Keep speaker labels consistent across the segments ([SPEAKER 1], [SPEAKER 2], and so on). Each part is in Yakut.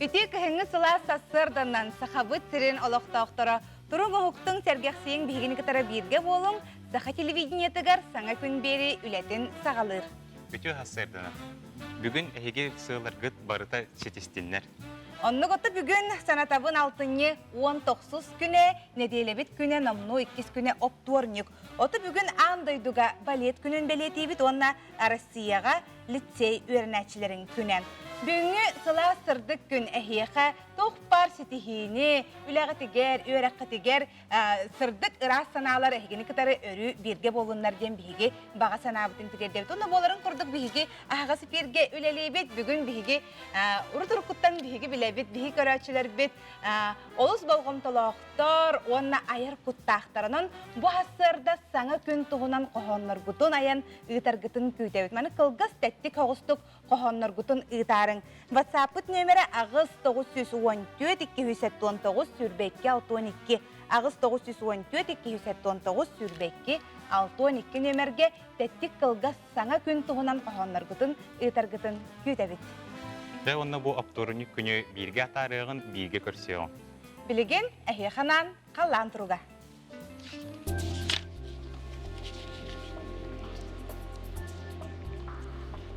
[SPEAKER 1] Үтүө кыһыҥҥы сылаас сарсыарданан Сахабыт сирин олохтоохторо туруҥ уһуктуҥ сэргэхсийиҥ биһигини кытары бииргэ буолуҥ Саха телевидениетыгар саҥа күн биэрии үлэтин саҕалыыр.
[SPEAKER 2] Үтүө сарсыарданан. Бүгүн эһиги сыалларгыт барыта ситистиннэр.
[SPEAKER 1] Оннук оту бүгүн санатабын алтынньы 19 күнэ, нэдиэлэбит күнэ номнуо иккис күнэ оптуорньук. Оту бүгүн аан дойдуга балет күнүн бэлиэтиибит уонна Россияҕа лицей үөрэнээччилэрин күнэ. Бүгүҥҥү сылаас сырдык күн эһиэхэ туох баар ситиһиини, үлэҕитигэр, үөрэххитигэр сырдык ыраас санаалар эһигини кытары өрүү бииргэ буолуннар диэн биһиги баҕа санаабытын тириэрдэбит. Онно буоларын курдук биһиги аһаҕас эфиргэ үлэлиибит. Бүгүн биһиги урут-уруккуттан биһиги билэбит, биһиги көрөөччүлэрбит олус болҕомтолоохтор уонна айар куттаахтар. Онон бу сарсыарда саҥа күн туһунан хоһоонноргутун айан ыытаргытын күүтэбит. Маны кылгас тэттик оҕустук хоһоонноргутун ыытаарыҥ. WhatsApp-пыт нүөмэрэ 8 914 279 22 62 8 914 279 22 62 нүөмэргэ тэттик кылгас саҥа күн туһунан хоһоонноргутун ыытаргытын күүтэбит.
[SPEAKER 2] Дьэ уонна бу оптуорунньук күнү бииргэ атаарыаҕын, бииргэ көрсүөҕүҥ.
[SPEAKER 1] Билигин эһиэхэ анаан халлаан туруга.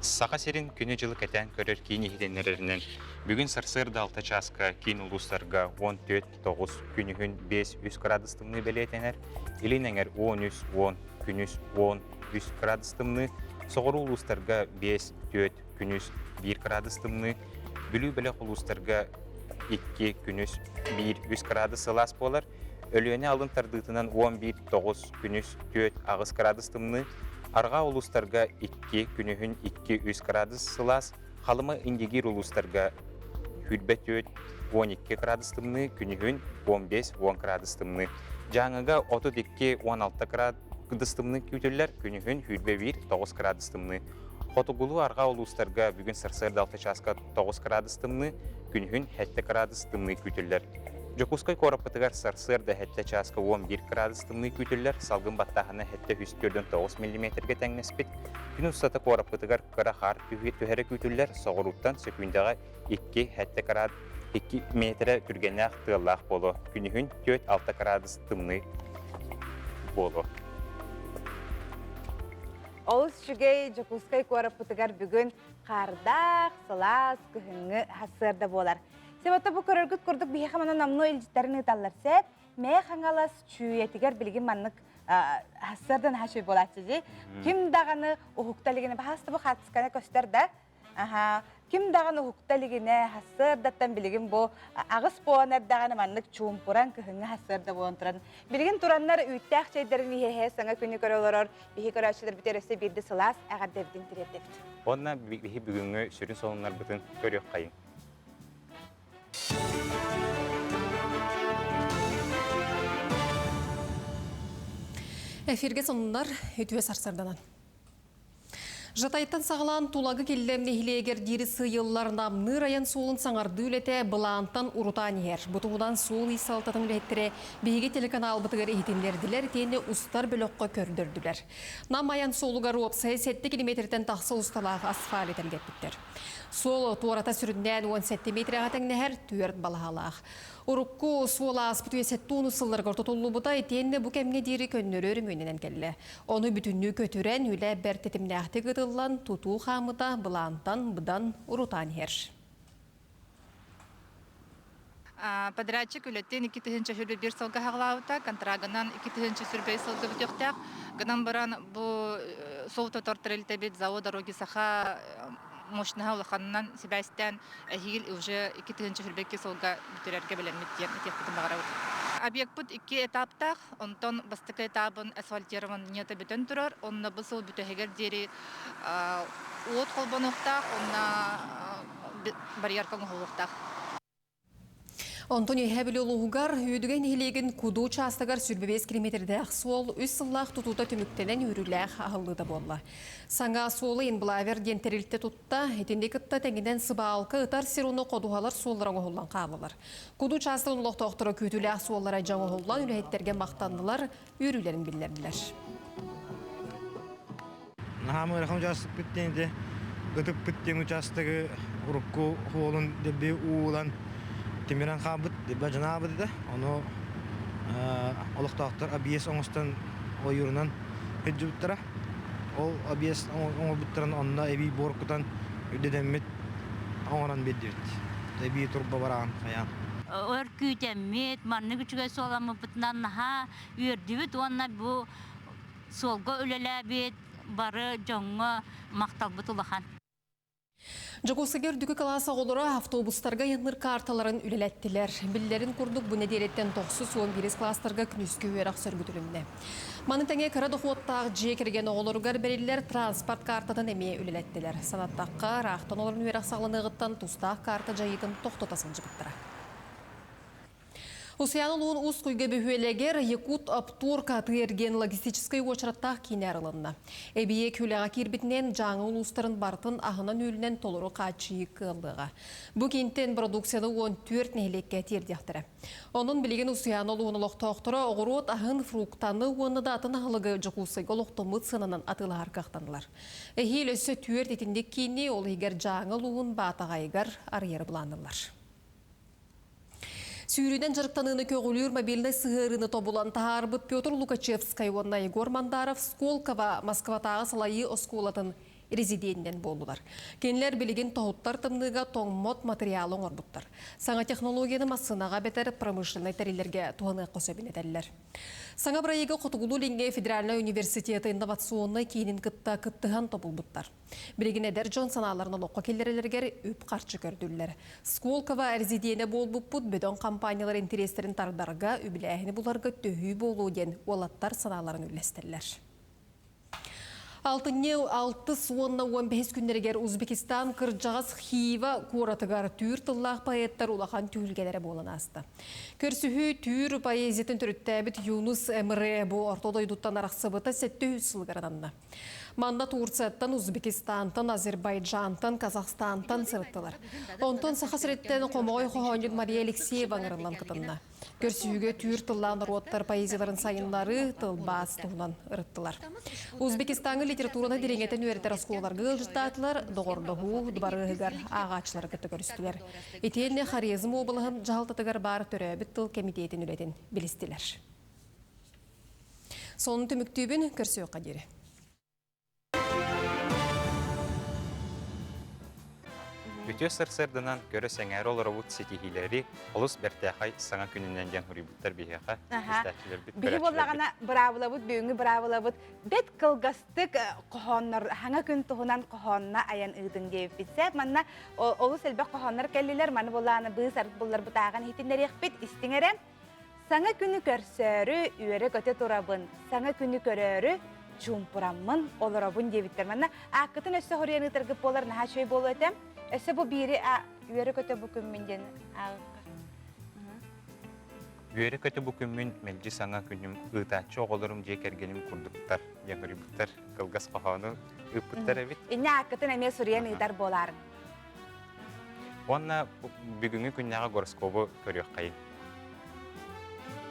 [SPEAKER 2] Саха сирин күнү-дьылы кэтээн көрөр киин иһитиннэрэринэн, бүгүн сарсыарда 6 чааска киин улуустарга 14-9, күнүһүн 5-3 градус тымныы бэлиэтэнэр, илин эҥэр 13-10, күнүс 10-3 градус тымныы, соҕуруу улуустарга 5-4, күнүс 1 градус тымныы, Бүлүү бөлөх улуустарга 2, күнүс 1-3 градус сылаас буолар, Өлүөнэ алын тардыытынан 11-9, күнүс 4-8 градус тымныы, арҕаа улуустарга 2, күнүһүн 2-3 градус сылаас, Халыма Индигиир улуустарга 24, 12 градус тымныы, күнүһүн 15-10 градус тымныы. Дьааҥыга 32-16 градус тымныы күүтүллэр, күнүһүн 21-9 градус тымныы. Хотугулуу-арҕаа улуустарга бүгүн сарсыарда 6 чааска 9 градус тымныы, күнүһүн 7 градус тымныы күүтүллэр. Дьокуускай куораппытыгар сарсыарда 7 чааска 11 градус тымныы күүтүллэр, салгын баттааһына 749 миллиметргэ тэҥнэспит. Күн устата куораппытыгар кыра хаар түһэрэ күүтүллэр, соҕурууттан сөкүүндэҕэ 2-7 градус 2 метрэ түргэннээх тыаллаах буолуо. Күнүһүн 4-6 градус тымныы буолуо.
[SPEAKER 1] Олус үчүгэй Дьокуускай куораппытыгар бүгүн хаардаах, сылаас, кыһыҥҥы сарсыарда буолар. Себата бу көрөргүт курдук биһиэхэ манан номнуо илдьиттэрин ыыталлар сеп. Мээ Хаҥалас Чүүйэтигэр билигин маннык сарсыарда наһаа үчүгэй буолааччы дии. Ким даҕаны уһукта илигинэ баһаста бу хаартысканы көстөр да Аха, ким даҕаны уһукта илигинэ, сарсыардаттан билигин бу аҕыс буолан эрдэҕинэ маннык чуумпуран кыһыҥҥы сарсыарда буолан туран, билигин тураннар үүттээх чэйдэрин иһэ-иһэ саҥа күнү көрө олорор биһи көрөөччүлэрбит өссө биирдэ сылаас эҕэрдэбитин тириэрдэбит.
[SPEAKER 2] Уонна биһи бүгүҥҥү сүрүн сонуннарбытын көрүөххэйиҥ.
[SPEAKER 3] Эфиргэ сонуннар үтүө сарсарданан. Жатайтан саҕалаан Тулагы Киллэм нэһилиэгэр диэри сыыйыллар Намныыр айан суолун саҥардыы үлэтэ былаантан урутаан иһэр. Бу туһунан суол ис салалтатын үлэһиттэрэ биһиги телеканалбытыгар иһитиннэрдилэр итиэннэ устар бөлөххө көрдөрдүлэр. Нам айан суолугар уопсайа 7 километртэн тахса усталаах асфальт тэлгэппиттэр. Суол туората сүрүннээн 17 метрэҕэ тэҥнэһэр түөрт балаһалаах. Урукку суол ааспыт үйэ 70 сылларыгар тутуллубута итиэннэ бу кэмҥэ диэри көннөрү өрөмүөннэнэн кэллэ. Ону бүтүннүү көтүрэн, үлэ бэрт тэтимнээхтик ыытыллан, тутуу хаамыта былаантан быдан урутаан иһэр.
[SPEAKER 4] Подрядчик үлэтин 2021 сылга хаҕылаабыта, контрагынан 2025 сылга бүтүөхтээх. Гынан баран бу суол тотор тэрилтэбит ЗАО «Дороги Саха» мощноһа улаханынан сибээстээн эһиил уже 2022 сылга бүтэрэргэ бэлэммит диэн этиэхпитин баҕарабыт. Объекпыт икки этаптаах, онтон бастакы этабын асфальтированиета бүтэн турар, онно бу сыл бүтэһигэр диэри уот холбонуохтаах, онно барьерка оҥоһуллуохтаах.
[SPEAKER 3] Онтон Үөһээ Бүлүү улууһугар Үөдүгэй нэһилиэгин Куду учаастагар 25 километрдээх суол үс сыллаах тутуута түмүктэнэн үөрүүлээх аһыллыыта буолла. Саҥа суолу Инблавер диэн тэрилтэ тутта, итинни кытта тэҥинэн сыбаалка ытар сир уну ходуһалар суоллара оҥоһуллан хааллылар. Куду учаастагын олохтоохторо күүтүүлээх суоллара дьэ оҥоһуллан үлэһиттэргэ махтаннылар, үөрүүлэрин биллэрдилэр.
[SPEAKER 5] Наһаа ыарахан учаастакпыт диэн ити ытыппыт диэн учаастагы Урукку суолун дэлби уу ылан тимирэн хаалбыт, дэлби дьанаабыт этэ. Ону олохтоохтор объезд оҥостон ойуурунан сылдьыбыттара. Ол объезд оҥорбуттарын онно эбии буор кутан үрдэтэммит оҥорон биэрдибит. Эбии турба бараан хайаан.
[SPEAKER 6] Өр күүтэммит, маннык үчүгэй суоламмыппытынан наһаа үөрдүбүт уонна бу суолга үлэлээбит бары дьоҥҥо махталбыт улахан.
[SPEAKER 3] Дьокуускайга үрдүкү кылаас оҕолоро автобустарга айанныыр каарталарын үлэлэттилэр. Биллэрин курдук, бу нэдиэлэттэн 91 кылаастарга күнүскү үөрэх сөргүтүлүннэ. Маны тэҥэ кыра дохуоттаах дьиэ кэргэн оҕолоругар бэриллэр транспорт каартатын эмиэ үлэлэттилэр. Санаттахха, ыраахтан олорон үөрэх саҕаланыаҕыттан тустаах каарта дьайыытын тохтото сылдьыбыттара. Усуйаан улуун Уус Куйга бөһүөлэгэр Якут Оптуорка атыы-эргиэн логистическай уочараттаах киинэ арылынна. Эбийиэк үлэҕэ киирбитинэн Дьааҥы улуустарын барытын аһынан-үөлүнэн толору хааччыйыы кыаллыаҕа. Бу киинтэн продукцияны 14 нэһилиэккэ тиэрдиэхтэрэ. Онон билигин Усуйаана улууһун олохтоохторо оҕуруот аһын, фруктаны уонна да атын аһылыгы Дьокуускайга олохтоммут сыананан атыылаһар кыахтаннылар. Эһиил өссө түөрт итинник киини, ол иһигэр Дьааҥы улууһун Баатаҕайыгар арыйары былаанныыллар. Сүүрүүнэн дьарыктаныыны көҕүлүүр мобильнай сыһыарыыны тобулан таһаарбыт Петр Лукачевскай уонна Егор Мандаров Сколково Москватааҕы салайыы оскуолатын резиденинэн буоллулар. Кинилэр билигин тоһуттар тымныыга тоҥмот матырыйаалы оҥорбуттар. Саҥа технологияны массыынаҕа эбэтэр промышленнай тэриллэргэ туһаныахха сөбүн этэллэр. Саҥа бырайыагы Хотугулуу-Илиҥҥи федеральнай университеты инновационнай киинин кытта кыттыһан тобулбуттар. Билигин эдэр дьон санааларын олоххо киллэрэллэригэр үп-харчы көрдүүллэр. Сколково резиденэ буолбуппут бөдөҥ компаниялар интэриэстэрин тардарга, үбүлээһини буларга төһүү буолуо диэн уолаттар санааларын үллэстэллэр. Алтынньы алтыс уонна уон бэһис күннэригэр Узбекистан кырдьаҕас Хива куоратыгар түүр тыллаах поэттар улахан түһүлгэлэрэ буолан ааста. Көрсүһүү түүр поэзиятын төрүттээбит Юнус Эмре бу орто дойдуттан арахсыбыта 700 сылыгар ананна. Манна Турцияттан, Узбекистантан, Азербайджантан, Казахстантан сырыттылар. Онтон Саха сириттэн хомоҕой хоһоонньут Мария Алексеева ыҥырыллан кытынна. Көрсүһүүгэ түүр тыллаах норуоттар поэзияларын сайыннарыы тылбаас туһунан ырыттылар. Узбекистаҥҥа литератураны дириҥэтэн үөрэтэр оскуолаларга ыалдьыттаатылар, доҕордоһуу дыбарыаһыгар ааҕааччылары кытта көрүстүлэр. Итиэннэ Хорезм уобалаһын дьаһалтатыгар баар төрөөбүт тыл кэмитиэтин үлэтин билистилэр. Сонун түмүктүүбүн, көрсүөххэ диэри.
[SPEAKER 2] Үтүө сарсыарданан көрө сэҥээрэ олоробут ситиһиилэри олус бэртээхэй саҥа күнүнэн диэн суруйбуттар биһиэхэ истээччилэрбит,
[SPEAKER 1] Биһи буоллаҕына быраабылабыт, бүгүҥҥү быраабылабыт бэт кылгастык хоһооннор хаҥа күн туһунан хоһоонно айан ыытын диэбиппит. Сээп манна олус элбэх хоһооннор кэллилэр, маны буоллаҕына быыс арыт булларбыт ааҕан иһитиннэриэхпит, истиҥ эрэ. Саҥа күнү көрсөөрү үөрэ-көтө турабын, саҥа күнү көрөөрү чуумпураммын олоробун диэбиттэр. Манна ааккытын өссө хоруйан ыытаргыт буолар наһаа үчүгэй буолуо этэ. Өссө бу биири үөрэ-көтө бу күммүн диэн ааҕыкка.
[SPEAKER 2] Үөрэ-көтө бу күммүн мэлдьи саҥа күнүм ыытааччы оҕолорум дьиэ кэргэним курдуктар диэн хоруйбуттар. Кылгас хоһоону ыыппыттар эбит.
[SPEAKER 1] Инньэ ааккытын эмиэ суруйан ыытар буолаарыҥ.
[SPEAKER 2] Уонна бүгүҥҥү күннээҕи гороскобу көрүөххэйиҥ.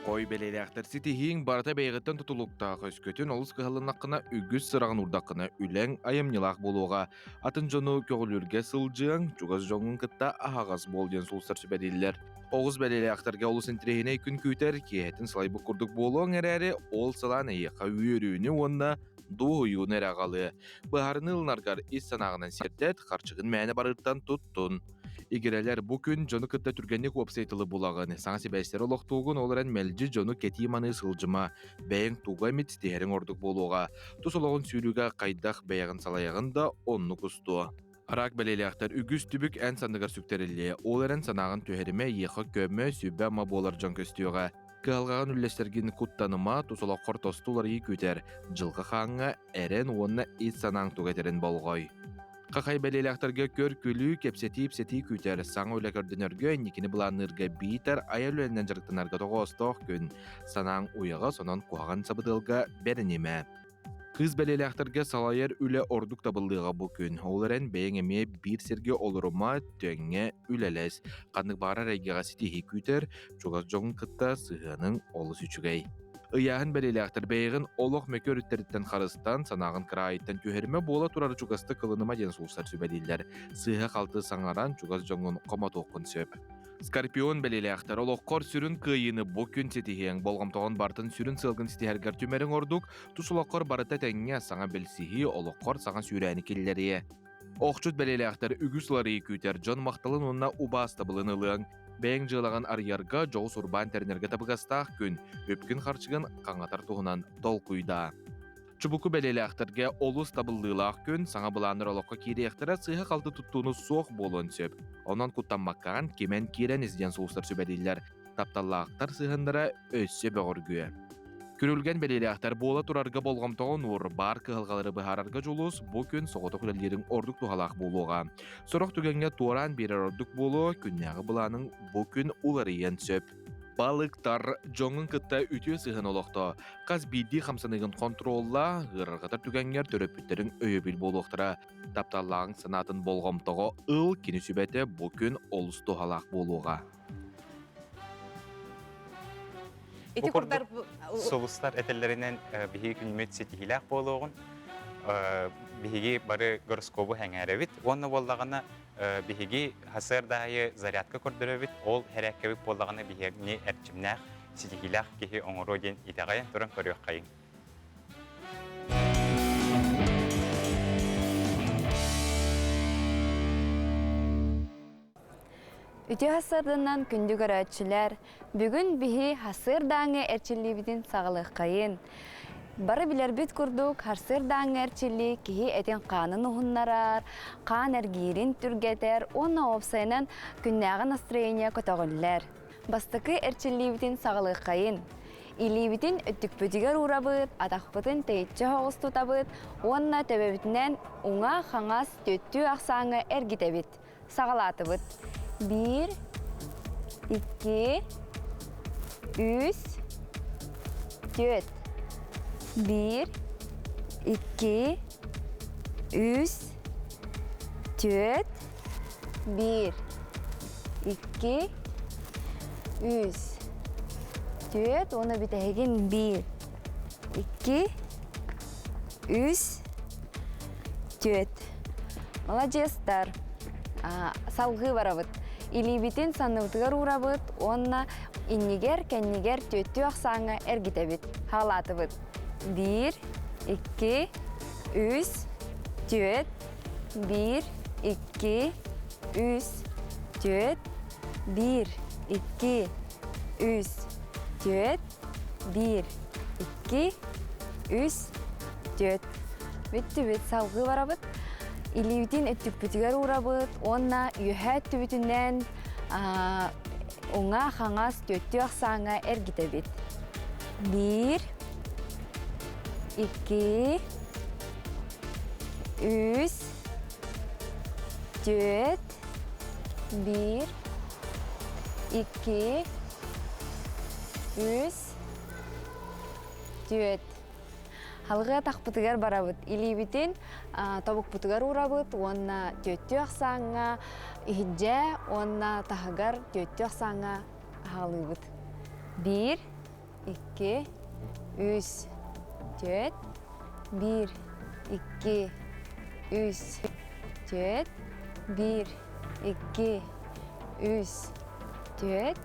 [SPEAKER 7] Хой бэлиэлээхтэр ситиһииҥ барыта бэйэҕиттэн тутулуктаах, өскөтүн олус кыһалыннаххына, үгүс сыраҕын уурдаххына, үлэҥ айымньылаах буолуоҕа. Атын дьону көҕүлүүргэ сылдьыаҥ, чугас дьоҥҥун кытта аһаҕас буол диэн сулустар сүбэлииллэр. Оҕус бэлиэлээхтэргэ олус интэриэһинэй күн күүтэр, киэһэтин сылайбыт курдук буолуоҥ эрээри, ол сылаан эйиэхэ үөрүүнү уонна дуоһуйууну эрэ аҕалыа. Быһаарыныы ылынаргар ис санааҕынан сирдэт, харчыгын мээнэ барыыртан туттун. Игирэлэр бу күн дьону кытта түргэнник уопсай тылы булаҕын, саҥа сибээстэри олохтуугун, ол эрэн мэлдьи дьону кэтии-маныы сылдьыма, бэйэҥ тугу эмит ситиһэриҥ ордук буолуоҕа. Тус олоҕун сүүрүүгэ хайдах бэйэҕин салайаҕын да оннук устуо. Араак бэлиэлээхтэр үгүс түбүк эн санныгар сүктэриллиэ, ол эрэн санааҕын түһэримэ, эйиэхэ көмө, сүбэ-ама буолар дьон көстүөҕэ. Кыһалҕаҕын үллэстэргин куттаныма, тус олоххор тосту уларыйыы күүтэр, дьылҕа хааҥҥа эрэн уонна ис санааҥ тугу этэрин болҕой. Хахай бэлиэлээхтэргэ көр-күлүү, кэпсэтии-ипсэтии күүтэр, саҥа үлэ көрдөнөргө, инникини былаанныырга биитэр айар үлэнэн дьарыктанарга тоҕоостоох күн. Санааҥ уйаҕас, онон куһаҕан сабыдыалга бэринимэ. Кыыс бэлиэлээхтэргэ салайар үлэ ордук табыллыаҕа бу күн. Ол эрэн бэйэҥ эмиэ биир сиргэ олорума, тэҥҥэ үлэлэс. Ханнык баҕарар эйгэҕэ ситиһии күүтэр, чугас дьоҥҥун кытта сыһыаныҥ олус үчүгэй. Ыйааһын бэлиэлээхтэр бэйэҕин олох мөкү өрүттэриттэн харыстан, санааҕын кыраайыттан түһэримэ буола турар чугастык ылыныма диэн сулустар сүбэлииллэр. Сыыһа-халты саҥаран чугас дьоҥҥун хомотуоххун сөп. Скорпион бэлиэлээхтэр олоххор сүрүн кыайыыны бу күн ситиһиэҥ. Болҕомтоҕун барытын сүрүн сыалгын ситиһэргэр түмэриҥ ордук, тус олоххор барыта тэҥҥэ саҥа билсиһии, олоххор саҥа сүүрээни киллэриэ. Охчут бэлиэлээхтэр үгүс уларыйыы күүтэр дьон махталын уонна убаастабылын ылыаҥ. Бэйэҥ дьыалаҕын арыйарга, дьоҕус урбаан тэринэргэ табыгастаах күн, үпкүн-харчыгын хаҥатар туһунан толкуйдаа. Чубуку бэлиэлээхтэргэ олус табыллыылаах күн, саҥа былааннар олоххо киириэхтэрэ, сыыһа-халты туттууну суох буолуон сөп. Онон куттаммаккаҕын кимэн киирэн ис диэн сулустар сүбэлииллэр. Тапталлаахтар сыһыаннара өссө бөҕөргүө. Күрүлгэн бэлиэлээхтэр буола турарга болҕомтоҕун уур, баар кыһалҕалары быһаарарга дьулус, бу күн соҕотох үлэлиириҥ ордук туһалаах буолуоҕа. Сорох түгэҥҥэ туораан биэрэр ордук буолуо, күннээҕи былааныҥ бу күн уларыйыан сөп. Балыктар дьоҥҥун кытта үтүө сыһыан олохтоо. Хас биирдии хамсаныыгын хонтуруоллаа, ыарырҕатар түгэҥҥэр төрөппүттэриҥ өйөбүл буолуохтара. Тапталлааҕыҥ санаатын болҕомтоҕо ыл, кини сүбэтэ бу күн олус туһалаах буолуоҕа.
[SPEAKER 1] Ити курдар
[SPEAKER 2] сулустар этэллэринэн биһиги күнүмүт ситиһиилээх буолуоҕун биһиги бары гороскобу сэҥээрэбит уонна буоллаҕына биһиги сарсыарда аайы зарядка көрдөрөбүт ол хэрээккэбит буоллаҕына биһигини эрчимнээх ситиһиилээх киһи оҥоруо диэн итэҕэйэн туран көрүөххэйиҥ.
[SPEAKER 8] Үтүө сарсыарданан күндү көрөөччүлэр, бүгүн биһи сарсыардааҥҥы эрчиллиибитин саҕалыаххайын. Бары билэрбит курдук, сарсыардааҥҥы эрчиллии киһи этин-хаанын уһуннарар, хаан эргиирин түргэтэр уонна уопсайынан күннээҕи настроение көтөҕүллэр. Бастакы эрчиллиибитин саҕалыаххайын. Илиибитин өттүкпүтүгэр уурабыт, атахпытын тэйиччи соҕус тутабыт уонна төбөбүтүнэн уҥа-хаҥас түөттүү ахсааҥҥа эргитэбит. Саҕалаатыбыт. Биир, икки, үс, түөрт. Биир, икки, үс, түөрт, биир, икки, үс, түөрт уонна бүтэһигин биир, икки, үс, түөрт. Маладьыастар. Салгыы барабыт. Илиибитин санныбытыгар уурабыт уонна иннигэр, кэннигэр түөттүү ахсааҥҥа эргитэбит. Хаалаатыбыт. Биир, икки, үс, түөрт, биир, икки, үс, түөрт, биир, икки, үс, түөрт, биир, икки, үс, түөрт. Бүттүбүт, салгыы барабыт. Илиибитин өттүкпүтүгэр уурабыт уонна үөһээ өттүбүтүнэн уҥа-хаҥас түөттүү ахсааҥҥа эргитэбит. Биир, икки, үс, түөрт, биир, икки, үс, түөрт. Халҕыы атахпытыгар барабыт. Илиибитин тобукпутугар уурабыт уонна түөттүү ахсааҥҥа иһирдьэ уонна таһыгар түөттүү ахсааҥҥа аһалыыбыт. Биир, икки, үс, түөрт, биир, икки, үс, түөрт, биир, икки, үс, түөрт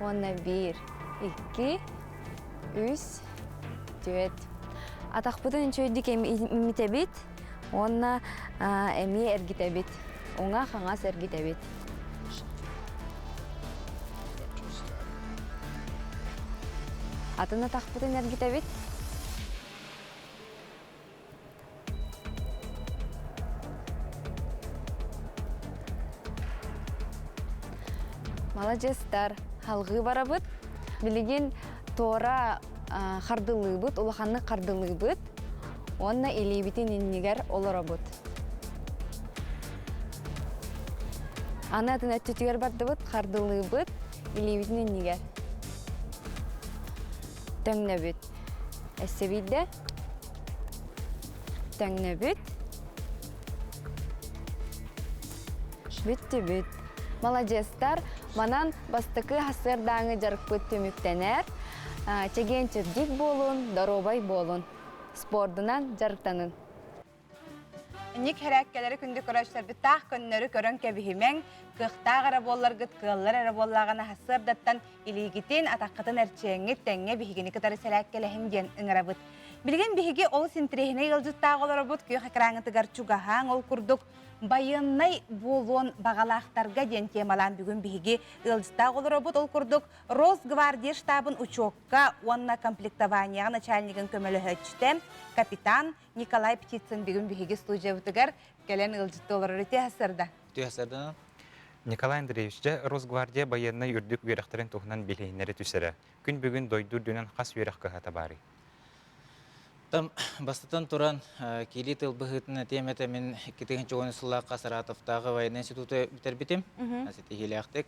[SPEAKER 8] уонна биир, икки, үс, түөрт. Атахпытын үчүгэйдик имитэбит уонна эмиэ эргитэбит. Уҥа-хаҥас эргитэбит. Атын атахпытын эргитэбит. Маладьыастар, халҕыы барабыт. Билигин туора хардылыыбыт, улаханнык хардылыыбыт уонна илиибитин иннигэр олоробут. Аны атын өттүтүгэр бардыбыт, хардылыыбыт, илиибитин иннигэр. Төҥнөбүт. Өссө биирдэ. Төҥнөбүт. Бүттүбүт. Маладьыастар, манан бастакы сарсыардааҥы дьарыкпыт түмүктэнэр. Чэгиэн-чэбдик буолун, доруобай буолун. Спордунан дьарыктанын.
[SPEAKER 1] Инник хэрээккэлэри күндү көрөөччүлэрбит таах көннөрү көрөн кэбиһимэҥ, кыахтаах эрэ буолларгыт, кыаллар эрэ буоллаҕына сарсыардаттан илиигитин, атаххытын эрчийэҥҥит тэҥҥэ биһигини кытары сэрээккэлэһиҥ диэн ыҥырабыт. Билигин биһиги олус интэриэһинэй ыалдьыттаах олоробут, күөх экраҥҥытыгар чугаһааҥ, ол курдук байыаннай буолуон баҕалаахтарга диэн темалаан бүгүн биһиги ыалдьыттаах олоробут. Ол курдук Росгвардия штабын учуокка уонна комплектованияҕа начальнигын көмөлөһөөччүтэ капитан Николай Птицын бүгүн биһиги студиябытыгар кэлэн ыалдьытты олорор. Үтүө сарда.
[SPEAKER 9] Үтүө сарда.
[SPEAKER 2] Николай Андреевич, дьэ Росгвардия байыаннай үрдүк үөрэхтэрин туһунан билиһиннэри түсэрэ. Күн бүгүн дойду үрдүнэн хас үөрэх кыһата баарый?
[SPEAKER 9] Там бастатан туран киирии тыл быһыытынан этиэм этэ мин 2010 сыллаахха Саратовтааҕы военный институту бүтэрбитим. Ситиһиилээхтик.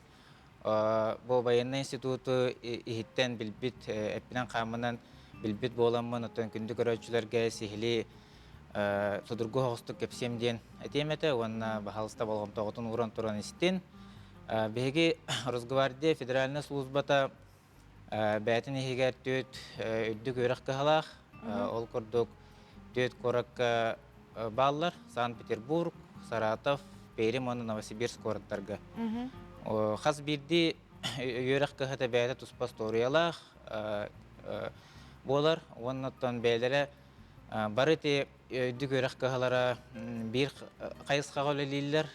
[SPEAKER 9] Бу военный институту иһиттэн билбит, эппинэн-хааммынан билбит буоламмын, оттон күндү көрөөччүлэргэ сиһилии судургу соҕустук кэпсиэм диэн этиэм этэ уонна баһаалыста болҕомтоҕутун ууран туран истин. Биһиги Росгвардия федеральнай службата бэйэтин иһигэр түөрт үрдүк үөрэх кыһалаах. Ол курдук түөрт куоракка бааллар. Санкт-Петербург, Саратов, Пермь уонна Новосибирск куораттарга. Хас биирдии үөрэх кыһата бэйэтэ туспа остуоруйалаах буолар. Уонна оттон бэйэлэрэ бары ити үрдүк үөрэх кыһалара биир хайысхаҕа үлэлииллэр.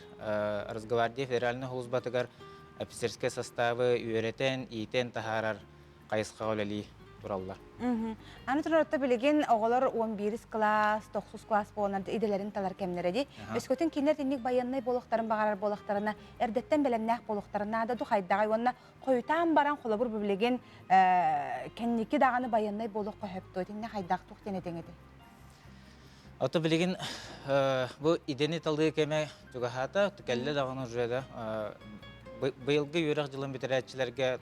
[SPEAKER 9] Росгвардия федеральнай службатыгар офицерскай составы үөрэтэн, иитэн таһаарар хайысхаҕа үлэлии тураллар.
[SPEAKER 1] Аны турарта билигин оҕолор 11 кылаас, 9 кылаас буоланнар идэлэрин талар кэмнэрэ дии. Өскөтүн кинилэр итинник байыаннай буолуохтарын баҕарар буолахтарына, эрдэттэн бэлэмнээх буолуохтарын наада ду хайдаҕай уонна хойутаан баран холобур билигин кэнники даҕаны байыаннай буолуохха сөп дуо? Итиннэ хайдах туох диэн этиҥ этэй?
[SPEAKER 9] Ото билигин бу идэни талыы кэмэ чугаһаата, кэллэ даҕаны уже да быйылгы үөрэх дьылын бүтэрээччилэргэ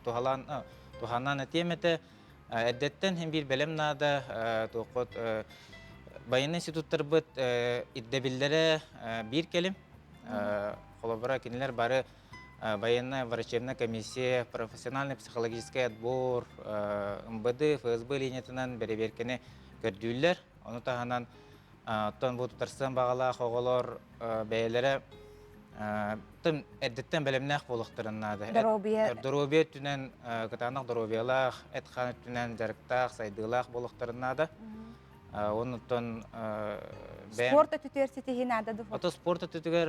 [SPEAKER 9] туһалаан туһанан этиэм этэ. Эрдэттэн хин биир бэлэм наада, туоххут байыаннай институттарбыт ирдэбиллэрэ биир кэлим. Холобура, кинилэр бары военная врачебная комиссия, профессиональный психологический отбор, МВД, ФСБ линиятынан бэрэбиэркэни көрдүүллэр. Ону таһынан оттон бу тутарсан баҕалаах оҕолор бэйэлэрэ тым эрдэттэн бэлэмнээх буолуохтарын наада.
[SPEAKER 1] Доруобуйа
[SPEAKER 9] Доруобуйа өттүнэн кытаанах доруобуйалаах, эт-хаан өттүнэн дьарыктаах, сайдыылаах буолуохтарын наада. Оннуттан бэйэм
[SPEAKER 1] Спорт өттүтүгэр ситиһии наада дуо?
[SPEAKER 9] Ото спорт өттүтүгэр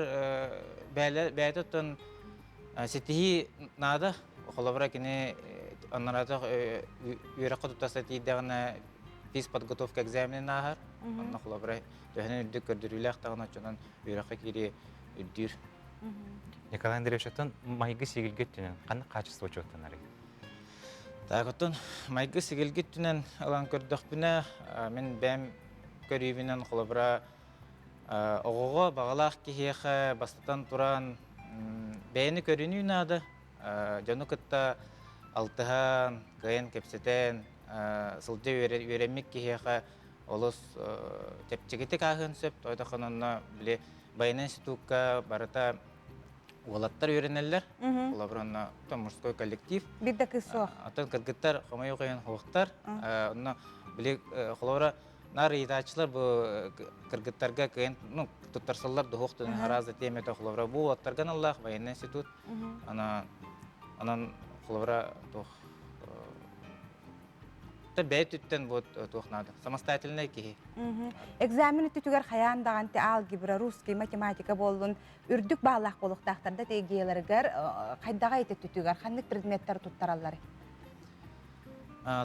[SPEAKER 9] бэйэтэ оттон ситиһии наада. Холобура кини аннараатах үөрэххэ туттарса тиийдэҕинэ физподготовка экзаменын ааһар. Онно холобура төһөнөн үрдүк көрдөрүүлээх даҕаны оччонон үөрэххэ киирии үрдүүр.
[SPEAKER 2] Николай Андреевич, оттон майгы-сигилги өттүнэн ханнык хаачыстыба учуоттанарый?
[SPEAKER 9] Так, оттон майгы-сигилги өттүнэн ылан көрдөхпүнэ, мин бэйэм көрүүбүнэн холобура оҕоҕо баҕалаах киһиэхэ бастатан туран бэйэни көрүнүү наада. Дьону кытта алтыһан, кыайан кэпсэтэн, сылдьа үөрэммит киһиэхэ олус чэпчэкитик ааһыан сөп. Тоҕо онно били военный институкка барыта уолаттар үөрэнэллэр. Холобур, онно мужской коллектив.
[SPEAKER 1] Биир да кыыс суох.
[SPEAKER 9] Оттон кыргыттар хомойуох иһин суохтар. Онно били холобура наар ыйытааччылар бу кыргыттарга кыайан ну туттарсаллар дуһуох түнэн хараас тиэмэтэ холобура бу уолаттарга аналлаах военный институт. Ана анан холобура туох бэйэ түттэн вот туох наада самостоятельный киһи.
[SPEAKER 1] Экзамен өттүтүгэр хайаан даҕанти алгебра, русский, математика буоллун үрдүк баалаах буолуохтаахтар да тегияларыгар хайдаҕа ити өттүтүгэр ханнык предметтэр туттараллар?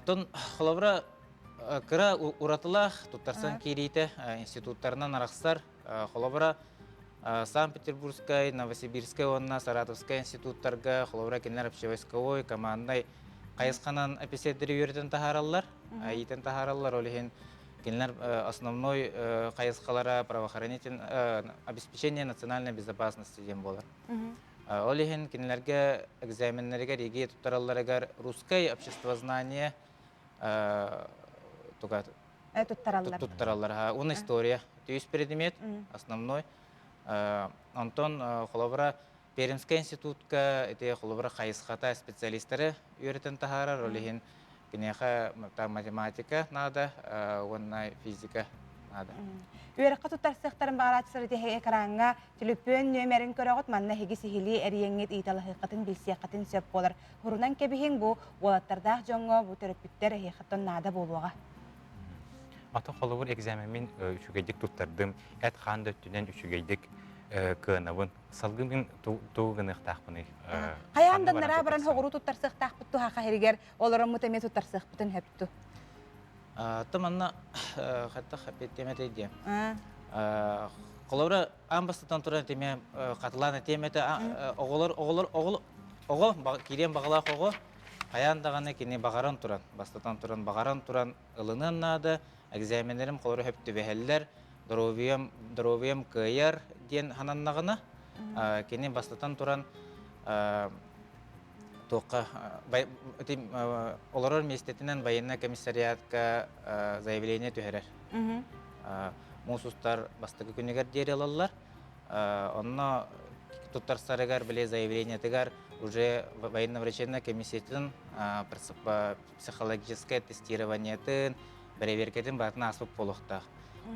[SPEAKER 9] Тон холобура кыра уратылаах туттарсан киириитэ институттарынан арахсар. Холобура Санкт-Петербургскай, Новосибирскай уонна Саратовскай институттарга холобура кинилэр общевойсковой, команднай хайысханан эписиэрдэри үөрэтэн таһаараллар, иитэн таһаараллар. Ол иһин кинилэр основной хайысхалара правоохранитель обеспечение национальной безопасности диэн буолар. Ол иһин кинилэргэ экзаменнэригэр ЕГЭ туттаралларыгар русское обществознание туга
[SPEAKER 1] туттараллар.
[SPEAKER 9] Туттараллар. Уонна история. Үс предмет основной. Онтон холобура Пермскэй институтка ити холобура хайысхата специалистары үөрэтэн таһаарар. Ол иһин Киниэхэ математика наада уонна физика наада.
[SPEAKER 1] Үөрэххэ туттарсыахтарын баҕарааччылар ити экраҥҥа төлөпүөн нүөмэрин көрөҕүт, манна эһиги сиһилии эрийэҥҥит ыйыталаһыаххытын, билсиэххитин сөп буолар. Һурунан кэбиһиҥ, бу уолаттардаах дьоҥҥо, бу төрөппүттэр эһиэхэттэн наада буолуоҕа.
[SPEAKER 2] Ата холобур экзамеммин үчүгэйдик туттардым, эт-хаан да өттүнэн үчүгэйдик кыанабын. Салгыы мин тугу гыныахтаахпыный?
[SPEAKER 1] Хайаан да нараа баран хоҕуруу туттарсыахтаахпыт туһаха иһигэр олороммут эмиэ туттарсыахпытын сөпту.
[SPEAKER 9] Та манна хаттах эппиэттиэм диye. Холобура аан бастатан туран этиме хатылаан этиэм этэ оҕолор оҕолор оҕол оҕо киириэн баҕалаах оҕо хайаан даҕаны кини баҕаран туран бастатан туран баҕаран туран ылыныан наада экзаменнэрим холоро хөп түбэһэллэр доруобуйам доруобуйам кыайар диэн хананнаҕына кини бастатан туран туохха олорор миэстэтинэн военнай комиссариатка заявление түһэрэр. Муус устар бастакы күнүгэр диэри ылаллар. Онно туттарсарыгар били заявлениетыгар уже военно-врачебная комиссиятын психологическое тестированиетын, бэрэбиэркэтин барытын ааспыт буолуохтаах.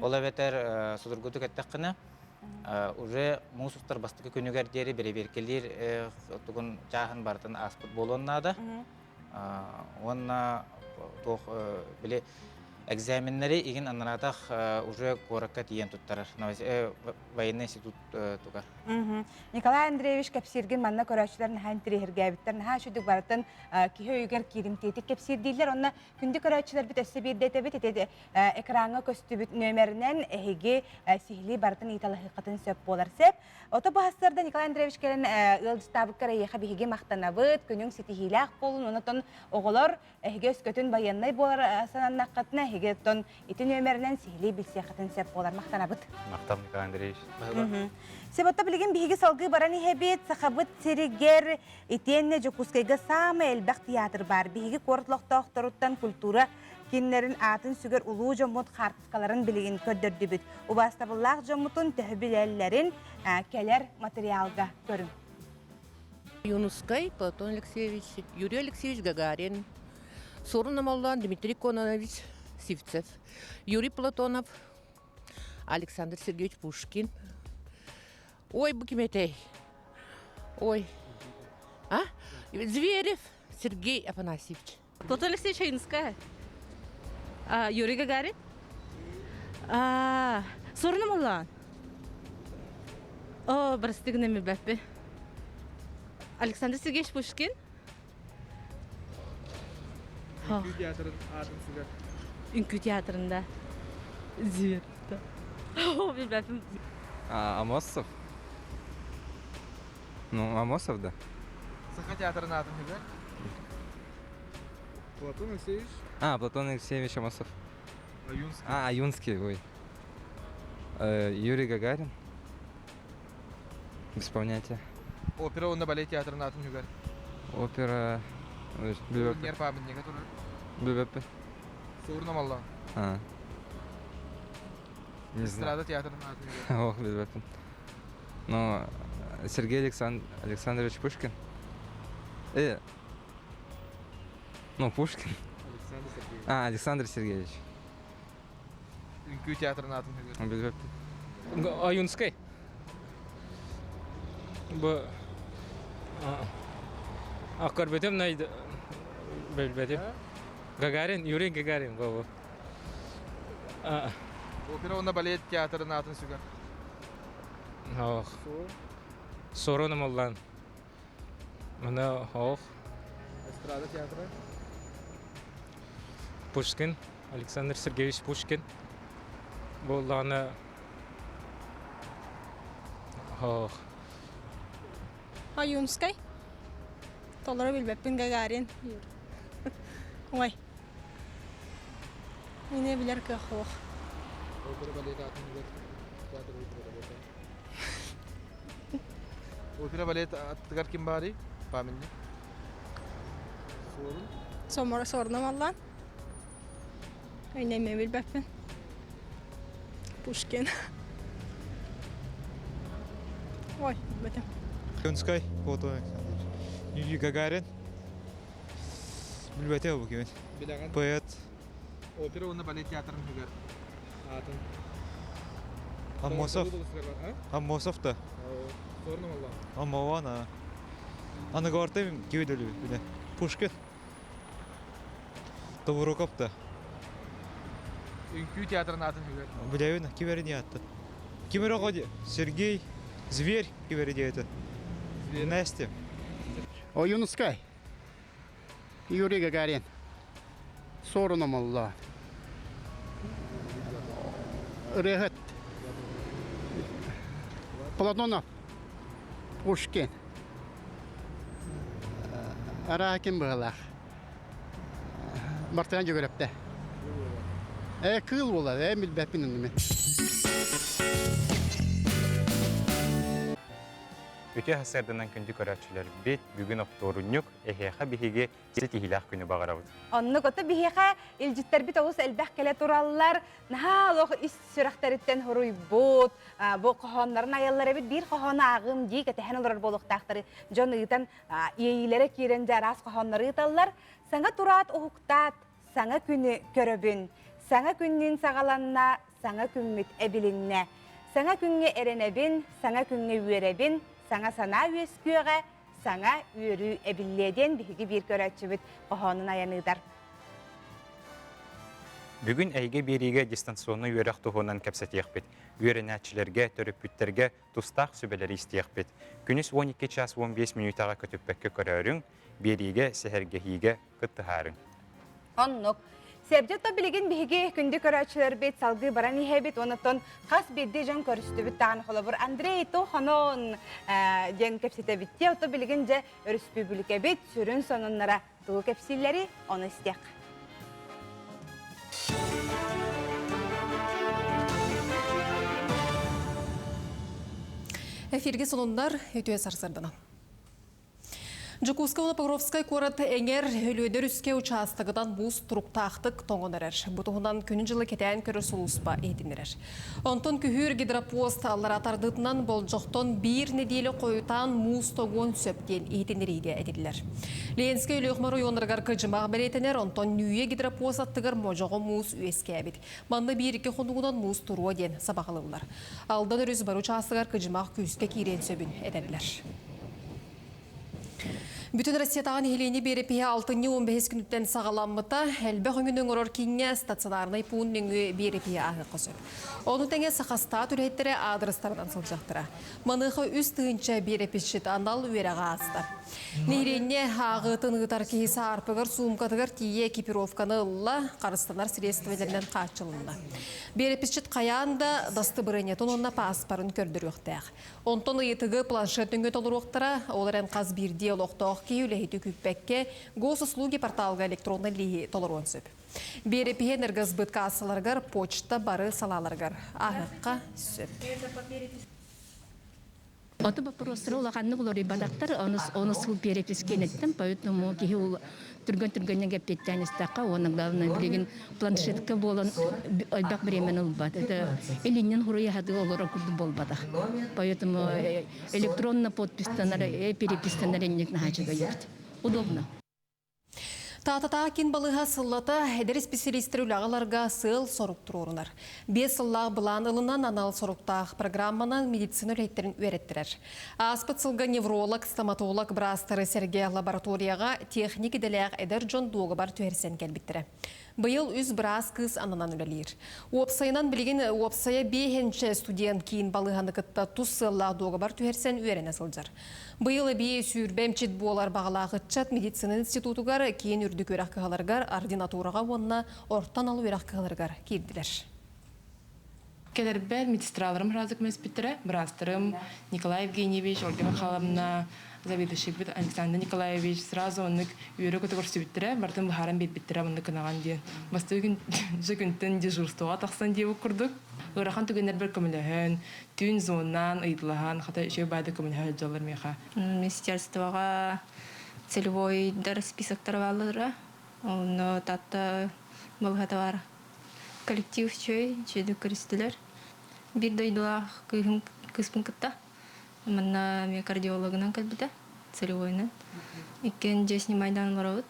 [SPEAKER 9] Ол эбэтэр судургутук эттэххинэ, уже муус устар бастакы күнүгэр диэри бэрэбиэркэлиир тугун чааһын барытын ааспыт буолуон наада. Уонна туох били экзаменнэри игин анараатах уже куоракка тиийэн туттарар военный институт тугар.
[SPEAKER 1] Николай Андреевич кэпсииргин манна көрөөччүлэр наһаа интириэһиргээбиттэр, наһаа үчүгдүк барытын киһи өйүгэр кииримтиэтик кэпсиир дииллэр. Онно күндү көрөөччүлэрбит өссө биирдэ этэбит, ити экраҥҥа көстүбүт нүөмэринэн эһиги сиһилии барытын ыйыталаһыаххытын сөп буолар сөп. Ото бу сарсыарда Николай Андреевич кэлэн ыалдьыттаабыккар эйиэхэ биһиги махтанабыт, күнүҥ ситиһиилээх буолун, онон оҕолор эһиги өскөтүн байыаннай буолар сананнаххытына, эһиги оттон ити нүөмэринэн сиһилии билсиэххитин сөп буолар. Махтанабыт.
[SPEAKER 2] Махтал, Николай Андреевич.
[SPEAKER 1] Себотто билигин биһиги салгыы баран иһэбит. Сахабыт сиригэр итиэннэ Дьокуускайга саамай элбэх театр баар. Биһиги куорат олохтоохторуттан культура кинилэрин аатын сүгэр улуу дьоммут хаартыскаларын билигин көрдөрдүбүт. Убаастабыллаах дьоммутун төһө билэллэрин кэлэр материалга көрүҥ.
[SPEAKER 10] Юнускай Платон Алексеевич, Юрий Алексеевич Гагарин, Суорун Омоллоон Дмитрий Кононович Сивцев, Юрий Платонов, Александр Сергеевич Пушкин. Ой, бу ким этэй? Ой. А? Зверев Сергей Афанасьевич.
[SPEAKER 11] Платон Алексеевич Ойунская. А, Юрий Гагарин. А, Суорун Омоллоон. О, прости гына бэппи. Александр Сергеевич Пушкин.
[SPEAKER 12] Үҥкүү театрын аатын сүгэр.
[SPEAKER 11] Үҥкүү театрында. Зверта. О, билбэппин.
[SPEAKER 13] Амосов. Ну, Амосов, да.
[SPEAKER 12] Саха театрын аатын сүгэр. Платон Алексеевич.
[SPEAKER 13] А, Платон Алексеевич Амосов.
[SPEAKER 12] Аюнский.
[SPEAKER 13] А, Аюнский, ой. Юрий Гагарин. Без понятия.
[SPEAKER 12] Опера уонна балет театрын аатын сүгэр.
[SPEAKER 13] Опера...
[SPEAKER 12] Нер памятника турар.
[SPEAKER 13] Билбэппин.
[SPEAKER 12] Суорун Омоллоон.
[SPEAKER 13] А. Не знаю.
[SPEAKER 12] Эстрада театрын аатын сүгэр.
[SPEAKER 13] Ох, билбэппин. Ну, Сергей Александрович Пушкин. Ну, Пушкин.
[SPEAKER 12] Александр Сергеевич.
[SPEAKER 13] А, Александр Сергеевич.
[SPEAKER 12] Үҥкүү театрын аатын сүгэр.
[SPEAKER 13] Билбэппин.
[SPEAKER 14] Ойунскай. Бу көрбөтүм билбэтим. Гагарин, Юрий Гагарин бу.
[SPEAKER 12] Опера уонна балет театрын аатын сүгэр.
[SPEAKER 14] Ох. Суорун Омоллоон. Мына ох.
[SPEAKER 12] Эстрада театра.
[SPEAKER 14] Пушкин, Александр Сергеевич Пушкин. Буоллаҕына ох.
[SPEAKER 15] Ойуунскай. Толору билбэппин Гагарин. Ой. Мини билэр кыах суох.
[SPEAKER 12] Опера балет аатын билэр театр Опера балет аттыгар ким баарый? Памятник. Суорун.
[SPEAKER 15] Соморо сорунам аллаан. Өйнеме билбэппин. Пушкин. Ой, билбэтим.
[SPEAKER 16] Кунскай, Платон Александрович. Юрий Гагарин. Билбэтэ бу кимин.
[SPEAKER 12] Билэҕин?
[SPEAKER 16] Поэт.
[SPEAKER 12] Опера уонна балет театрын үһүгэр аатын.
[SPEAKER 16] Аммосов. Аммосов да. Аммован а. Аныгорты киви дөлү биле. Пушкин. Тобуруков да.
[SPEAKER 12] Үҥкүү театрын аатын үһүгэр.
[SPEAKER 16] Билэбин кимери аттын. Кимери оҕо Сергей Зверь кимери диэти. Настя.
[SPEAKER 17] Ойуунускай. Юрий Гагарин. Суорун Омоллоон. Ырыаһыт. Платонов. Пушкин. Араа ким быһалаах? Мартыган Дьөгүрэптэ. Э, кыыл буолар, э, билбэппин онну мен.
[SPEAKER 2] Үтүө сарсыарданан күндү көрөөччүлэрбит, бүгүн оптуорунньук, эһиэхэ биһиги ситиһиилээх күнү баҕарабыт.
[SPEAKER 1] Оннук ото биһиэхэ илдьиттэрбит олус элбэх кэлэ тураллар. Наһаа олох ис сүрэхтэриттэн хоруйбут, бу хоһооннорун айаллар эбит. Биир хоһоону ааҕыым дии кэтэһэн олорор буолуохтаахтары дьон ыытан иэйиилэрэ киирэн дьэ араас хоһооннору ыыталлар. Саҥа тураат уһуктаат, саҥа күнү көрөбүн. Саҥа күннүүн саҕаланна, саҥа күммүт эбилиннэ. Саҥа күҥҥэ эрэнэбин, саҥа күҥҥэ үөрэбин, саҥа санаа үөскүөҕэ, саҥа үөрүү эбиллиэ диэн биһиги биир көрөөччүбүт хоһоонун айан ыытар.
[SPEAKER 2] Бүгүн эйгэ биэриигэ дистанционнай үөрэх туһунан кэпсэтиэхпит. Үөрэнээччилэргэ, төрөппүттэргэ тустаах сүбэлэри истиэхпит. Күнүс 12 час 15 мүнүүтэҕэ көтүппэккэ көрөөрүҥ, биэриигэ, сэһэргэһиигэ кыттыһаарыҥ.
[SPEAKER 1] Оннук. Сэбдьэ то билигин биһиги күндү көрөөччүлэрбит салгыы баран иһэбит онотон хас биирдии дьон көрүстүбүт даҕаны холобур Андрей Туханон диэн кэпсэтэбит дии ото билигин дьэ өрөспүүбүлүкэбит сүрүн сонуннара тугу кэпсииллэри ону истиэх.
[SPEAKER 3] Эфирге сонуннар үтүө сарсырданан. Дьокуускай уонна Покровскай куорат эҥэр Өлүөнэ өрүскэ учаастагынан муус туруктаахтык тоҥон эрэр. Бу туһунан күнү-дьылы кэтээн көрөр сулууспа иһитиннэрэр. Онтон күһүүр гидропост аллара тардыытынан болдьохтон биир нэдиэлэ хойутаан муус тоҥуон сөп диэн иһитиннэриигэ этиллэр. Ленскэй Өлүөхүмэ оройуоннарыгар кыдьымах бэлиэтэнэр, онтон Нүүйэ гидропост аттыгар модьоҕо муус үөскээбит. Манна биир-икки хонугунан муус туруо диэн сабаҕалыыллар. Алдан өрүс бары учаастагар кыдьымах күүскэ киириэн сөбүн этэллэр. Бүтүн Россиятааҕы нэһилиэнньэ биэрэпиһэ алтынньы 15 күнүттэн саҕаламмыта. Элбэх өҥөнү оҥорор кииҥҥэ стационарнай пуун нөҥүө биэрэпиһи ааһыахха сөп. Ону тэҥэ Сахастаат үлэһиттэрэ аадырыстарынан сылдьахтара. Маныаха 3000 биэрэписчит анал үөрэҕи ааста. Нэһилиэнньэ ааҕыытын ыытар киһи саарпыгар, суумкатыгар тиийэ экипировканы ылла, харыстанар средстволэринэн хааччылынна. Биэрэписчит хайаан да дастыбырыанньатын уонна пааспарын көрдөрүөхтээх. Онтон ыйытыгы планшет нөҥүө толоруохтара, ол эрэн хас биирдии олохтоох киһи үлэһити күүппэккэ Госуслуги порталга электроннай лииһи толоруон сөп. Биэрэпиһи энергосбыт каассаларыгар почта бары салааларыгар ааһыахха сөп.
[SPEAKER 18] Ото боппуруостара улаханнык уларыйбатахтар, ону сыл перепискэнэттэн, поэтому киһи түргэн-түргэнник эппиэттээн истэххэ, уонна главное билигин планшетка буолан элбэх времени ылбат. Это илиннен хуруйаһатыы олорор курдук буолбатах. Поэтому электронно подпистанар, перепистанар инник наһаа Удобно.
[SPEAKER 3] Таататааҕы киин балыыһа сыллата эдэр исписэлиистэри үлэҕэ ыларга сыал-сорук туруорунар. 5 сыллаах былаан ылынан анал соруктаах программанан медицина үлэһиттэрин үөрэттэрэр. Ааспыт сылга невролог, стоматолог быраастары сэргэ лабораторияҕа техник идэлээх эдэр дьон дуогабар түһэрсэн кэлбиттэрэ. Быйыл үс быраас кыыс ананан үлэлиир. Уопсайынан билигин уопсайа биэһинчэ студент киин балыыһаны кытта тус сыаллаах дуогабар түһэрсэн үөрэнэ сылдьар. Быйыл эбии сүүрбэ эмчит буолар баҕалаах ыччат медицина институтугар, киин үрдүк үөрэх кыһаларыгар, ординатураҕа уонна орто анал үөрэх кыһаларыгар киирдилэр.
[SPEAKER 19] Кэлэрбэр медсестраларым сразу көмөспүттэрэ. Быраастарым Николай Евгеньевич, Ольга Михайловна, заведующийбыт Александр Николаевич сразу оннук үөрэ-көтө көрсүбүттэрэ, барытын быһааран биэрбиттэрэ оннук гынаҕын диэн. Бастакы күн дьэ күнтэн дежурствоҕа тахсан диэбит курдук. Ыарахан түгэннэрбэр көмөлөһөн, түүн звоннаан, ыйыталаһан, хата үчүгэй баайда көмөлөһө сылдьаллар миэхэ.
[SPEAKER 20] Министерствоҕа целевойдар списоктара бааллара. Онно Татта балыһата баар. Коллектив үчүгэй, үчүгэйдик көрүстүлэр. Биир дойдулаах кыыһым кыыспын кытта манна эмиэ кардиологынан кэлбитэ, целевойунан. Иккиэн дьиэ снимайдаан олоробут.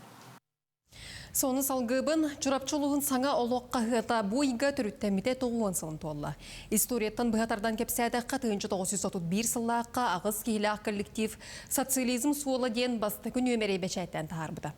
[SPEAKER 3] Сону салгыыбын Чурапчы улууһун саҥа олох хаһыата бу ыйга төрүттэммитэ 90 сылын туолла. Историяттан быһа тардан кэпсээтэххэ, 1931 сыллаахха аҕыс киһилээх коллектив «Социализм суола» диэн бастакы нүөмэри бэчээттээн таһаарбыта.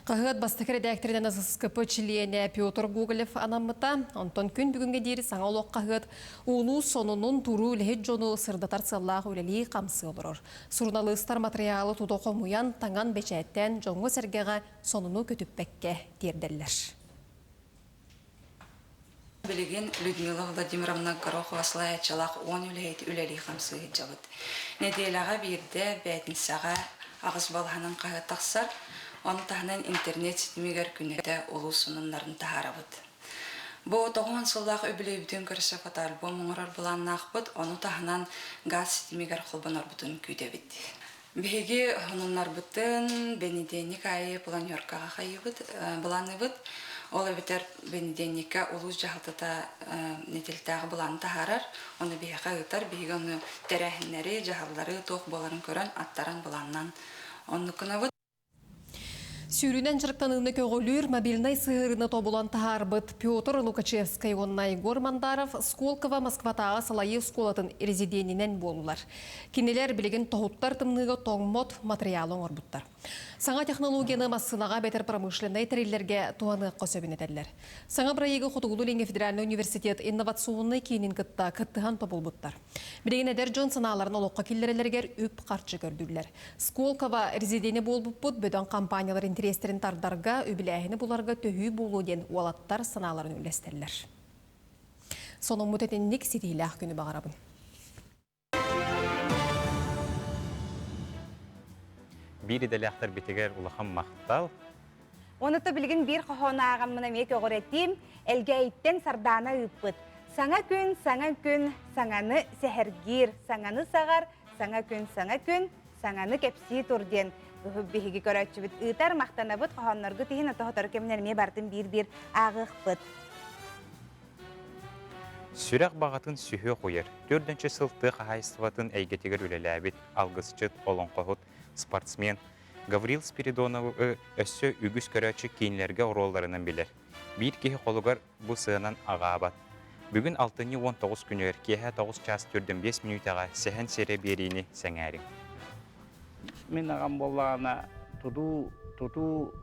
[SPEAKER 3] Хаһыат бастакы эрэдээктэринэн ССКП чилиэнэ Петр Гоголев анаммыта. Онтон күн бүгүҥҥэ диэри саҥа олох хаһыат улуус сонунун туруу үлэһит дьону сырдатар сыаллаах үлэлии-хамсыы олорор. Суруналыыстар матырыйаалы тута хомуйан, таҥан бэчээттээн дьоҥҥо-сэргэҕэ сонуну көтүппэккэ тиэрдэллэр.
[SPEAKER 21] Билигин Людмила Владимировна Горохова салайааччылаах 10 үлэһит үлэлии-хамсыы сылдьабыт. Нэдиэлэҕэ биирдэ бээтинсэҕэ аҕыс балаһанан хаһыат тахсар. Ону таһынан интернет ситимигэр күннэтэ улуус сонуннарын таһаарабыт. Бу 90 сыллаах үбүлүөйбүтүн көрсө фотоальбом оҥорор былааннаахпыт, ону таһынан газ ситимигэр холбонорбутун күүтэбит. Биһиги сонуннарбытын бэнидиэнньик аайы планеркаҕа хайыыбыт, былаанныыбыт. Ол эбэтэр бэнидиэнньиккэ улуус дьаһалтата нэдиэлэтээҕи былааны таһаарар, ону биһиэхэ ыытар. Биһиги ону тэрээһиннэри, дьаһаллары туох буоларын көрөн, аттаран былааннаан оннук гынабыт.
[SPEAKER 3] Сүүрүүнэн дьарыктаныыны көҕүлүүр мобильнай сыһыарыыны тобулан таһаарбыт Петр Лукачевскай уонна Егор Мандаров Сколково Москватааҕы салайыы оскуолатын резиденинэн буоллулар. Кинилэр билигин тоһуттар тымныыга тоҥмот матырыйаалы оҥорбуттар. Саҥа технологияны массыынаҕа эбэтэр промышленнай тэриллэргэ туһаныахха сөбүн этэллэр. Саҥа бырайыагы Хотугулуу-Илиҥҥи федеральнай университет инновационнай киинин кытта кыттыһан тобулбуттар. Билигин эдэр дьон санааларын олоххо киллэрэллэригэр үп-харчы көрдүүллэр. Сколково резиденэ буолбуппут бөдөҥ компаниялар интэриэстэрин тардарга, үбүлээһини буларга төһүү буолуо диэн уолаттар санааларын үллэстэллэр. Сонуммут итинник ситиилээх күнү баҕарабын.
[SPEAKER 2] Биир идэлээхтэрбитигэр улахан махтал.
[SPEAKER 1] Оны то билигин биир хоһоон ааҕаммын эмиэ көҕүрэтиим, Элгээйиттэн Сардаана ыыппыт. Саҥа күн, саҥа күн, саҥаны сэһэргиир, саҥаны саҕар, саҥа күн, саҥа күн, саҥаны кэпсии тур диэн биһиги көрөөччүбүт ыытар, махтанабыт хоһоонноргут иһин отоһотору кэминэн эмиэ барытын биир-биир ааҕыахпыт.
[SPEAKER 2] Сүрэх баҕатын сүһүөх уйар, төрдүнчү сыл тыа хаһаайыстыбатын эйгэтигэр үлэлээбит алгысчыт, олоҥхоһут, спортсмен Гаврил Спиридоновы өссө үгүс көрөөччү киинэлэргэ оруолларынан билэр. Биир киһи холугар бу сыанан аҕаабат. Бүгүн алтынньы 19 күнүгэр киэһэ 9 чаас 45 мүнүүтэҕэ Сэһэн сирэ биэриини сэҥээриҥ.
[SPEAKER 22] Мин аҕам буоллаҕына тутуу тутуу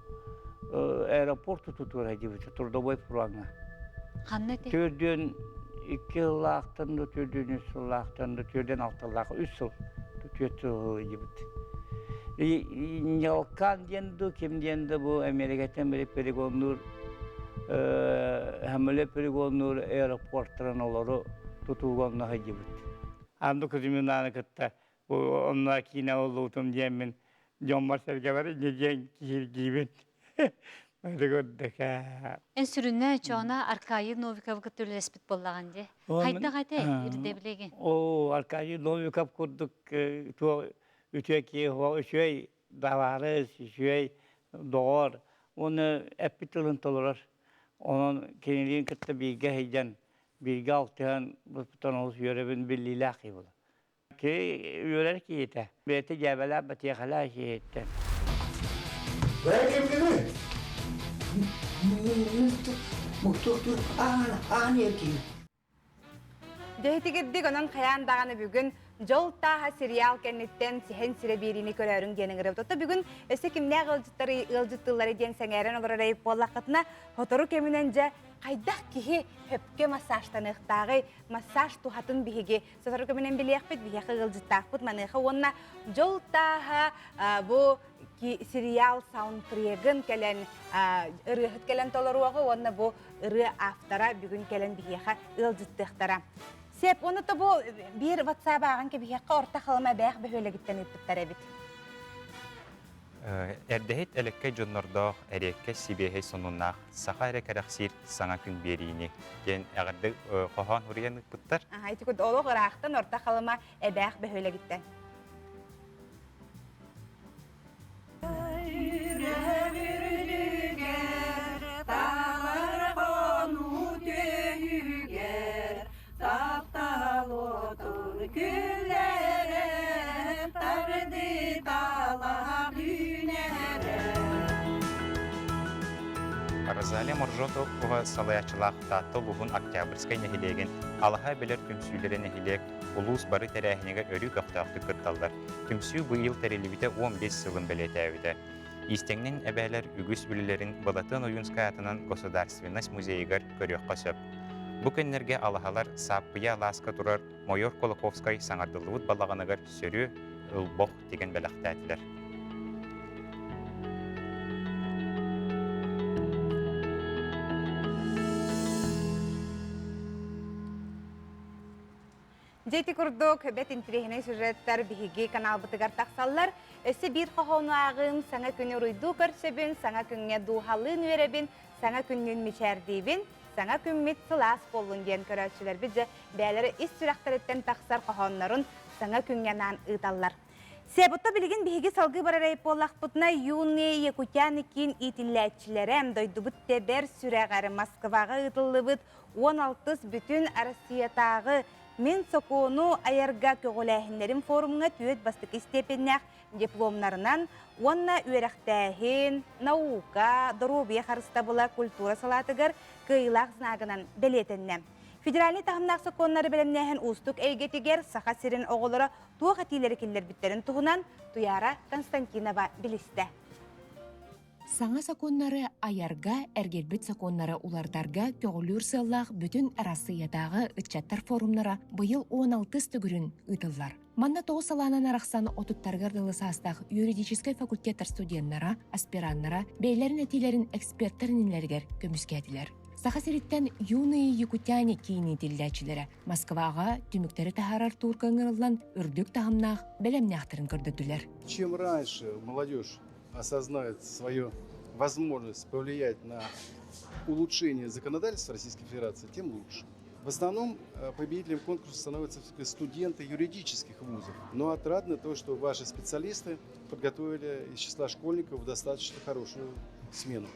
[SPEAKER 22] аэропорт тутуура диэбитэ трудовой фроҥҥа.
[SPEAKER 6] Ханна этэй?
[SPEAKER 22] Төрдүөн икки сыллаахтан да төрдүөн үс сыллаахтан да төрдүөн алталаах үс сыл түөрт сыл диэбит. Ньалкаан диэн дуу ким диэн да бу Америкаттан били полигоннуур Хамыле полигоннуур аэропорттарын олору тутууга онно сылдьыбыт. Анды Кузьминаны кытта бу онно киинэ оллуутум диэммин дьоммор-сэргэбэр инньэ диэн киһиргиибин.
[SPEAKER 6] Эн сүрүнэ чоона Аркадий Новиков кытта үлэлэспит буоллаҕын дии. Хайдах этэ ирдэбилигин?
[SPEAKER 22] Оо, Аркадий Новиков курдук туох үтүө киһи үчүгэй табаарыс, үчүгэй доҕор уонна эппит тылын толорор. Онон кинилиин кытта бииргэ сылдьан, бииргэ алтыһан быспытан олус үөрэбин биллиилээх киһи буолар. Киһи үөрэр киһитэ. Бэйэтэ дьээбэлээх бэтиэхэлээх киһиттэн.
[SPEAKER 23] Бэйэ кимҥиний? Аан эркин.
[SPEAKER 1] Дьэһитигирдик онон хайаан даҕаны бүгүн Дьол тааһа сериал кэнниттэн Сэһэн сирэ биэриини көрөөрүҥ диэн ыҥырабыт. Отто бүгүн өссө кимнээх ыалдьыттары ыалдьыттыыллары диэн сэҥээрэн олорор эбит буоллаххытына, сотору кэминэн дьэ хайдах киһи хөпкө массажтаныахтааҕый, массаж туһатын биһиги Сотору кэминэн билиэхпит, биһиэхэ ыалдьыттаахпыт маныаха уонна Дьол тааһа бу сериал саундтрегын кэлэн ырыаһыт кэлэн толоруоҕа уонна бу ырыа автора бүгүн кэлэн биһиэхэ ыалдьыттыахтара. Сеп, уонна то бу биир WhatsApp ааҕан кэбиһиэххэ орто халыма бээх бөһүөлэгиттэн ыыппыттар эбит.
[SPEAKER 2] Эрдэһит элэккэй дьоннордоох, эриэккэс сибиэһэй сонуннаах саха эрэ кэрэхсиир саҥа күн биэриини диэн эҕэрдэ хоһоон суруйан ыыппыттар.
[SPEAKER 1] Аха, ити курдук олох ыраахтан Орто Халыма Эбээх бөһүөлэгиттэн.
[SPEAKER 24] Күллэрэ тарды талаах үүнэрэ.
[SPEAKER 2] Розалия Моржотова салайааччылаах Таатта улууһун Октябрьскай нэһилиэгин Алаһа билэр түмсүүлэрэ нэһилиэк улуус бары тэрээһинигэр өрүү көхтөөхтүк кытталлар. Түмсүү быйыл тэриллибитэ 15 сылын бэлиэтээбитэ. Иистэнньэҥ эбээлэр үгүс үлэлэрин Былатыан Ойуунскай аатынан Государственность музейыгар көрүөххэ сөп. Бу күннэргэ алаһалар Сааппыйа алааска турар Мойор Кулаковскай саҥардыллыбыт балаҕаныгар сөрү, ылбох тигэн бэлэхтээтилэр.
[SPEAKER 1] Дьэ ити курдук бэт интириэһинэй сюжеттар биһиги каналбытыгар тахсаллар. Өссө биир хоһоону ааҕыым, саҥа күнү уруйдуу көрсөбүн, саҥа күҥҥэ дууһалыын үөрэбин, саҥа күннүүн мичээрдиибин, саҥа күммүт сылаас буоллун диэн көрөөччүлэрбит дьэ бэйэлэрэ ис сүрэхтэриттэн тахсар хоһооннорун саҥа күҥҥэ анаан ыыталлар. Себутта билигин биһиги салгыы барар эйп буоллахпытына юные якутяне киин иитиллээччилэрэ дойдубут тэбэр сүрэҕэр Москваҕа ыытыллыбыт 16 бүтүн Россиятааҕы Мин сокуону айарга көҕүлээһиннэрим форумҥа түөрт бастакы степеннээх дипломнарынан уонна үөрэхтээһин, наука, доруобуйа харыстабыла, культура салаатыгар кыайыылаах знагынан бэлиэтэннэ. Федеральнай таһымнаах сокуоннары бэлэмнээһин уустук эйгэтигэр Саха сирин оҕолоро туох этиилэри киллэрбиттэрин туһунан Туяра Константинова билистэ.
[SPEAKER 4] Саҥа сокуоннары айарга, эргэрбит сокуоннары уларытарга көҕүлүүр сыаллаах бүтүн Арассыыйатааҕы ыччаттар форумнара быйыл 16 төгүрүн ыытыллар. Манна тоҕус салаанан арахсан отуттарыгар дылы саастаах юридическай факультеттар студеннара, аспираннара бэйэлэрин этиилэрин эксперттэр иннилэригэр көмүскээтилэр. Саха сириттэн «Юные якутяне» киин иитиллээччилэрэ Москваҕа түмүктэри таһаарар туурга ыҥырыллан үрдүк таһымнаах бэлэмнээхтэрин көрдөрдүлэр.
[SPEAKER 5] Чем раньше молодежь осознает свою возможность повлиять на улучшение законодательства Российской Федерации, тем лучше. В основном э, победителем конкурса становятся студенты юридических вузов. Но отрадно то, что ваши специалисты подготовили из числа школьников достаточно хорошую смену.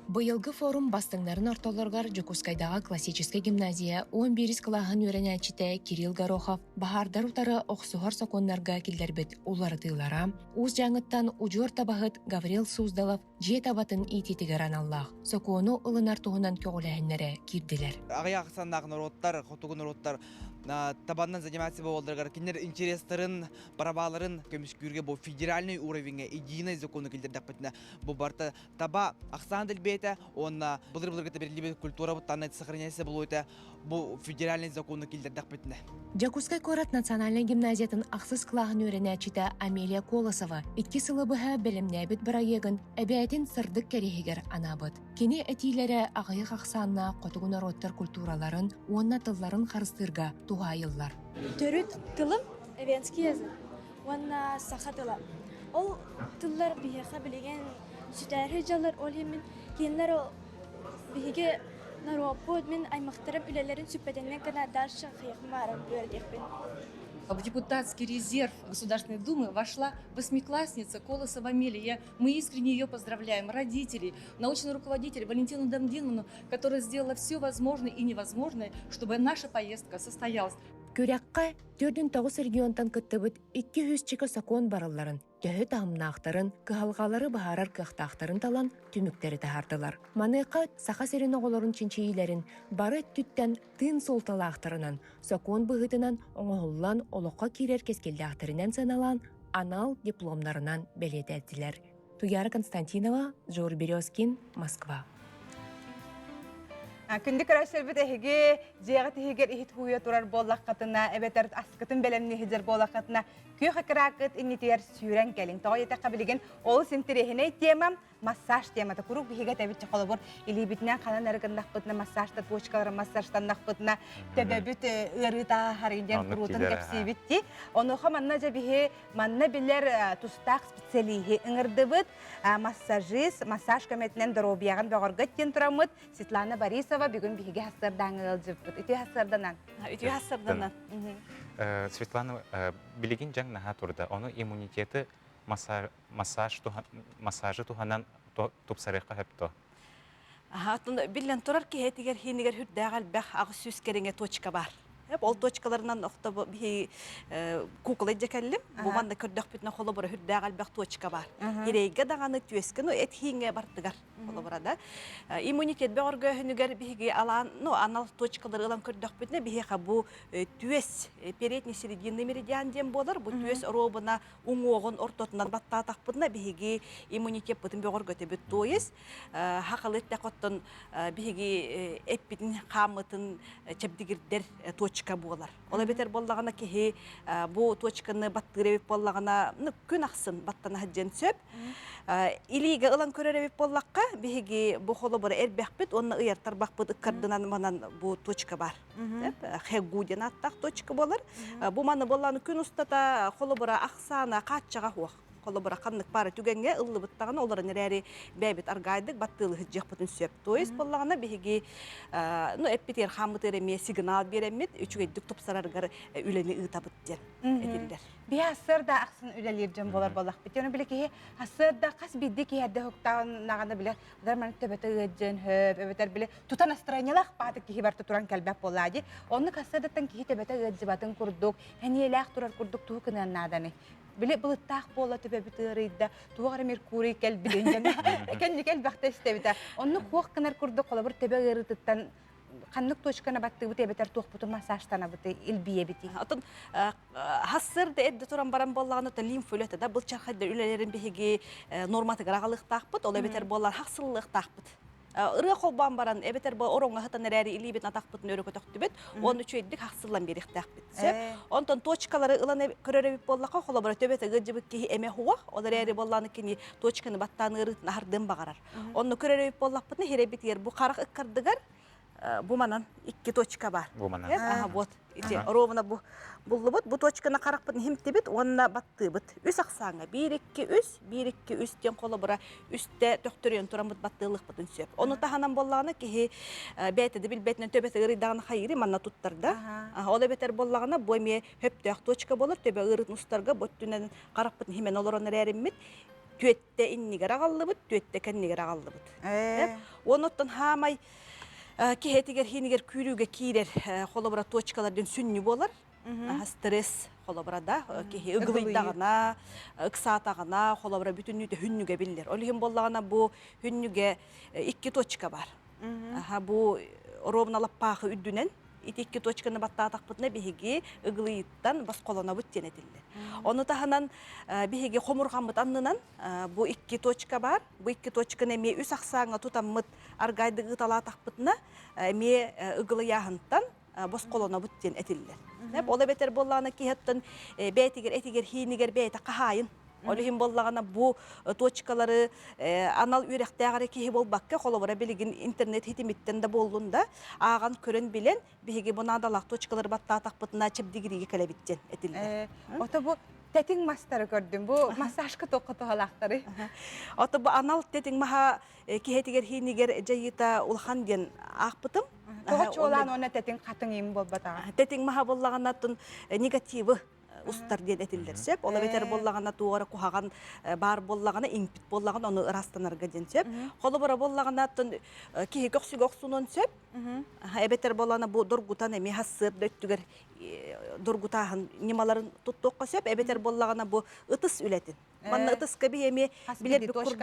[SPEAKER 4] Быйылгы форум бастыҥнарын ортолоругар Дьокуускайдааҕы классическай гимназия 11 кылааһын үөрэнээччитэ Кирилл Горохов баһаардар утары охсуһар сокуоннарга киллэрбит уларытыылара, Уус Дьааҥыттан удьуор табаһыт Гаврил Суздалов дьиэ табатын иитиитигэр аналлаах сокуону ылынар туһунан көҕүлээһиннэрэ киирдилэр.
[SPEAKER 7] Аҕыйах ахсааннаах норуоттар, хотугу норуоттар табаннан заниматься буолалларыгар кинилэр интерестерин, праваларын көмүскүүргэ бу федеральный уровеньҥа единый закону киллэрдэхпитинэ бу барыта таба ахсаан дэлбиэтэ уонна былыр-былыргыта бэриллибит культурабыт танна сохраняется буолуота бу федеральный закону киллэрдэхпитинэ.
[SPEAKER 4] Дьокуускай куорат национальнай гимназиятын ахсыс кылааһын үөрэнээччитэ Амелия Колосова икки сылы быһа бэлэмнээбит бырайыагын эбээтин сырдык кэриэһигэр анаабыт. Кини этиилэрэ аҕыйах ахсааннаах хотугу норуоттар культураларын уонна тылларын харыстыырга туһаайыллар.
[SPEAKER 24] Төрүт тылым эвенский язык уонна саха тыла. Ол тыллар биһиэхэ билигин сүтээри дьаллар, ол иһин мин кинилэр ол биһиги норуоппут мин аймахтарым үлэлэрин сүппэтиннэн гына дальше хайыахмаарым үөрэтиэхпин.
[SPEAKER 25] В депутатский резерв Государственной Думы вошла восьмиклассница Колосова Амелия. Мы искренне ее поздравляем, родителей, научного руководителя Валентину Дамдиновну, которая сделала все возможное и невозможное, чтобы наша поездка состоялась.
[SPEAKER 4] Күрэххэ 49 регионтан кыттыбыт 200 чика сокуон барылларын төһө таһымнаахтарын, кыһалҕалары быһаарар кыахтаахтарын талан түмүктэри таһаардылар. Маныаха Саха сирин оҕолорун чинчийиилэрин бары өттүттэн тыын суолталаахтарынан, сокуон быһыытынан оҥоһуллан олоххо киирэр кэскиллээхтэринэн сыаналаан анал дипломнарынан бэлиэтээтилэр. Туяра Константинова, Жор Березкин, Москва.
[SPEAKER 1] Күндү көрөөччүлэрбит эһиги дьиэҕит иһигэр иһит хууйа турар буоллаххытына, эбэтэр аскытын бэлэмнии сылдьар буоллаххытына, күөх экракыт иннитигэр сүүрэн кэлиҥ. Тоҕо диэтэххэ билигин олус интэриэһинэй тема массаж темата. Куруук биһиги этэбит холобур илиибитинэн ханан эрэ гыннахпытына массажта точкалары массажтаннахпытына төбөбүт ыарыыта ааһар диэн куруутун кэпсиибит дии. Онуоха манна дьэ биһи манна билэр тустаах специалиһи ыҥырдыбыт. Массажист, массаж көмөтүнэн доруобуйаҕын бөҕөргөт диэн тураммыт Светлана Борисова бүгүн биһиги хассыардааҥҥа ыалдьыппыт. Үтүө хассыарданан.
[SPEAKER 11] Үтүө хассыарданан.
[SPEAKER 2] Светлана, билигин дьаҥ наһаа турда. Ону иммунитеты массаж массажы туһанан тупсарыахха сөп дуо?
[SPEAKER 11] Биллэн турар киһи этигэр хиинигэр хүрдээх элбэх 800 кэриҥэ точка бар.
[SPEAKER 8] Ол точкаларынан охто биһи кукла дьэ кэллим. Бу манна көрдөхпүтүнэ холобура үрдээх элбэх точка бар. Ирэйгэ даҕаны түөскэ, ну эт хииҥҥэ бартыгар холобура да. Иммунитет бөҕөргөөһүнүгэр биһиги алаан, ну анал точкалары ылан көрдөхпүтүнэ биһиэхэ бу түөс передний серединный меридиан диэн буолар. Бу түөс оруобуна уҥуоҕун ортотунан баттаатахпытына биһиги иммунитеппытын бөҕөргөтөбүт. То есть хахалы эттэхоттон биһиги эппитин хааммытын чэбдигирдэр точка буолар. Ол эбэтэр буоллаҕына киһи бу точканы баттыыр эбит буоллаҕына күн ахсын баттана сылдьыан сөп. Илиигэ ылан көрөр эбит буоллахха биһиги бу холобура эрбэхпит уонна ыйар тарбахпыт ыккардынан манан бу точка бар. Хэгу диэн ааттаах точка буолар. Бу маны буоллаҕына күн устата холобура ахсаана хааччаҕа суох. Холобура ханнык баара түгэҥҥэ ыллыбыттаҕына олорон эрээри бэйэбит аргаайдык баттыылыһыт дьиэхпитин сөп. То есть буоллаҕына биһиги ну эппитигэр хааммытыгар эмиэ сигнал биэрэммит үчүгэйдик тупсарарыгар үлэни ыытабыт диэн этиллэр.
[SPEAKER 1] Биһи ассыарда ахсын үлэлиир дьон буолар буоллахпыт. Ону били киһи ассыарда хас биирдии киһи эрдэ уһуктаҕына били Дар маны төбөтө ыаддьыан хөп, эбэтэр били тута настроениелаах баатык киһи барта туран кэлбэт буоллаа дии. Оннук ассыадаттан киһи төбөтө ыаддьыбатын курдук, эниэлээх турар курдук тугу кыныан нааданы. Били былыттаах буола төбөбүт ыарыйда, туох эрэ Меркурий кэлбитин дьэн кэнники элбэхтэ истэбитэ. Оннук хуох гынар курдук холобур төбө ыарыытыттан ханнык точканы баттыыбыт эбэтэр туохпутун массажтанабыты илбийэбитий.
[SPEAKER 8] Отон хассыр да эрдэ туран баран буоллаҕына то лимфа үлэтэ да былчархайдар үлэлэрин биһиги норматыгар аҕалыахтаахпыт, ол эбэтэр буоллар хахсыллыахтаахпыт. Ырыа холбоон баран эбэтэр бу ороҥҥо сытан эрээри илиибит атахпытын өрө көтөхтүбүт, уонна үчүгэйдик хахсыллан биэриэхтээхпит. Сөп. Онтон точкалары ылан көрөр эбит буоллахха, холобура төбөтө ыалдьыбыт киһи эмэ хуох, ол эрээри буоллаҕына кини точканы баттаан ыарыытын аһардыан баҕарар. Онно көрөр эбит буоллахпытына, хирэбитигэр бу харах ыккардыгар бу манан икки точка бар.
[SPEAKER 2] Бу манан.
[SPEAKER 8] Ага, вот. Ити ровно бу буллубут. Бу точканы харахпытын химтибит уонна баттыыбыт. Үс ахсааҥҥа 1 2 3 1 2 3 диэн холобура үстэ төхтөрүйэн тураммыт баттыылыхпытын сөп. Ону таһынан буоллаҕына киһи бэйэтэ да билбэтинэн төбөтө ыарыйдаҕына хайыырый манна туттарда. Ол эбэтэр буоллаҕына бу эмиэ хөптөөх точка буолар. Төбө ыарыытын устарга бу өттүнэн харахпытын химэн олорон эрээриммит түөттэ иннигэр аҕаллыбыт, түөттэ кэннигэр аҕаллыбыт. Уонна оттон хаамай киһитигэр хиинигэр күүрүүгэ киирэр холобура точкалар диэн сүнньү буолар. Стресс холобура да киһи ыгылыйдаҕына, ыксаатаҕына, холобура бүтүннүүтэ хүннүгэ биллэр. Ол иһин буоллаҕына бу хүннүгэ икки точка бар. Бу ровно лаппаахы үрдүнэн ити икки точканы баттаатахпытына биһиги ыгылыйыттан босхолонобут диэн этиллэр. Ону таһынан биһиги хомурҕаммыт аннынан бу икки точка бар. Бу икки точканы эмиэ үс ахсааҥҥа тутаммыт аргайдык ыыталаатахпытына эмиэ ыгылыйааһынтан босхолонобут диэн этиллэр. Ол эбэтэр буоллаҕына киһиттэн бэйэтигэр этигэр хиинигэр бэйэтэ хаһаайын Ол иһин буоллаҕына бу точкалары анал үөрэхтээх эрэ киһи буолбакка, холобура билигин интернет хитимиттэн да буоллун да, ааҕан көрөн билэн, биһиги бу наадалаах точкалары баттаатахпытына чэбдигириигэ кэлэбит диэн этиллэр.
[SPEAKER 1] Ото бу тэтиҥ мастары көрдүм. Бу массажка туохха туһалаахтарый?
[SPEAKER 8] Ото бу анал тэтиҥ маһа киһитигэр хиинигэр дьайыыта улахан диэн аахпытым.
[SPEAKER 1] Тоҕо чуолаан уонна тэтиҥ хатыҥ им буолбатаҕа?
[SPEAKER 8] Тэтиҥ маһа буоллаҕына негативы устар диэн этиллэр сөп. Ол эбэтэр буоллаҕына туора куһаҕан баар буоллаҕына, иҥпит буоллаҕына ону ыраастанарга диэн сөп. Холобура буоллаҕына оттон киһи көхсүгэ охсунуон сөп. Эбэтэр буоллаҕына бу доргутан эмиэ хассыап да өттүгэр доргутааһын ньымаларын туттуохха сөп. Эбэтэр буоллаҕына бу ытыс үлэтин Манна ытыска би эмиэ билэр курдук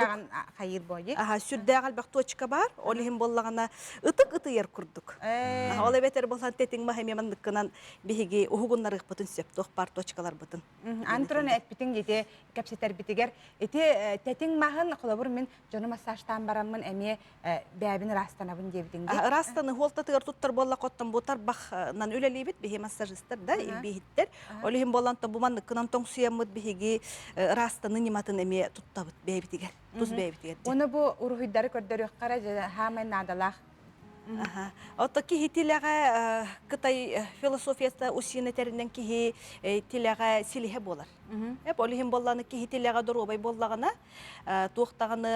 [SPEAKER 1] хайыр бойи.
[SPEAKER 8] Аха, сүрдээх элбэх точка бар. Ол иһин буоллаҕына ытык ытыйар курдук. Ол эбэтэр болан тэтиҥ маһ эмиэ манныккынан биһиги уһугуннарыахпытын сөп туох бар точкаларбытын.
[SPEAKER 1] Аны туран эппитиҥ ити кэпсэтэрбитигэр ити тэтиҥ маһын холобур мин дьону массажтаан бараммын эмиэ бэйэбин ыраастанабын диэбитиҥ дии.
[SPEAKER 8] Ыраастаны хуолтатыгар туттар буоллаххоттон бу тарбахнан үлэлиибит биһи массажистар да илбииһиттэр. Ол иһин буолан бу манныккынан тоҥсуйаммыт биһиги ыраастаны ньыматын эмиэ туттабыт бэйэбитигэр, тус бэйэбитигэр.
[SPEAKER 1] Уонна бу уруһуйдары көрдөрүөххэ эрэ хаамай наадалаах.
[SPEAKER 8] Ото киһи тилэҕэ Кытай философията усина тэринэн киһи тилэҕэ силиһэ буолар. Ол иһин буоллаҕына киһи тилэҕэ доруобай буоллаҕына туох даҕаны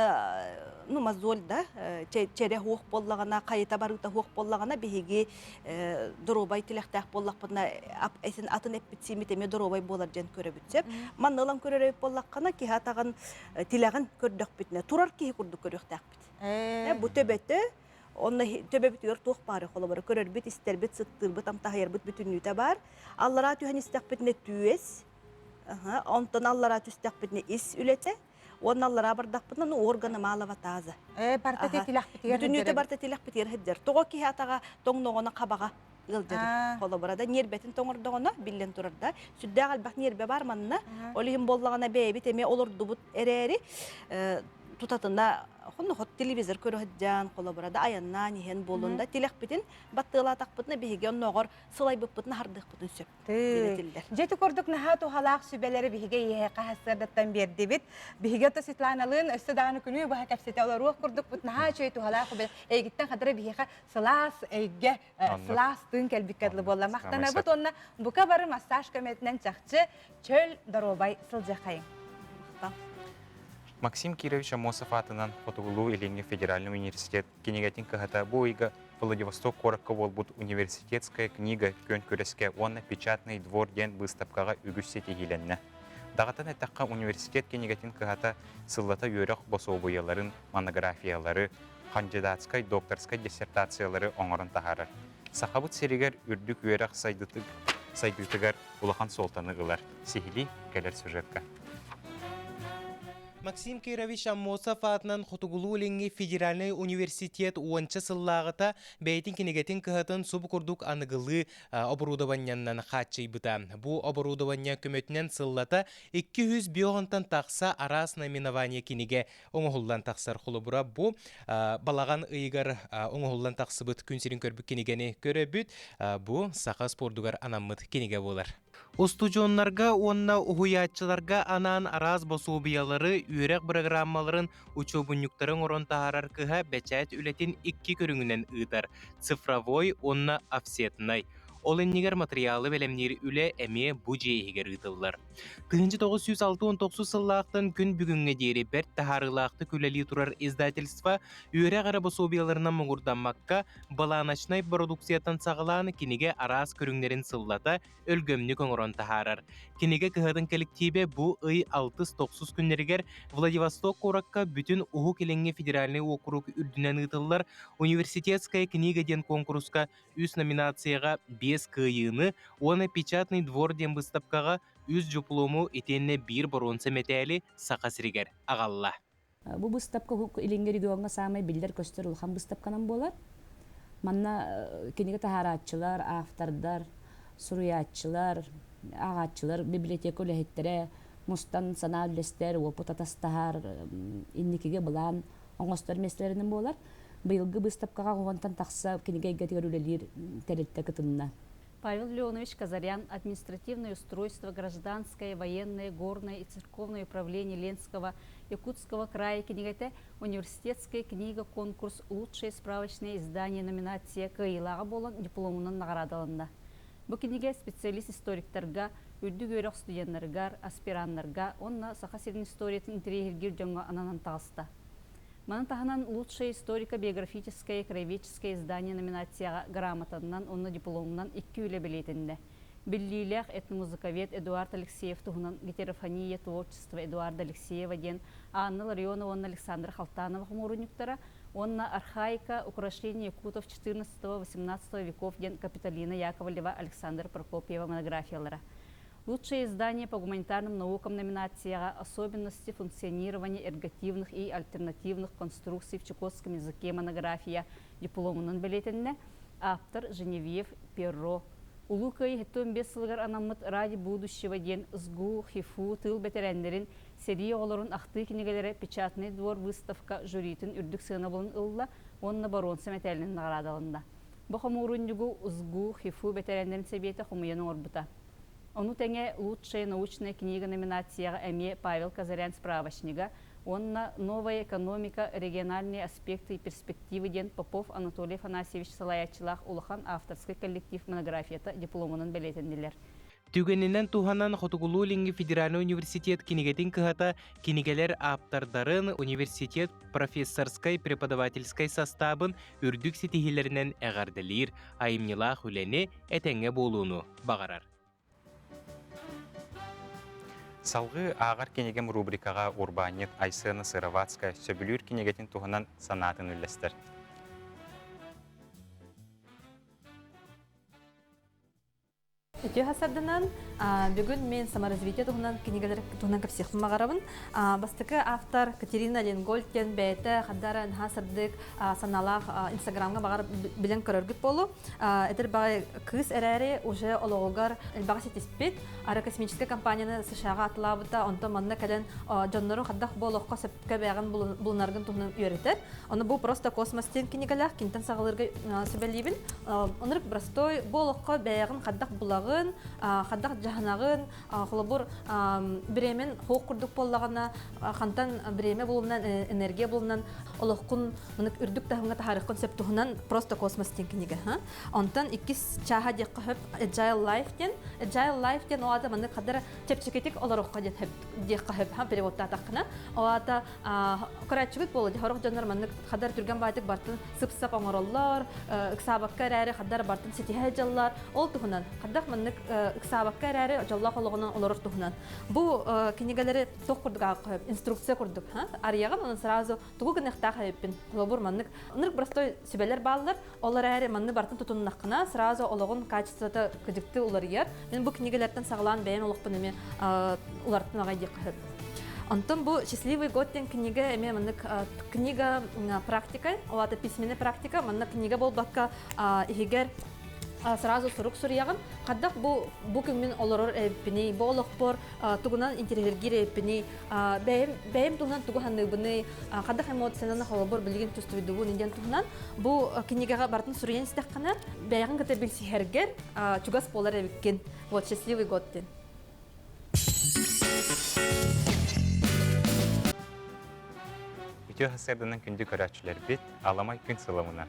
[SPEAKER 8] ну мозоль да чэрэ хуох буоллаҕына хайыта барыыта хуох буоллаҕына биһиги доруобай тилэхтээх буоллахпытына эсин атын эппит сиимит эмиэ доруобай буолар диэн көрөбүт сөп манна ылан көрөр эбит буоллаххына киһи атаҕын тилэҕин көрдөхпүтүнэ турар киһи курдук көрүөхтээхпит бу төбөтө. Онно төбөбүтүгэр туох баары холобура көрөрбүт, истэрбит, сыттыырбыт, амтаһыйарбыт бүтүннүүтэ баар. Аллараа түһэн истэхпитинэ түөс, онтон аллараа түстэхпитинэ ис үлэтэ, уонна аллараа бардахпытына ну органы малого таза.
[SPEAKER 1] Э, барта тилэхпитигэр
[SPEAKER 8] Бүтүннүүтэ барта тилэхпитигэр сылдьар. Тоҕо киһи атаҕа тоҥноҕуна хабаҕа ыалдьарый. Холобура да ньиэрбэтин тоҥордоҕуна биллэн турар да сүрдээх элбэх ньиэрбэ бар манна. Ол иһин буоллаҕына бэйэбит эмиэ олордубут эрээри тутатына хоннохот телевизор көрө сылдьан холобура да айаннаан иһэн буоллун да тилэхпитин баттыалаатахпытына биһиги оннооҕор сылайбыппытын аһардыахпытын сөп диэн этиллэр.
[SPEAKER 1] Дьэ ити курдук наһаа туһалаах сүбэлэри биһиги эйиэхэ хаһысыардаттан биэрдибит. Биһиги ото Светланалыын өссө даҕаны күнүү быһа кэпсэтэ олоруох курдукпут наһаа үчүгэй туһалаах сүбэ эйигиттэн хадара биһиэхэ сылаас эйгэ сылаас тыын кэлбиккэ дылы буолла. Махтанабыт уонна бука бары массаж көмөтүнэн чахчы чөл доруобай сылдьыаххайыҥ.
[SPEAKER 2] Максим Кирович Аммосов аатынан Хотугулуу-Илиҥҥи федеральный университет кинигэтин кыһата бу ыйга Владивосток куоракка буолбут «Университетская книга» күөн күрэскэ уонна «Печатный двор» диэн быыстапкаҕа үгүс ситиһиилэннэ. Даҕатан эттэххэ, университет кинигэтин кыһата сыллата үөрэх босуобуйаларын, монографиялары, хандьыдаатскай, докторскай диссертациялары оҥорон таһаарар. Сахабыт сиригэр үрдүк үөрэх сайдыытыгар улахан суолтаны ылар. Сиһилии кэлэр сюжетка.
[SPEAKER 9] Максим Кирович Аммосов аатынан Хотугулуу-Илиҥҥи федеральнай университет уонча сыллааҕыта бэйэтин кинигэтин кыһатын субу курдук аныгылыы оборудованиеннан хааччыйбыта. Бу оборудование көмөтүнэн сыллата 200 биоҕонтон тахса араас наименование кинигэ оҥоһуллан тахсар. Холобура, бу балаҕан ыйыгар оҥоһуллан тахсыбыт күн сирин көрбүт кинигэни көрөбүт. Бу саха спордугар анаммыт кинигэ буолар. Устудьуоннарга уонна уһуйааччыларга анаан араас босуобуйалары, үөрэх бырагырааммаларын, учуобунньуктары оҥорон таһаарар кыһа бэчээт үлэтин икки көрүҥүнэн ыытар: цифровой уонна офсетнай. Ол иннигэр матырыйаалы бэлэмниир үлэ эмиэ бу дьиэ иһигэр ыытыллар. 1969 сыллаахтан күн бүгүҥҥэ диэри бэрт таһаарыылаахтык үлэлии турар издательство үөрэх эрэ босуобуйаларынан муҥурдаммакка, балааночнай бородууксуйаттан саҕалаан кинигэ араас көрүҥнэрин сыллата өлгөмнүк оҥорон таһаарар. Кинигэ кыһатын кэлэктиибэ бу ый алтыс-тохсус күннэригэр Владивосток куоракка бүтүн Уһук Илиҥҥи федеральнай уокурук үрдүнэн ыытыллар «Университетская книга» диэн куонкуруска үс номинацияҕа биэс кыайыыны уонна «Печатный двор» диэн быыстапкаҕа үс дьупулуому итиэннэ биир боруонса мэтээли Саха сиригэр аҕалла.
[SPEAKER 10] Бу быыстапка Уһук Илиҥҥи региоҥҥа саамай биллэр-көстөр улахан быыстапканан буолар. Манна кинигэ таһаарааччылар, автордар, суруйааччылар, ааҕааччылар, библиотека үлэһиттэрэ мустан санаа үллэстэр, уопут атастаһар, инникигэ былаан оҥостор миэстэлэринэн буолар. Быйылгы быыстапкаҕа уонтан тахса кинигэ эйгэтигэр үлэлиир тэрилтэ кытынна.
[SPEAKER 6] Павел Леонович Казарян административное устройство гражданское, военное, горное и церковное управление Ленского Якутского края кинигэтэ университетская книга конкурс лучшее справочное издание номинация кыайыылааҕа буолан дипломунан наҕараадаланна. Бу кинигэ специалист-историктарга, үрдүк үөрэх студеннарыгар, аспираннарга уонна Саха сирин историятын интэриэһиргиир дьоҥҥо ананан таҕыста. Маны таһынан «Лучшее историко-биографическое краеведческое издание» номинацияҕа грамотаннан уонна дипломунан икки үлэ бэлиэтэннэ. Биллиилээх этномузыковед Эдуард Алексеев туһунан «Гетерофония творчества Эдуарда Алексеева» диэн Анна Ларионова уонна Александра Халтанова хомуурунньуктара уонна «Архаика. Украшение якутов XIV-XVIII веков» диэн Капитолина Яковлева, Александра Прокопьева монографиялара. Лучшее издание по гуманитарным наукам номинацияҕа «Особенности функционирования эргативных и альтернативных конструкций в чукотском языке» монография дипломунан бэлиэтэннэ. Ааптар Женевьев Перро. Улуу Кыайыы 75 сылыгар анаммыт «Ради будущего» диэн СГУ, ХИФУ тыыл бэтэрээннэрин, сэрии оҕолорун ахтыы кинигэлэрэ Печатный двор выставка жюритин үрдүк сыанабылын ылла уонна боруонса мэтээлинэн наҕараадаланна. Бу хомуурунньугу СГУ, ХИФУ бэтэрээннэрин сэбиэтэ хомуйан оҥорбута. Ону тэҥэ «Лучшая научная книга» номинацияҕа эмиэ Павел Казарян справочнига уонна «Новая экономика. Региональные аспекты и перспективы» диэн Попов Анатолий Афанасьевич салайааччылаах улахан авторскай коллектив монографията дипломунан бэлиэтэннилэр.
[SPEAKER 9] Түгэнинэн туһанан Хотугулуу-Илиҥҥи федеральнай университет кинигэтин кыһата кинигэлэр ааптардарын, университет профессорскай преподавательскай састаабын үрдүк ситиһиилэринэн эҕэрдэлиир, айымньылаах үлэни, этэҥҥэ буолууну баҕарар.
[SPEAKER 2] Салгыы ааҕар кинигэм рубрикаҕа урбаанньыт Айсена Сыроватская сөбүлүүр кинигэтин туһунан санаатын үллэстэр.
[SPEAKER 11] Үтүө хасарданан, бүгүн мен саморазвитие туһунан кинигэлэр туһунан кэпсиэхпин баҕарабын. Бастакы автор Катерина Ленгольд диэн бэйэтэ хардара наһаа сырдык санаалаах Инстаграмҥа баҕар билэн көрөргүт буолу. Эдэр баҕай кыыс эрээри уже олоҕугар элбэҕи ситиспит. Аэрокосмическай компанияны США-ҕа атылаабыта, онтон манна кэлэн дьоннору хайдах бу олоххо сөпкө бэйэҕин булунаргын туһунан үөрэтэр. Ону бу просто космос диэн кинигэлээх кинтэн саҕалыырга сүбэлиибин. Оннук простой бу олоххо бэйэҕин хайдах булаҕын, хайдах дьаһанаҕын, холобур бириэмэн хоох курдук буоллаҕына, хантан бириэмэ булунан, энергия булунан олоххун мынык үрдүк таһымҥа таһаарыаххын сөп туһунан просто космос диэн кинигэ. Онтон иккис чааһа диэххэ сөп Agile Life диэн. Agile Life диэн ол аата маннык хадара чэпчэкитик олоруохха диэн диэххэ сөп переводтаатаххына. Ол аата көрөөччүгүт буолуо дии сорох дьоннор маннык хадар түргэн баайтык бартын сып-сап оҥороллор, ыксаабакка эрээри хадар бартын ситиһэ дьаллар. Ол туһунан хадах маннык ыксаабакка эрээри дьоллоох олоҕунан олорор туһунан. Бу кинигэлэри туох курдук аахха инструкция курдук арыйаҕын онон сразу тугу гыныахтаах эбиппин холобур маннык ынырык простой сүбэлэр бааллар ол эрээри манны бартын тутуннаххына сразу олоҕун качествота кыдьыкты уларыйар мин бу кинигэлэртэн саҕалаан бэйэм олохпун эмиэ уларыттым аҕай диэххэ сөп Онтон бу «Счастливый год» диэн книга эмиэ маннык книга практика, ол аата письменная практика, манна книга буолбакка иһигэр сразу сурук суруйаҕын. Хайдах бу бу күммүн олорор эбиппиний, бу олохпор тугунан интириэһиргиир эбиппиний, бэйэм бэйэм туһунан тугу саныыбыный, хайдах эмоциянан холобур билигин чувствуйдубун диэн туһунан бу кинигэҕэ барытын суруйан истэххинэ бэйэҕин кытта билсиһэргэр чугас буолар эбиккин. Вот счастливый год диэн.
[SPEAKER 2] Үтүө сарсыарданан күндү көрөөччүлэрбит, аламай күн сыламына.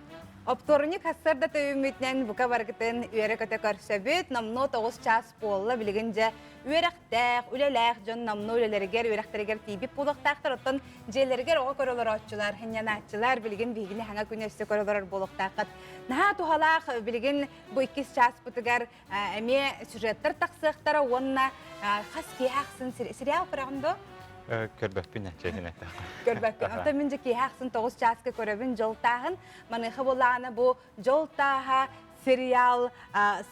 [SPEAKER 1] Оптуорунньук сарсыарда төйүммүтүнэн бука барыгытын үөрэ-көтө көрсөбүт. Номнуо 9 чаас буолла. Билигин дьэ үөрэхтээх, үлэлээх дьон номнуо үлэлэригэр, үөрэхтэригэр тиийбит буолуохтаахтар. Оттон дьиэлэригэр оҕо көрө олорооччулар, сынньанааччылар билигин биһигини хаҥа күн өссө көрө олорор буолуохтааххыт. Наһаа туһалаах билигин бу иккис чааспытыгар эмиэ сюжеттар тахсыахтара уонна хас киэһэ ахсын сериал көрөҕүн дуо?
[SPEAKER 2] Көрбөппүн чэһин эттэххэ.
[SPEAKER 1] Көрбөккүн. Оттон мин дьэ киэһэ ахсын 9 чааска көрөбүн дьол тааһын. Маныаха буоллаҕына бу дьол тааһа сериал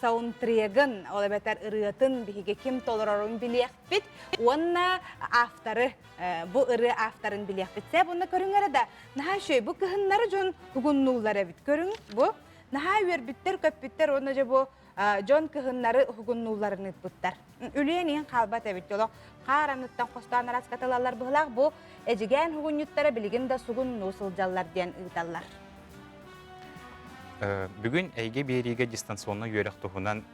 [SPEAKER 1] саундтрегын, ол эбэтэр ырыатын биһиги ким толорорун билиэхпит уонна авторы бу ырыа авторын билиэхпит. Сэ буна көрүҥ эрэ да наһаа үчүгэй бу кыһыннары дьон угуннуллар эбит. Көрүҥ бу Наһаа үөрбүттэр, көппүттэр уонна дьэ бу дьон кыһыннары уһугуннуулларын ыыппыттар. Үлүйэн иһин хаалбат эбит. Олох хаар анныттан хостоон араскатылаллар быһылаах бу Эдьигээн уһугунньуттара билигин да сугуннуу сылдьаллар диэн ыыталлар.
[SPEAKER 2] Бүгүн эйгэ биэриигэ дистанционнай үөрэх туһунан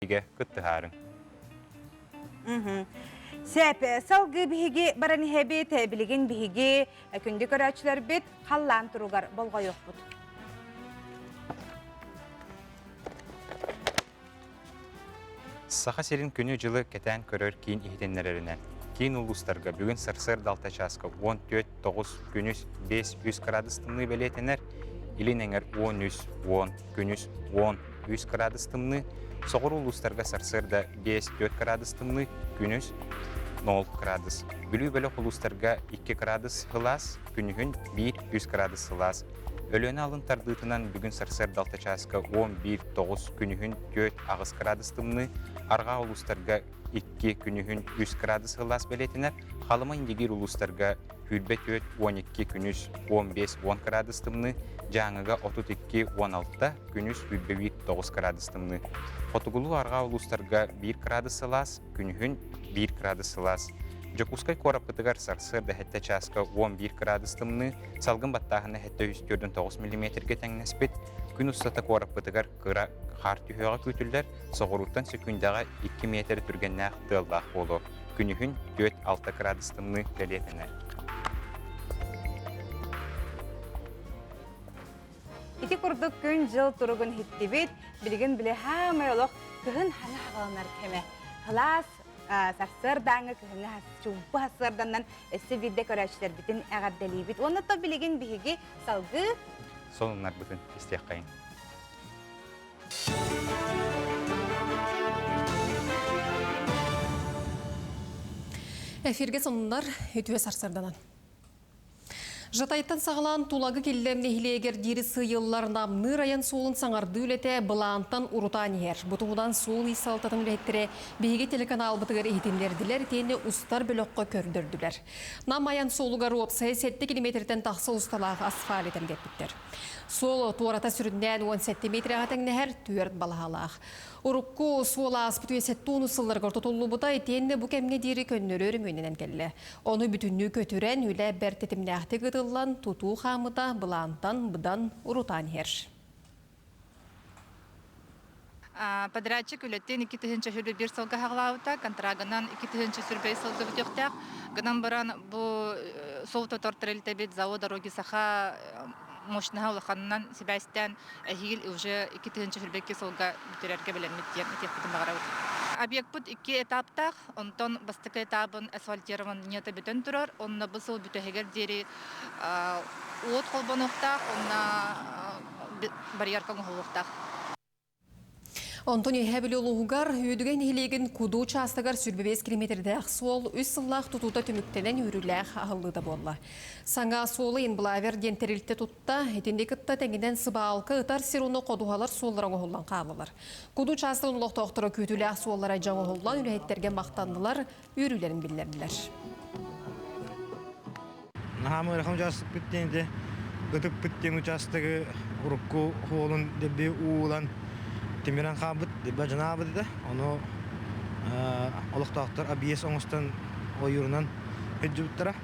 [SPEAKER 2] кыттыһаарыҥ.
[SPEAKER 1] Сөп, салгыы биһиги баран иһэбит, билигин биһиги күндү көрөөччүлэрбит халлаан туругар болҕойуохпут.
[SPEAKER 2] Саха сирин күнү-дьылы кэтээн көрөр киин иһитиннэрэринэн, киин улуустарга бүгүн сарсыарда 6 чааска 14-9, күнүс 5-3 кыраадыс тымныы бэлиэтэнэр, илин эҥэр 13-10, күнүс 10-3 кыраадыс тымныы, соҕуруу улуустарга сарсыарда 5-4 кыраадыс тымныы, күнүс 0 кыраадыс. Бүлүү бөлөх улуустарга 2 кыраадыс сылаас, күнүһүн 1-3 кыраадыс сылаас. Өлүөнэ алын тардыытынан бүгүн сарсыарда 6 чааска 11-9, күнүһүн 4-8 кыраадыс тымныы, арҕаа улуустарга 2, күнүһүн 3 кыраадыс сылаас бэлиэтэнэр, Халыма-Индигиир улуустарга 24-12, күнүс 15-10 кыраадыс тымныы, Дьааҥыга 32-16, күнүс 21-9 кыраадыс тымныы. Хотугулуу-арҕаа улуустарга 1 кыраадыс сылаас, күнүһүн 1 кыраадыс сылаас. Дьокуускай куораппытыгар сарсыарда 7 чааска 11 кыраадыс тымныы, салгын баттааһына 749 миллиметргэ тэҥнэспит. Күн устата куораппытыгар кыра хаар түһүөҕэ күүтүллэр, соҕурууттан сөкүүндэҕэ 2 миэтэрэ түргэннээх тыаллаах буолуо. Күнүһүн 4-6 кыраадыс тымныы бэлиэтэнэр.
[SPEAKER 1] Ити курдук күн-дьыл туругун иһиттибит. Билигин били хаамай олох кыһын хана хаҕаланар кэмэ. Кылаас сарсыардааҥы кыһыҥҥы чуумпу сарсыарданан өссө биирдэ көрөөччүлэрбитин эҕэрдэлиибит. Уонна то билигин биһиги салгыы
[SPEAKER 2] сонуннарбытын истиэххэйиҥ.
[SPEAKER 3] Эфиргэ сонуннар үтүө сарсарданан. Жатайтан саҕалаан Тулагы Киллэм нэһилиэгэр диэри сыыйыллар Намныыр айан суолун саҥардыы үлэтэ былаантан урутаан иһэр. Бу туһунан суол-иис салалтатын үлэһиттэрэ биһиги телеканалбытыгар иһитиннэрдилэр итиэннэ устар бөлөххө көрдөрдүлэр. Нам айан суолугар уопсайа 7 километртэн тахса усталаах асфальт тэлгэппиттэр. Суол туората сүрүннээн 17 метрэҕэ тэҥнэһэр түөрт балаһалаах. Урукку суол ааспыт үйэ 70 сылларыгар тутуллубута итиэннэ бу кэмҥэ диэри көннөрү өрөмүөннэнэн кэллэ. Ону бүтүннүү көтүрэн, үлэ бэрт тэтимнээхтик ыытыллан, тутуу хаамыта былаантан быдан урутаан иһэр.
[SPEAKER 12] Подрядчик үлэттэн 2021 сылга хаҕылаабыта, контрагынан 2025 сылга бүтүөхтээх. Гынан баран бу суол тотор тэрилтэбит ЗАО «Дороги Саха» мощноһа улаханынан сибээстээн эһиил уже 2022 сылга бүтэрэргэ бэлэммит диэн этиэхпитин баҕарабыт. Объекпыт икки этаптаах, онтон бастакы этабын асфальтированиета бүтэн турар, онно бу сыл бүтэһигэр диэри уот холбонуохтаах, онно барьерка оҥоһуллуохтаах.
[SPEAKER 3] Онтон Үөһээ Бүлүү улууһугар Үөдүгэй нэһилиэгин Куду учаастагар 25 километрдээх суол үс сыллаах тутуута түмүктэнэн үөрүүлээх аһыллыыта буолла. Саҥа суолу Инблавер диэн тэрилтэ тутта, итинни кытта тэҥинэн сыбаалка ытар сир уну ходуһалар суоллара оҥоһуллан хааллылар. Куду учаастагын олохтоохторо күүтүүлээх суоллара дьэ оҥоһуллан үлэһиттэргэ махтаннылар, үөрүүлэрин биллэрдилэр.
[SPEAKER 13] Наһаа ыарахан учаастакпыт диэн ити ытыкпыт диэн учаастагы урукку хуолун дебби уулан тимирэн хаалбыт дебби дьанаабыт этэ. Ону олохтоохтор объезд оҥостон ойуурунан сылдьыбыттара.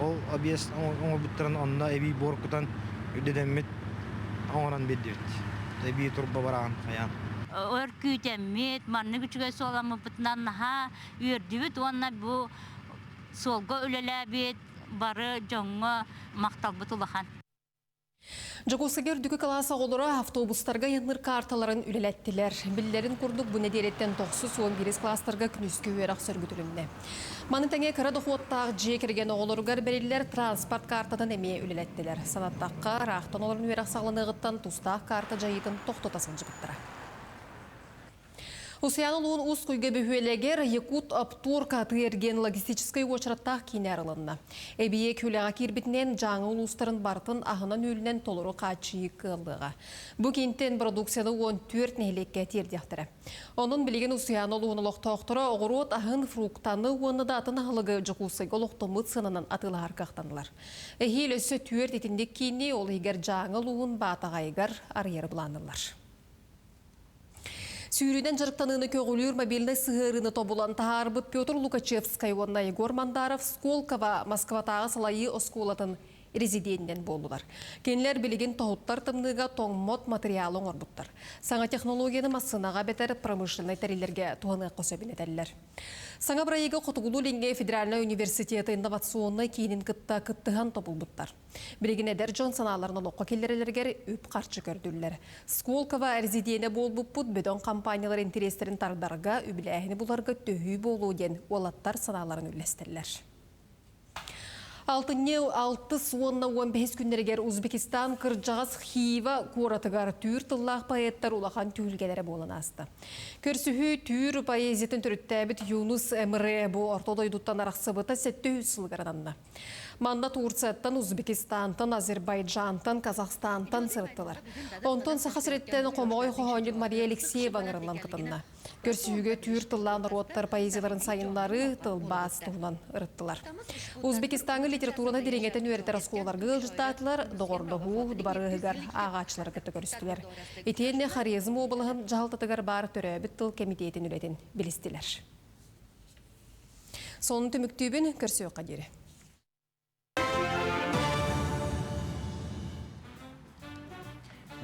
[SPEAKER 13] Ол объезд оҥорбуттарын онно эбии буор кутан үрдэтэммит оҥорон биэрдибит. Эбии турба бараан хайаан.
[SPEAKER 14] Өр күүтэммит, маннык үчүгэй суоламмыппытынан наһаа үөрдүбүт уонна бу суолга үлэлээбит бары дьоҥҥо махталбыт улахан.
[SPEAKER 3] Дьокуускайга үрдүкү кылаас оҕолоро автобустарга айанныыр каарталарын үлэлэттилэр. Биллэрин курдук, бу нэдиэлэттэн тохсус уон биирис кылаастарга күнүскү үөрэх сөргүтүлүннэ. Маны тэҥэ кыра дохуоттаах дьиэ кэргэн оҕолоругар бэриллэр транспорт каартатын эмиэ үлэлэттилэр. Санаттахха, ыраахтан олорон үөрэх саҕаланыаҕыттан тустаах каарта дьайыытын тохтото сылдьыбыттара. Усуйаан улуун Уус Куйга бөһүөлэгэр Якут Оптуорка атыы-эргиэн логистическай уочараттаах киинэ арылынна. Эбийиэк үлэҕэ киирбитинэн Дьааҥы улуустарын барытын аһынан-үөлүнэн толору хааччыйыы кыаллыаҕа. Бу киинтэн продукцияны 14 нэһилиэккэ тиэрдиэхтэрэ. Онон билигин Усуйаана улууһун олохтоохторо оҕуруот аһын, фруктаны уонна да атын аһылыгы Дьокуускайга олохтоммут сыананан атыылаһар кыахтаннылар. Эһиил өссө түөрт итинник киини, ол иһигэр Дьааҥы улууһун Баатаҕайыгар арыйары былаанныыллар. Сүүрүүнэн дьарыктаныыны көҕүлүүр мобильнай сыһыарыыны тобулан таһаарбыт Петр Лукачевскай уонна Егор Мандаров Сколково Москватааҕы салайыы оскуолатын резиденинэн буоллулар. Кинилэр билигин тоһуттар тымныыга тоҥмот матырыйаалы оҥорбуттар. Саҥа технологияны массыынаҕа эбэтэр промышленнай тэриллэргэ туһаныахха сөбүн этэллэр. Саҥа бырайыагы Хотугулуу-Илиҥҥи федеральнай университеты инновационнай киинин кытта кыттыһан тобулбуттар. Билигин эдэр дьон санааларын олоххо киллэрэллэригэр үп-харчы көрдүүллэр. Сколково резиденэ буолбуппут бөдөҥ компаниялар интэриэстэрин тардарга, үбүлээһини буларга төһүү буолуо диэн уолаттар санааларын үллэстэллэр. Алтынньы алтыс уонна уон бэһис күннэригэр Узбекистан кырдьаҕас Хива куоратыгар түүр тыллаах поэттар улахан түһүлгэлэрэ буолан ааста. Көрсүһүү түүр поэзиятын төрүттээбит Юнус Эмре бу орто дойдуттан арахсыбыта 700 сылыгар ананна. Манна Турцияттан, Узбекистантан, Азербайджантан, Казахстантан сырыттылар. Онтон Саха сириттэн хомоҕой хоһоонньут Мария Алексеева ыҥырыллан кытынна. Көрсүһүүгэ түүр тыллаах норуоттар поэзияларын сайыннарыы тылбаас туһунан ырыттылар. Узбекистаҥҥа литератураны дириҥэтэн үөрэтэр оскуолаларга ыалдьыттаатылар, доҕордоһуу дыбарыаһыгар ааҕааччылары кытта көрүстүлэр. Итиэннэ Хорезм уобалаһын дьаһалтатыгар баар төрөөбүт тыл кэмитиэтин үлэтин билистилэр. Сонун түмүктүүбүн көрсүөххэ диэри.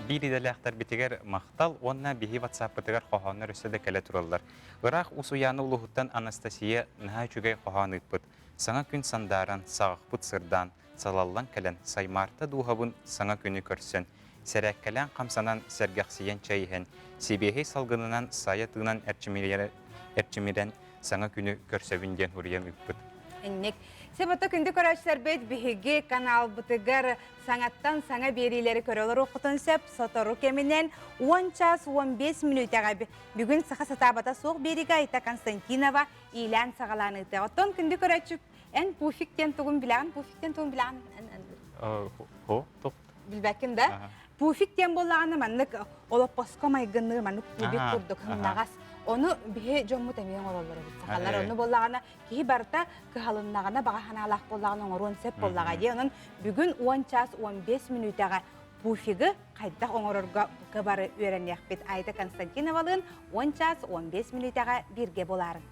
[SPEAKER 2] Биир идэлээхтэрбитигэр махтал уонна биһи ватсаппытыгар хоһооннор өссө да кэлэ тураллар. Ыраах Усуйаана улууһуттан Анастасия наһаа үчүгэй хоһоон ыыппыт. Саҥа күн сандааран, саҕахпыт сырдаан, салаллан кэлэн, саймаарта дууһабын саҥа күнү көрсөн, сэрээккэлээн хамсанан, сэргэхсийэн чэй иһэн, сибиэһэй салгынынан сайа тыынан эрчимирэн, саҥа күнү көрсөбүн диэн уруйан ыыппыт.
[SPEAKER 1] Инник. Себото күндү көрөөччүлэрбит биһиги каналбытыгар саҥаттан саҥа биэриилэри көрө олоруоххутун сөп. Сотору кэминэн 10 час 15 мүнүүтэҕэ бүгүн саха сатаабата суох биэриигэ Айта Константинова иилээн саҕалаан ыытыа. Оттон күндү көрөөччү эн пуфик диэн тугун билэҕин? Пуфик диэн тугун билэҕин?
[SPEAKER 2] Хо, тоқ.
[SPEAKER 1] Билбэккин да? Пуфик диэн буоллаҕына маннык олоппоско майгынныыр маннык кубик курдук хымнаҕас. Ону биһи дьоммут эмиэ оҥороллор эбит сахалар. Ону буоллаҕына киһи барыта кыһалыннаҕына баҕа санаалаах буоллаҕына оҥоруон сөп буоллаҕа дии. Онон бүгүн 10 час 15 мүнүүтэҕэ пуфигы хайдах оҥорорго бука бары үөрэниэхпит. Айда Константиновалыын 10 час 15 мүнүүтэҕэ бииргэ буолаарыҥ.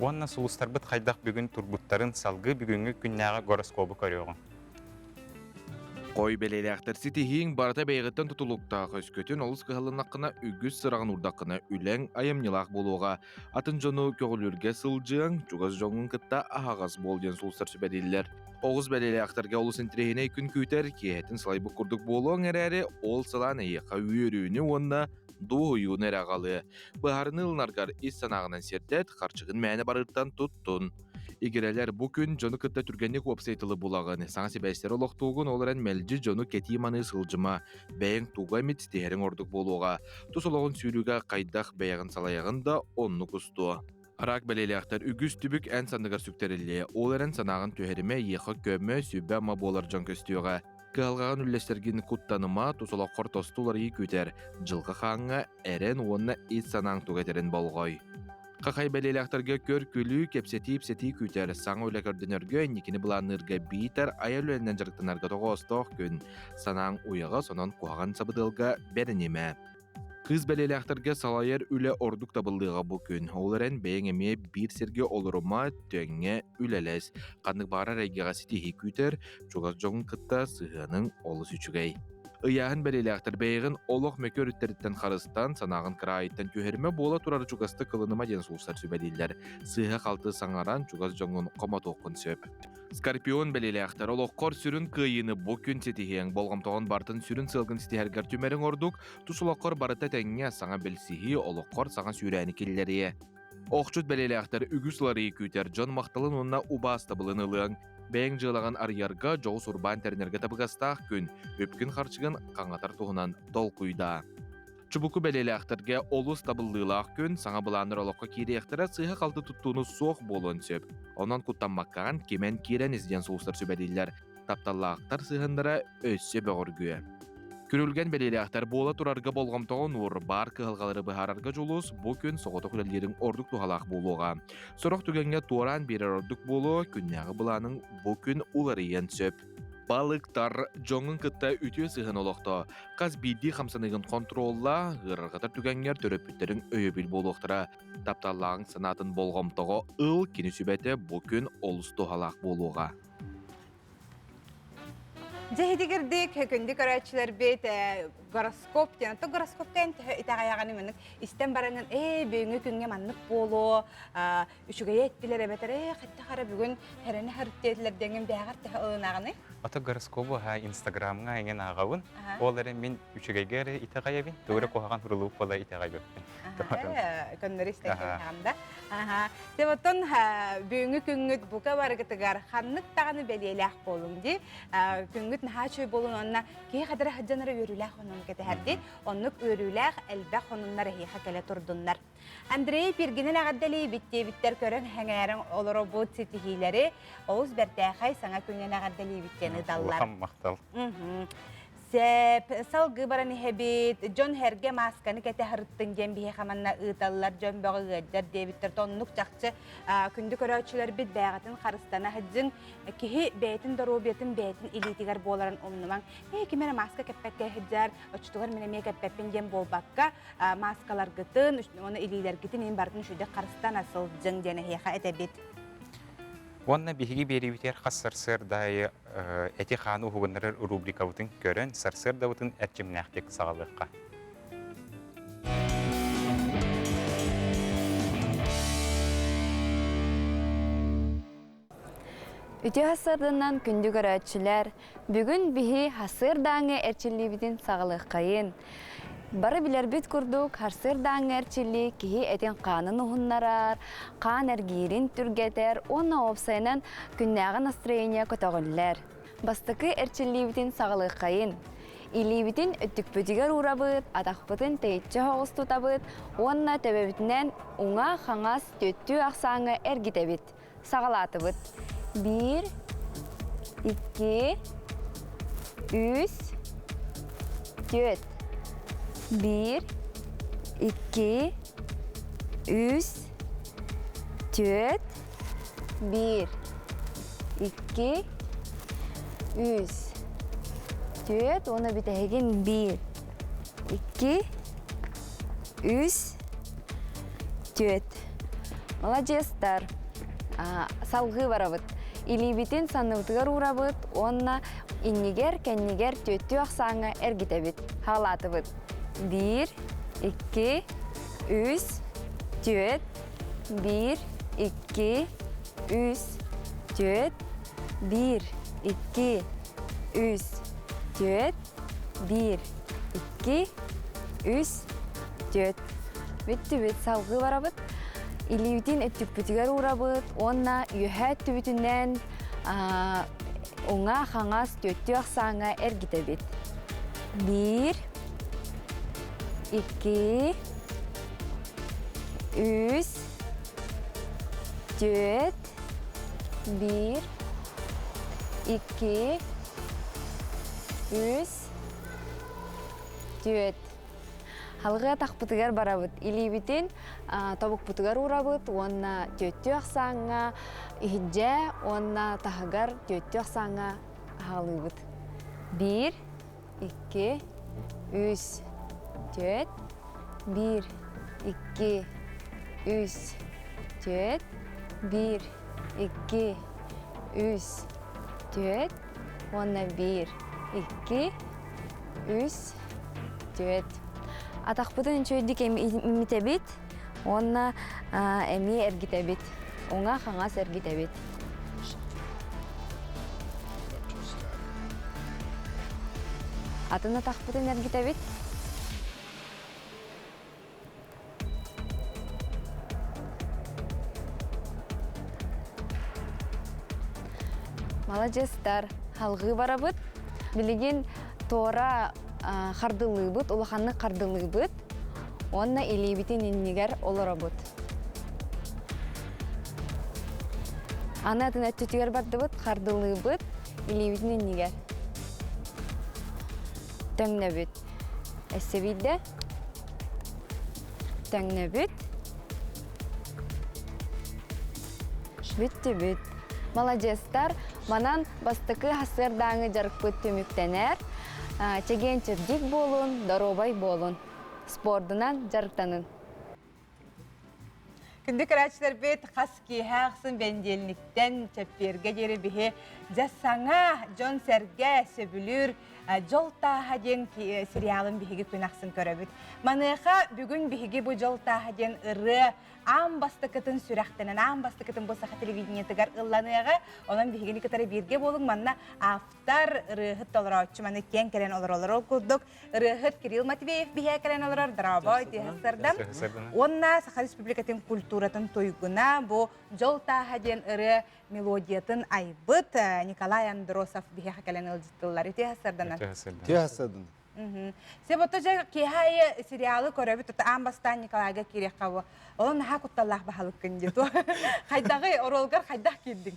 [SPEAKER 2] Уонна сулустарбыт хайдах бүгүн турбуттарын салгыы бүгүҥҥү күннээҕи гороскобу көрүөҕүҥ.
[SPEAKER 15] Хой бэлиэлээхтэр ситиһииҥ барыта бэйэҕиттэн тутулуктаах өскөтүн олус кыһалыннаххына үгүс сыраҕын уурдаххына үлэҥ айымньылаах буолуоҕа. Атын дьону көҕүлүүргэ сылдьыаҥ, чугас дьоҥҥун кытта аһаҕас буол диэн сулустар сүбэлииллэр. Оҕус бэлиэлээхтэргэ олус интэриэһинэй күн күүтэр, киэһэтин сылайбыт курдук буолуоҥ эрээри, ол сылаан эйиэхэ үөрүүнү уонна дуоһуйууну эрэ аҕалыа. Быһаарыныы ылынаргар ис санааҕынан сирдэт, харчыгын мээнэ барыыртан туттун. Игирэлэр бу күн дьону кытта түргэнник уопсай тылы булаҕын, саҥа сибээстэри олохтуугун, ол эрэн мэлдьи дьону кэтии-маныы сылдьыма, бэйэҥ туга эмит ситиһэриҥ ордук буолуоҕа. Тус олоҕун сүүрүүгэ хайдах бэйэҕин салайаҕын да оннук устуо. Араак бэлиэлээхтэр үгүс түбүк эн санныгар сүктэриллиэ, ол эрэн санааҕын түһэримэ, эйиэхэ көмө, сүбэ-ама буолар дьон көстүөҕэ. Кыһалҕаҕын үллэстэргин куттаныма, тус олоххор тосту уларыйыы күүтэр. Дьылҕа хааҥҥа эрэн уонна ис санааҥ тугу этэрин болҕой. Хахай бэлиэлээхтэргэ көр-күлүү, кэпсэтии-ипсэтии күүтэр, саҥа үлэ көрдөнөргө, инникини былаанныырга биитэр айар үлэнэн дьарыктанарга тоҕоостоох күн. Санааҥ уйаҕас, онон куһаҕан сабыдыалга бэринимэ. Кыыс бэлиэлээхтэргэ салайар үлэ ордук табыллыаҕа бу күн. Ол эрэн бэйэҥ эмиэ биир сиргэ олорума, тэҥҥэ үлэлэс. Ханнык баҕарар эйгэҕэ ситиһии күүтэр, чугас дьоҥҥун кытта сыһыаныҥ олус үчүгэй. Ыйааһын бэлиэлээхтэр бэйэҕин олох мөкү өрүттэриттэн харыстан, санааҕын кыраайыттан түһэримэ буола турар чугастык ылыныма диэн сулустар сүбэлииллэр. Сыыһа-халты саҥаран чугас дьоҥҥун хомотуоххун сөп. Скорпион бэлиэлээхтэр олоххор сүрүн кыайыыны бу күн ситиһиэҥ. Болҕомтоҕун барытын сүрүн сыалгын ситиһэргэр түмэриҥ ордук, тус олоххор барыта тэҥҥэ саҥа билсиһии, олоххор саҥа сүүрээни киллэриэ. Охчут бэлиэлээхтэр үгүс уларыйыы күүтэр дьон махталын уонна убаастабылын ылыаҥ. Бэйэҥ дьыалаҕын арыйарга, дьоҕус урбаан тэринэргэ табыгастаах күн, үпкүн-харчыгын хаҥатар туһунан толкуйдаа. Чубуку бэлиэлээхтэргэ олус табыллыылаах күн, саҥа былааннар олоххо киириэхтэрэ, сыыһа-халты туттууну суох буолуон сөп. Онон куттаммаккаҕын кимэн киирэн ис диэн сулустар сүбэлииллэр. Тапталлаахтар сыһыаннара өссө бөҕөргүө. Күрүлгэн бэлиэлээхтэр буола турарга болҕомтоҕун уур, баар кыһалҕалары быһаарарга дьулус, бу күн соҕотох үлэлиириҥ ордук туһалаах буолуоҕа. Сорох түгэҥҥэ туораан биэрэр ордук буолуо, күннээҕи былааныҥ бу күн уларыйыан сөп. Балыктар дьоҥҥун кытта үтүө сыһыан олохтоо. Хас биирдии хамсаныыгын хонтуруоллаа, ыарырҕатар түгэҥҥэр төрөппүттэриҥ өйөбүл буолуохтара. Тапталлааҕыҥ санаатын болҕомтоҕо ыл, кини сүбэтэ бу күн олус туһалаах буолуоҕа.
[SPEAKER 1] Дьэ итигирдик күндү көрөөччүлэрбит гороскоп диэн оттон гороскоп диэн төһө итэҕэйэҕин маннык истэн бараҥын ээ бүгүҥҥү күҥҥэ маннык буолуо үчүгэйи эттилэр эбэтэр ээ хаттах эрэ бүгүн хэрэнэ харыттиэтилэр диэҥҥин бэйэҕэр төһө ылынаҕыный?
[SPEAKER 2] Ото гороскобу ха инстаграмҥа эҥин ааҕабын ол эрэ мин үчүгэйгэ эрэ итэҕэйэбин тугу эрэ куһаҕан хурулуук буола итэҕэйбэппин
[SPEAKER 1] Көннөрү истэн кэбиһэҕин да Аха. Оттон бүгүҥҥү күҥҥүт бука барыгытыгар ханнык даҕаны бэлиэлээх буолуҥ дии. Күҥҥүт наһаа үчүгэй буолун уонна киһи хадара сылдьанара үөрүүлээх хонун кэтэһэр дии. Оннук үөрүүлээх элбэх хонуннар эһиэхэ кэлэ турдуннар. Андрей Пиргинэн эҕэрдэлиибит диэбиттэр көрөн сэҥээрэн олоробут ситиһиилэри олус бэртээхэй саҥа күҥҥэ эҕэрдэлиибит диэн ыыталлар.
[SPEAKER 2] Улахан махтал.
[SPEAKER 1] Сэп, салгыы баран иһэбит, дьон эргэ маасканы кэтэ сырыттын диэн биһиэхэ манна ыыталлар, дьон бөҕө ыалдьар диэбиттэр. Оннук чахчы күндү көрөөччүлэрбит бэйэҕитин харыстана сылдьыҥ. Киһи бэйэтин доруобуйатын бэйэтин илиитигэр буоларын умнумаҥ. Ээ, ким эрэ мааска кэппэккэ сылдьар, оччотугар мин эмиэ кэппэппин диэн буолбакка, мааскаларгытын, уонна илиилэргитин иһин барытын үчүгэйдик харыстана сылдьыҥ диэн эһиэхэ этэбит.
[SPEAKER 2] Уонна биһиги биэриибитигэр хас сарсыарда аайы эти-хааны уһугуннарар рубрикабытын көрөн, сарсыардабытын эрчимнээхтик саҕалыахха.
[SPEAKER 16] Үтүө сарсыарданан күндү көрөөччүлэр, бүгүн биһи сарсыардааҥҥы эрчиллиибитин саҕалыаххайын. Бары билэрбит курдук, сарсыардааҥҥы эрчиллии киһи этин-хаанын уһуннарар, хаан эргиирин түргэтэр уонна уопсайынан күннээҕи настроение көтөҕүллэр. Бастакы эрчиллиибитин саҕалыаххайын. Илиибитин өттүкпүтүгэр уурабыт, атахпытын тэйиччи соҕус тутабыт уонна төбөбүтүнэн уҥа-хаҥас түөттүү ахсааҥҥа эргитэбит. Саҕалаатыбыт. Биир, 2, 3, 4. 1, 2, 3, 4, 1, 2, 3, 4, уонна бүтэһигин 1, 2, 3, 4. Маладьыастар. Салгыы барабыт. Илиибитин санныбытыгар уурабыт уонна иннигэр, кэннигэр түөттүү ахсааҥҥа эргитэбит. Хаалаатыбыт. Биир, икки, үс, түөт, биир, икки, үс, түөт, биир, икки, үс, түөт, биир, икки, үс, түөт. Бүттүбүт, салгыы барабыт. Илиибитин өттүкпүтүгэр уурабыт уонна үөһээ өттүбүтүнэн уҥа-хаҥас түөттүү ахсааҥҥа эргитэбит. Биир, икки, үс, түөт, биир, икки, үс, түөт. Халҕыы атахпытыгар барабыт. Илиибитин тобукпутугар уурабыт уонна түөттүү ахсааҥҥа иһирдьэ уонна таһыгар түөттүү ахсааҥҥа аһалыыбыт. Биир, икки, үс, түөт, биир, икки, үс, түөт, биир, икки, үс, түөт уонна биир, икки, үс, түөт. Атахпытын үчүгэйдик имитэбит уонна эмиэ эргитэбит. Уҥа-хаҥас эргитэбит. Атын атахпытын эргитэбит. Маладьыастар, халҕыы барабыт. Билигин туора хардылыыбыт, улаханнык хардылыыбыт уонна илиибитин иннигэр олоробут. Аны атын өттүтүгэр бардыбыт, хардылыыбыт, илиибитин иннигэр. Төҥнөбүт. Өссө биирдэ. Төҥнөбүт. Бүттүбүт. Маладьыастар, манан бастакы сарсыардааҥы дьарыкпыт түмүктэнэр. Чэгиэн чэбдик буолун, доруобай буолун. Спордунан дьарыктанын.
[SPEAKER 1] Күндү көрөөччүлэрбит хас киэһэ ахсын бэнидиэлниктэн чэппиэргэ диэри биһи дьэ саҥа дьон-сэргэ сөбүлүүр Дьол тааһа диэн сериалын биһиги күн ахсын көрөбүт. Маныаха бүгүн биһиги бу Дьол тааһа диэн ырыа аан бастакытын сүрэхтэнэн, аан бастакытын бу саха телевидениетыгар ылланыаҕа. Онон биһигини кытары бииргэ буолуҥ. Манна автор, ырыаһыт толорооччу маны киэҥ кэлэн олоролор ол курдук ырыаһыт Кирилл Матвеев биһиэ кэлэн олорор. Дорообой, тиһэссэрдам. Уонна Саха Республикатын культуратын туйгуна бу Дьол тааһа диэн ырыа мелодиятын айбыт Николай Андросов биһиэхэ кэлэн ыалдьыттыллар. Үтүө сарданан.
[SPEAKER 5] Үтүө сарданан.
[SPEAKER 1] Себото же киэһэ сериалы көрөбүт тута аан бастаан Николайга киириэххэ бу. Ол наһаа кутталлаах баһылыккын дии. Хайдаҕый оруолгар хайдах киирдиҥ?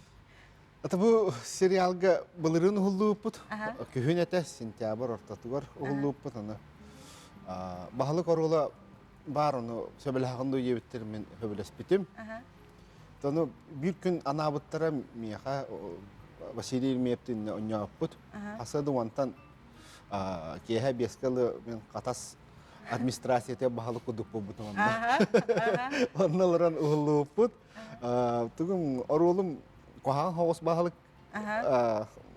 [SPEAKER 5] Ата бу сериалга былырыын уһуллууппут. Күһүн этэ, сентябрь ортотугар уһуллууппут. Аны баһылык оруола баар ону сөбүлэһэҕин дуу диэбиттэр мин сөбүлэспитим. Тону биир күн анаабыттара миэхэ Василий Ермеевтин онньооппут. Хасыады уонтан киэһэ биэскэ ылы мин Хатас администрацията баһылык курдук буолбутум онно. Онно олорон уһуллубуппут. Тугум оруолум куһаҕан соҕус баһылык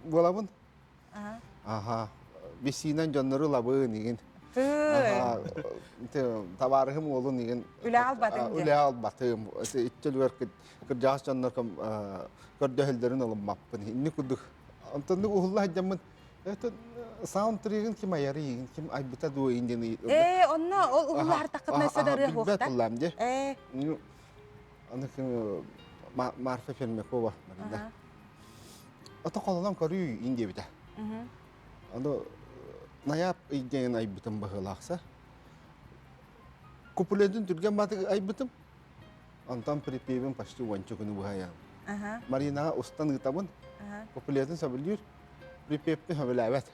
[SPEAKER 5] буолабын. Аха. Бисиинэн дьоннору лабын игин. Табаарыһым уолун игин.
[SPEAKER 1] Үлэ албатым.
[SPEAKER 5] Үлэ албатым. Иччэлүгэр кырдьаҕас дьоннор көрдөһөллөрүн ылыммаппын. Инни курдук. Онтоннук уһулла сылдьаммын саундтрегин ким айары игин ким айбыта дуо индин.
[SPEAKER 1] Ээ, онно ол уһулла хартаккытына өссө да ырыа
[SPEAKER 5] Билбэт уллаам де. Ээ. Аны Марфа Пермякова. Ото холонон көрүү ин диэбитэ. Аны Найаап ыйдиэн айбытым быһыылаахса. Куплетин түргэн баатык айбытым. Онтон припевин почти уонча күнү быһа.
[SPEAKER 17] Маринаҕа устан ыытабын. Куплетын сөбүлүүр, припевпин сөбүлээбэт.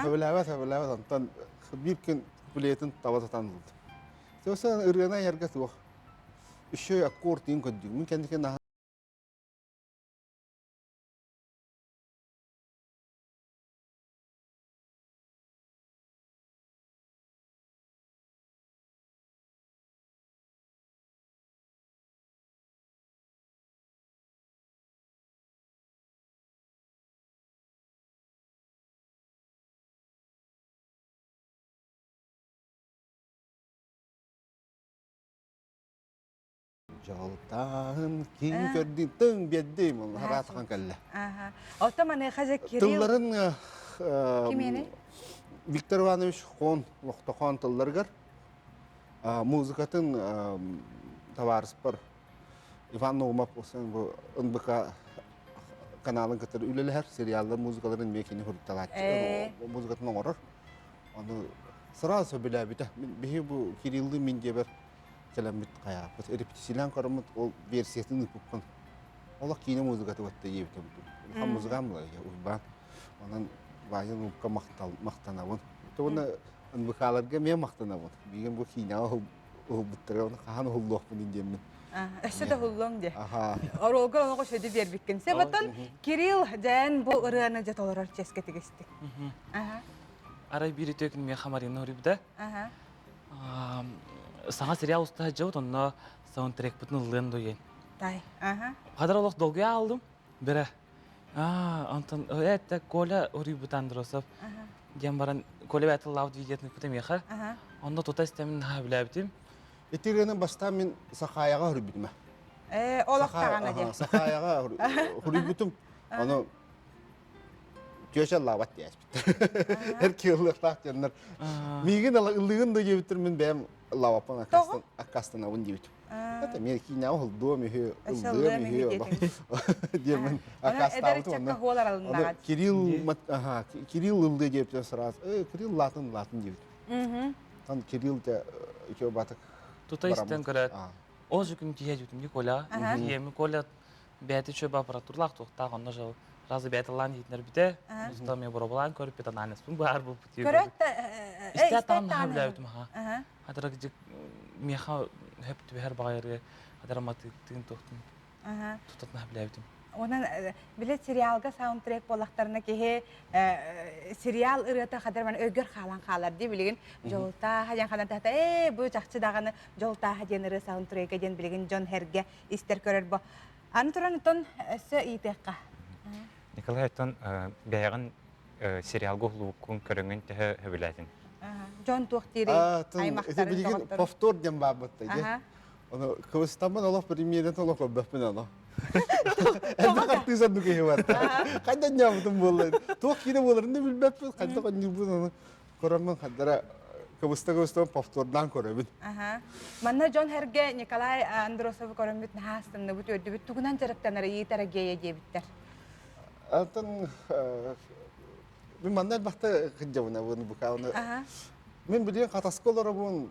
[SPEAKER 17] Сөбүлээбэт, сөбүлээбэт. Онтон биир күн куплетын таба сатан ылдым. Сөбүсэ ырыаны айарга суох. Еще аккорд иин көрдүм. Мин кэнники наһаа Дьолтааһын киин көрдүн тыҥ биэрдим хараатахан кэллэ.
[SPEAKER 1] Оттон маныаха же Кирилл
[SPEAKER 17] Тылларын
[SPEAKER 1] Кимиэни?
[SPEAKER 17] Виктор Иванович Хон Лохтохон тылларыгар музыкатын табаарыспар Иван Наумов бу НБК каналын кытары үлэлэһэр сериаллар музыкаларын эмиэ кини хурутталааччы музыкатын оҥорор. Ону сразу сөбүлээбитэ. Биһи бу Кириллы мин диэбэр кэлэммит хайааппыт. Репетициялаан көрөммүт ол версиятын ыыппыппын. Олох киинэ музыкаты батта диэбитим. Улахан музыкам Уйбаан. Онон Ваня Нубка махтанабын. Уонна НБК-ларга эмиэ махтанабын. Билигин бу киинэҕэ уһулбуттара оны хаһан уһуллуохпун диэммин.
[SPEAKER 1] Өссө да уһуллуоҥ дии. Оруолга олоҕу сөдү биэрбиккин. Себеттен Кирилл дьээн бу ырыаны дьэ толорор чиэскэ тигистик.
[SPEAKER 18] Арай биир үтүө күн миэхэ Марина уруйбута. Саҥа сериал устаһа дьыбыт, онно саундтрекпытын ыллыан дуйен.
[SPEAKER 1] Тай.
[SPEAKER 18] Хадар олох долгуйа алдым. Бирэ. Антон, это Коля уруйбут Андросов. Диэн баран Коля бэйэтэ лаут видеотын ыппыта миэхэ. Онно тута истэмин наһаа билээбитим.
[SPEAKER 17] Ити ырыаны бастаан мин Сахаяҕа хоруйбутум.
[SPEAKER 1] Ээ, олох даҕаны диэн.
[SPEAKER 17] Сахаяҕа хоруйбутум. Ону тёща лаабат диэспиттэр. Эр киһи диэннэр. Миигин ыллыгын да диэбиттэр мин бэйэм лаабаппын аккастанабын диэбитим. Это мен киинэҕэ уһулдуом үһү, ыллыам үһү диэммин аккастаабытым. Онно Кирилл Кирилл ыллыа диэбитин сразу, э, Кирилл латын латын диэбитим. Тан Кирилл те үчү батык
[SPEAKER 18] Тута истэн көрөөт, ол же күн тиһэ дьүтүм Коля, тиһэми Коля бэйэтэ үчүгэй аппаратурлаах туохтаах онно жыл разы бэйэтэ ылаан иһитинэрбитэ устаа мен боробулаан көрүппүт анализпын баар буолбут
[SPEAKER 1] Көрөөт да
[SPEAKER 18] истэ таан наһаа билээбитим аха хатара дьик миэхэ хөп түбэһэр баҕайыры хатара матыыктыын туохтун тутат наһаа билээбитим
[SPEAKER 1] Онон билет сериалга саундтрек буоллахтарына киһи сериал ырыата хадar ман өйгөр хаалан хаалар дии билигин дьолтааха диэн ханан тахта ээ бу чахчы даҕаны дьолтааха диэн ырыа саундтрека диэн билигин дьон herге истэр көрөр бо Аны туран оттон өссө ыйытыахха.
[SPEAKER 2] Николай, оттон бэйэҕин сериалга уһулубуккун көрөҥүн төһө сөбүлээтиҥ?
[SPEAKER 1] Дьон туох диирий? Аймахтарын,
[SPEAKER 17] билигин повтор диэн баабыт да Ону кыбыстаммын олох премьерен олох көрбөппүн ону. Элбэх артыыс оннук киһи бар. Хайда ньаабытым буолла. Туох киинэ буоларын да билбэппин, хайдах онньуурбун ону Көрөммүн хардара кыбыста-кыбыста повтордаан көрөбүн.
[SPEAKER 1] Манна дьон herге Николай Андросовы көрөммүт наһаа астынныбыт, үөрдүбүт. Тугунан дьарыктанар ыйытара гея диэбиттэр.
[SPEAKER 17] Антон мин манна элбэхтэ кыдьабын букааны. Мин билигин хатаска олоробун.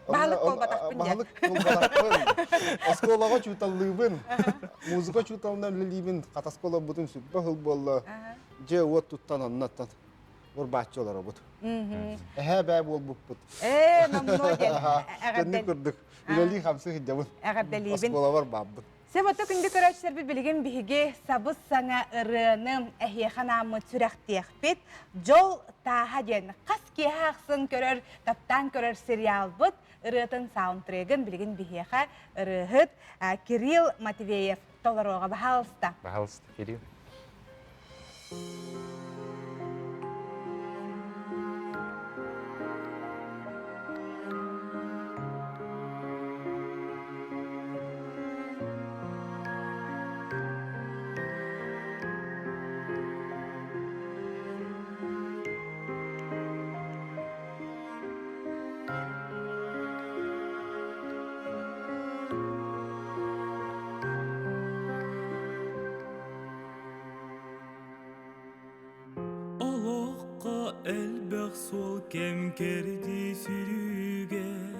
[SPEAKER 1] Баһылык буолбатахпын
[SPEAKER 17] Баһылык буолбатахпын. Оскуолаҕа учууталлыыбын. Музыка учууталынан үлэлиибин. Хатаска олорбутум сүрбэ сыл буолла. Дьиэ уот туттан оннуттан урбааччы олоробут. Эһээ бээ буолбуппут.
[SPEAKER 1] Ээ, номнуо диэн.
[SPEAKER 17] Кэнник курдук үлэлии-хамсыы сылдьабын.
[SPEAKER 1] Эҕэрдэлиибин.
[SPEAKER 17] Оскуолабар баабын.
[SPEAKER 1] Себото күндү көрөөччүлэрбит билигин биһиги сабыс саҥа ырыаны эһиэхэ анааммыт сүрэхтиэхпит. Дьол тааһа диэн хас киэһэ ахсын көрөр, таптаан көрөр сериалбыт ырыатын саундтрегын билигин биһиэхэ ырыаһыт Кирилл Матвеев толоруоҕа. Баһаалыста.
[SPEAKER 2] Баһаалыста, Кирилл.
[SPEAKER 19] Олоххо элбэх суол кэм кэрдии сүрүгэр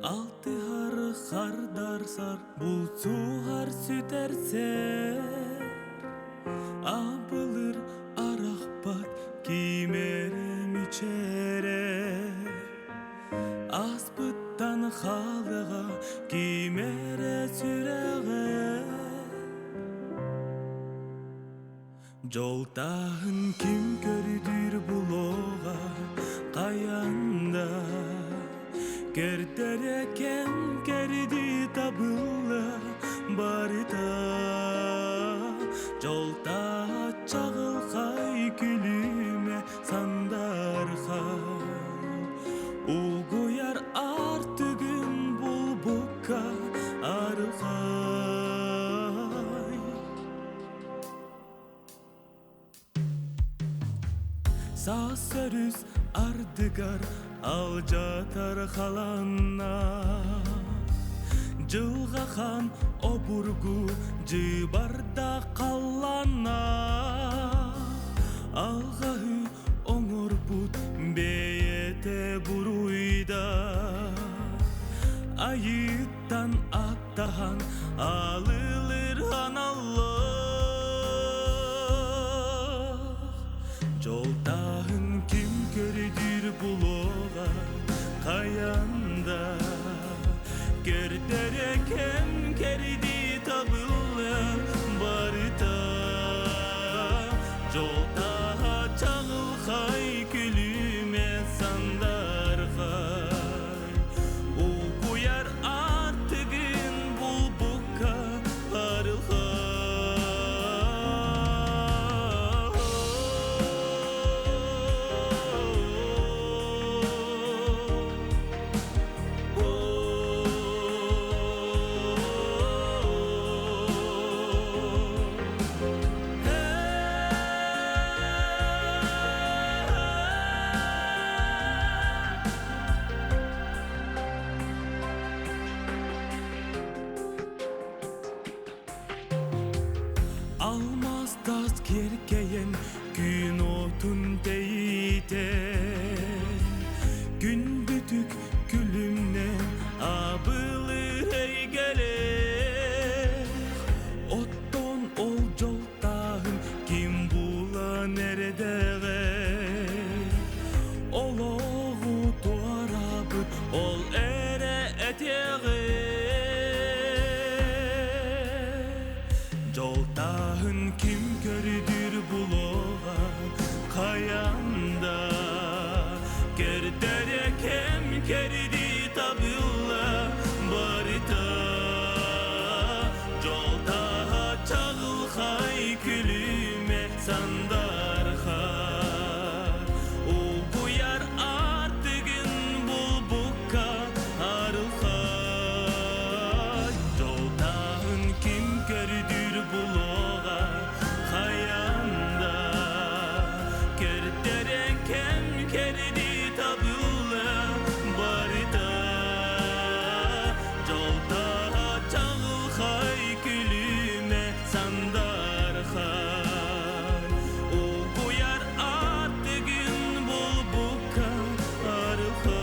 [SPEAKER 19] Алтыһар хардарсар булчут. Суһар сүтэрсэр Абылыр арахпат кимэрэ мичээрэ Аспыттан хаалыга кимэрэ сүрэҕэ Дьолтааһын ким көрдүүр булуоҕа хайанда Кэрдэрэ кэм кэрдии табылла барыта Дьолтааһа чаҕылхай күлүмэ сандархай Угуйар артыгын булбукка арылхай Саас өрүс ардыгар алдьатар халанна Дьылҕа хаан обургу дьыбарда халланна Алҕаһы оҥорбут бэйэтэ буруйда Айыыттан аттаһан алылыр аналлаах Дьолтааһын ким көрдүүр булуоҕа хайанда Көрдөрө кэм кэрдии табылла барыта Дьолтааһа чаҕылхай күлүмэ сандархай Укуйар артыгын булбукка Алмаз тас киэркэйэн күн отун тэйитэн Күндүтүк күлүмнэн абылыр эйгэлээх Оттон ол дьолтааһын ким булан эрэдэҕэй Олоҕу туорабыт ол эрэ этиэҕи Дьолтааһын ким көрдүүр булуоҕа хайан да Көрдөрө кэм кэрдии табылла барыта Дьолтааһа чаҕылхай күлүмэ сандархай Угуйар артыгын булбукка арылхай Дьолтааһын ким көрдүүр булуоҕа хайан да Көрдөрө кэм кэрдии табылла барыта Дьолтааһа чаҕылхай күлүмэ сандархай Угуйар аттыгын булбукка арылхай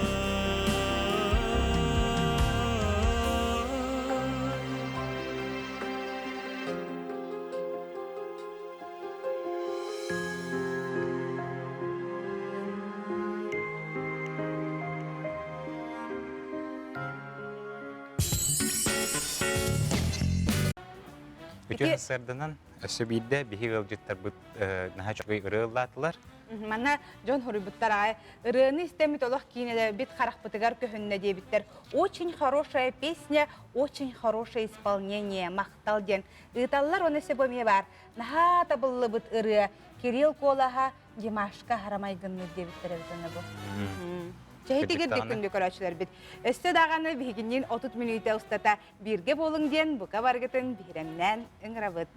[SPEAKER 2] Үтүө сарданан өссө биирдэ биһи ыалдьыттарбыт наһаа үчүгэй ырыа ыллаатылар.
[SPEAKER 1] Манна дьон хоруйбуттар аҕай ырыаны истэммит олох киинэлэ бит харахпытыгар көһүннэ диэбиттэр. Очень хорошая песня, очень хорошее исполнение, махтал диэн ыыталлар оны өссө бу эмиэ баар. Наһаа табыллыбыт ырыа Кирилл куолаһа Димашка харамайгынныыр диэбиттэр эбит аны бу. Чэһитигирдик күндү көрөөччүлэрбит. Өссө даҕаны биһигинниин 30 мүнүүтэ устата бииргэ буолуҥ диэн бука баргытын биһирэмнээн ыҥырабыт.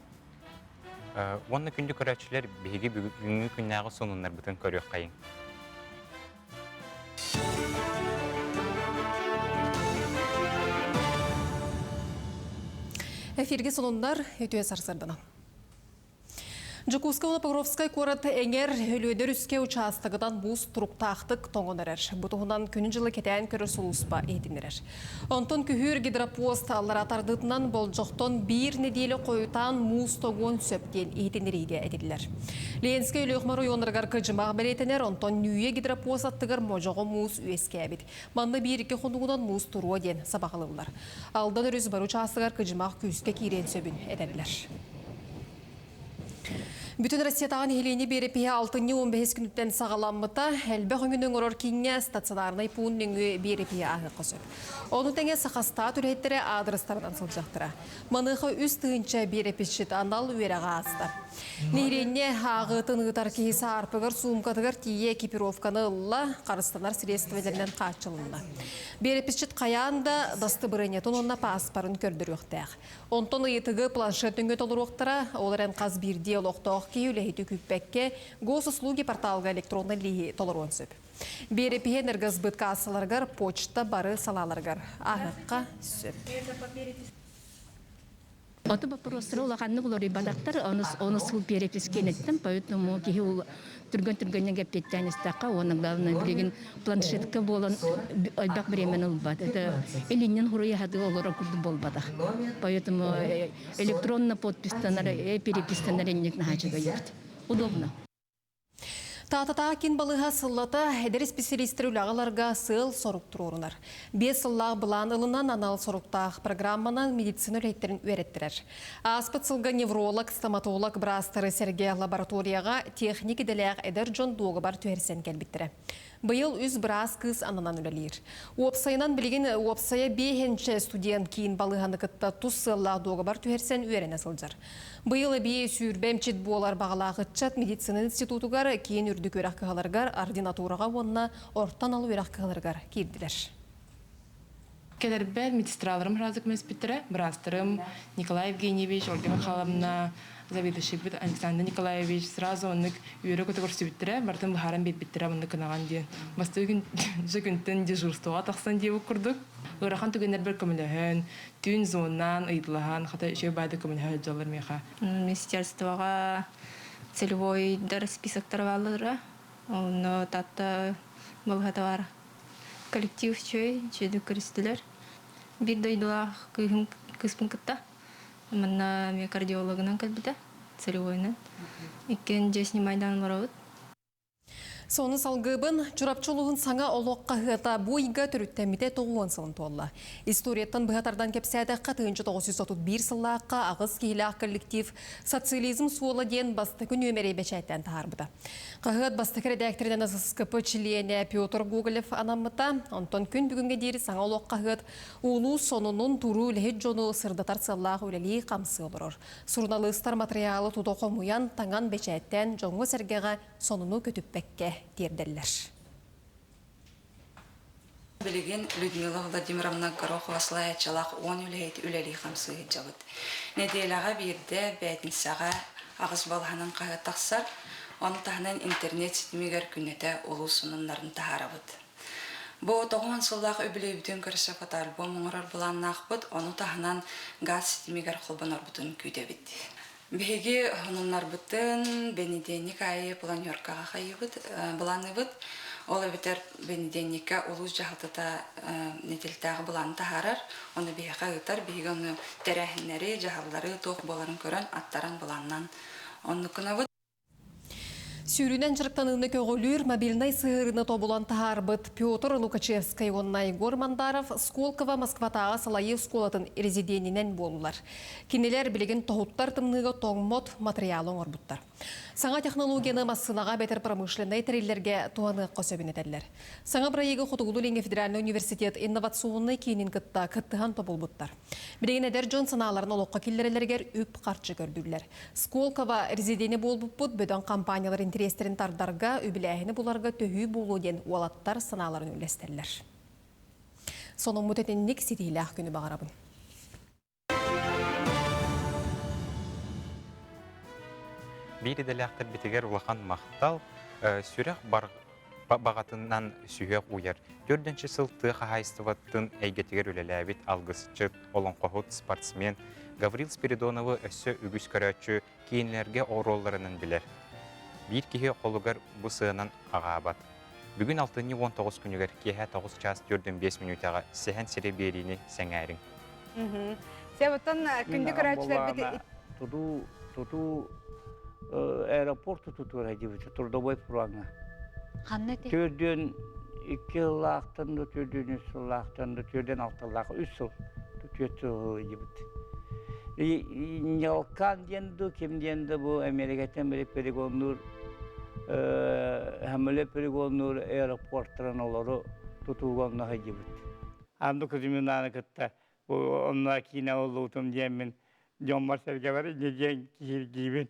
[SPEAKER 2] Уонна күндү көрөөччүлэр биһиги бүгүҥҥү күннээҕи сонуннарбытын көрүөххэйиҥ.
[SPEAKER 3] Эфирге сонуннар үтүө сарсырданан. Дьокуускай уонна Покровскай куорат эҥэр Өлүөнэ өрүскэ учаастагынан муус туруктаахтык тоҥон эрэр. Бу туһунан күнү-дьылы кэтээн көрөр сулууспа иһитиннэрэр. Онтон күһүүр гидропост аллара тардыытынан болдьохтон биир нэдиэлэ хойутаан муус тоҥуон сөп диэн иһитиннэриигэ этиллэр. Ленскэй Өлүөхүмэ оройуоннарыгар кыдьымах бэлиэтэнэр, онтон Нүүйэ гидропост аттыгар модьоҕо муус үөскээбит. Манна биир-икки хонугунан муус туруо диэн сабаҕалыыллар. Алдан өрүс бары учаастагар кыдьымах күүскэ киириэн сөбүн этэллэр. Бүтүн Россиятааҕы нэһилиэнньэ биэрэпиһэ алтынньы 15 күнүттэн саҕаламмыта. Элбэх өҥөнү оҥорор кииҥҥэ стационарнай пуун нөҥүө биэрэпиһи ааһыахха сөп. Ону тэҥэ Сахастаат үлэһиттэрэ аадырыстарынан сылдьыахтара. Маныаха 3000 биэрэписчит анал үөрэҕи ааста. Нэһилиэнньэ ааҕыытын ыытар киһи саарпыгар суумкатыгар тиийэ экипировканы ылла, харыстанар средстволэринэн хааччылынна. Биэрэписчит хайаан да дастыбырыанньатын уонна пааспарын көрдөрүөхтээх. Онтон ыйытыгы планшет нөҥүө толоруохтара, ол эрэн хас биирдии олохтоох киһи үлэһити күүппэккэ Госуслуги порталга электроннай лииһи толоруон сөп. Биэрэпиһи энергосбыт каассаларыгар почта бары салааларыгар ааһыахха сөп.
[SPEAKER 7] Ото вопростары улаханнык уларыйбатахтар, оны сыл перепискенеттен, поэтому киһи түргэн-түргэннен кэппиэттээн истэххэ, уонна главное билигин планшетка буолан элбэх времени ылбат. Это илиннен хуруйаһады олорор курдук буолбатах. Поэтому электронно подпистанар, перепистанар инник наһаачыгайбыт. Удобно.
[SPEAKER 3] Таататаа кин балыыһа сыллата эдэр исписэлиистэр үлэҕэ ыларга сыал-сорук туруорунар. Биэс сыллаах былаан ылынан анал соруктаах программанан медицина үлэһиттэрин үөрэттэрэр. Ааспыт сылга невролог, стоматолог быраастары сэргэ лабораторияҕа техник идэлээх эдэр дьон дуогабар түһэрсэн кэлбиттэрэ. Быйыл үс быраас кыыс ананан үлэлиир. Уопсайынан билигин уопсайа биэһинчэ студент киин балыыһаны кытта тус сыаллаах дуогабар түһэрсэн үөрэнэ сылдьар. Быйыл эбии сүүрбэ эмчит буолар баҕалаах ыччат медицина институтугар, киин үрдүк үөрэх кыһаларыгар, ординатураҕа уонна орто анал үөрэх кыһаларыгар киирдилэр.
[SPEAKER 20] Кэлэрбэр медсестраларым сразу көмөспүттэрэ. Быраастарым Николай Евгеньевич, Ольга Михайловна, заведующийбыт Александр Николаевич сразу оннук үөрэ-көтө көрсүбүттэрэ, барытын быһааран биэрбиттэрэ оннук гынаҕын диэн. Бастакы күн дьэ күнтэн дежурствоҕа тахсан диэбит курдук. Ыарахан түгэннэрбэр көмөлөһөн, түүн зоннаан, ыйыталаһан, хата үчүгэй баайдык көмөлөһө сылдьаллар миэхэ.
[SPEAKER 21] Министерствоҕа целевойдар списоктара бааллара. Онно Татта балыһата баар. Коллектив үчүгэй, үчүгэйдик көрүстүлэр. Биир дойдулаах кыыһым кыыспын кытта манна эмиэ кардиологынан кэлбитэ, целевойунан. Иккиэн дьиэ снимайдаан олоробут.
[SPEAKER 3] Сону салгыыбын Чурапчы улууһун саҥа олох хаһыата бу ыйга төрүттэммитэ 90 сылын туолла. Историяттан быһа тардан кэпсээтэххэ 1931 сыллаахха аҕыс киһилээх коллектив «Социализм суола» диэн бастакы нүөмэри бэчээттээн таһаарбыта. Хаһыат бастакы эрэдээктэринэн ССКП чилиэнэ Петр Гоголев анаммыта. Онтон күн бүгүҥҥэ диэри саҥа олох хаһыат улуус сонунун туруу үлэһит дьону сырдатар сыаллаах үлэлии-хамсыы олорор. Суруналыыстар матырыйаалы тута хомуйан, таҥан, бэчээттээн дьоҥҥо-сэргэҕэ сонуну көтүппэккэ тиэрдэллэр.
[SPEAKER 22] Билигин Людмила Владимировна Горохова салайааччылаах уон үлэһит үлэлии-хамсыы сылдьабыт. Нэдиэлэҕэ биирдэ бээтинсэҕэ аҕыс балаһанан хаһыат тахсар, ону таһынан интернет ситимигэр күннэтэ улуус сонуннарын таһаарабыт. Бу 90 сыллаах үбүлүөйбүтүн көрсө фотоальбом оҥорор былааннаахпыт, ону таһынан газ ситимигэр холбонорбутун күүтэбит. Биһиги сонуннарбытын бэнидиэнньик аайы планеркаҕа хайыыбыт, былаанныыбыт. Ол эбэтэр бэнидиэнньиккэ улуус дьаһалтата нэдиэлэтээҕи былааны таһаарар, ону биһиэхэ ыытар. Биһиги ону тэрээһиннэри, дьаһаллары туох буоларын көрөн, аттаран былааннаан оннук гынабыт.
[SPEAKER 3] Сүүрүүнэн дьарыктаныыны көҕүлүүр мобильнай сыһыарыыны тобулан таһаарбыт Петр Лукачевскай уонна Егор Мандаров Сколково Москватааҕы салайыы оскуолатын резиденинэн буоллулар. Кинилэр билигин тоһуттар тымныыга тоҥмот матырыйаалы оҥорбуттар. Саҥа технологияны массыынаҕа эбэтэр промышленнай тэриллэргэ туһаныахха сөбүн этэллэр. Саҥа бырайыагы Хотугулуу-Илиҥҥи федеральнай университет инновационнай киинин кытта кыттыһан тобулбуттар. Билигин эдэр дьон санааларын олоххо киллэрэллэригэр үп-харчы көрдүүллэр. Сколково резиденэ буолбуппут бөдөҥ компаниялар интэриэстэрин тардарга, үбүлээһини буларга төһүү буолуо диэн уолаттар санааларын үллэстэллэр. Сонуммут итинник ситиилээх күнү баҕарабын.
[SPEAKER 2] Биир идэлээхтэрбитигэр улахан махтал. Сүрэх бар Баҕатынан сүһүөх уйар. Төрдүнчү сыл тыа хаһаайыстыбатын эйгэтигэр үлэлээбит алгысчыт, олоҥхоһут, спортсмен Гаврил Спиридоновы өссө үгүс көрөөччү киинэлэргэ оруолларынан билэр. Биир киһи холугар бу сыанан аҕаабат. Бүгүн алтынньы 19 күнүгэр киэһэ 9 чаас 45 мүнүүтэҕэ Сэһэн сири биэриини сэҥээриҥ.
[SPEAKER 1] Себутун күндү көрөөччүлэрбит
[SPEAKER 4] тутуу тутуу аэропорт тутуура дибити трудовой фроҥҥа.
[SPEAKER 6] Ханна этэй?
[SPEAKER 4] Төрдүөн икки сыллаахтан да төрдүөн үс сыллаахтан да төрдүөн алталаах үс сыл түөрт сыл дибит. Ньалкан диэн ду ким диэн да бу Америкаттан били полигоннуур Хамыле полигоннуур аэропорттарын олору тутууга онно сылдьыбыт. Анды Кузьминаны кытта бу онно киинэ олуутум диэммин дьоммор-сэргэбэр инньэ диэн киһиргиибин.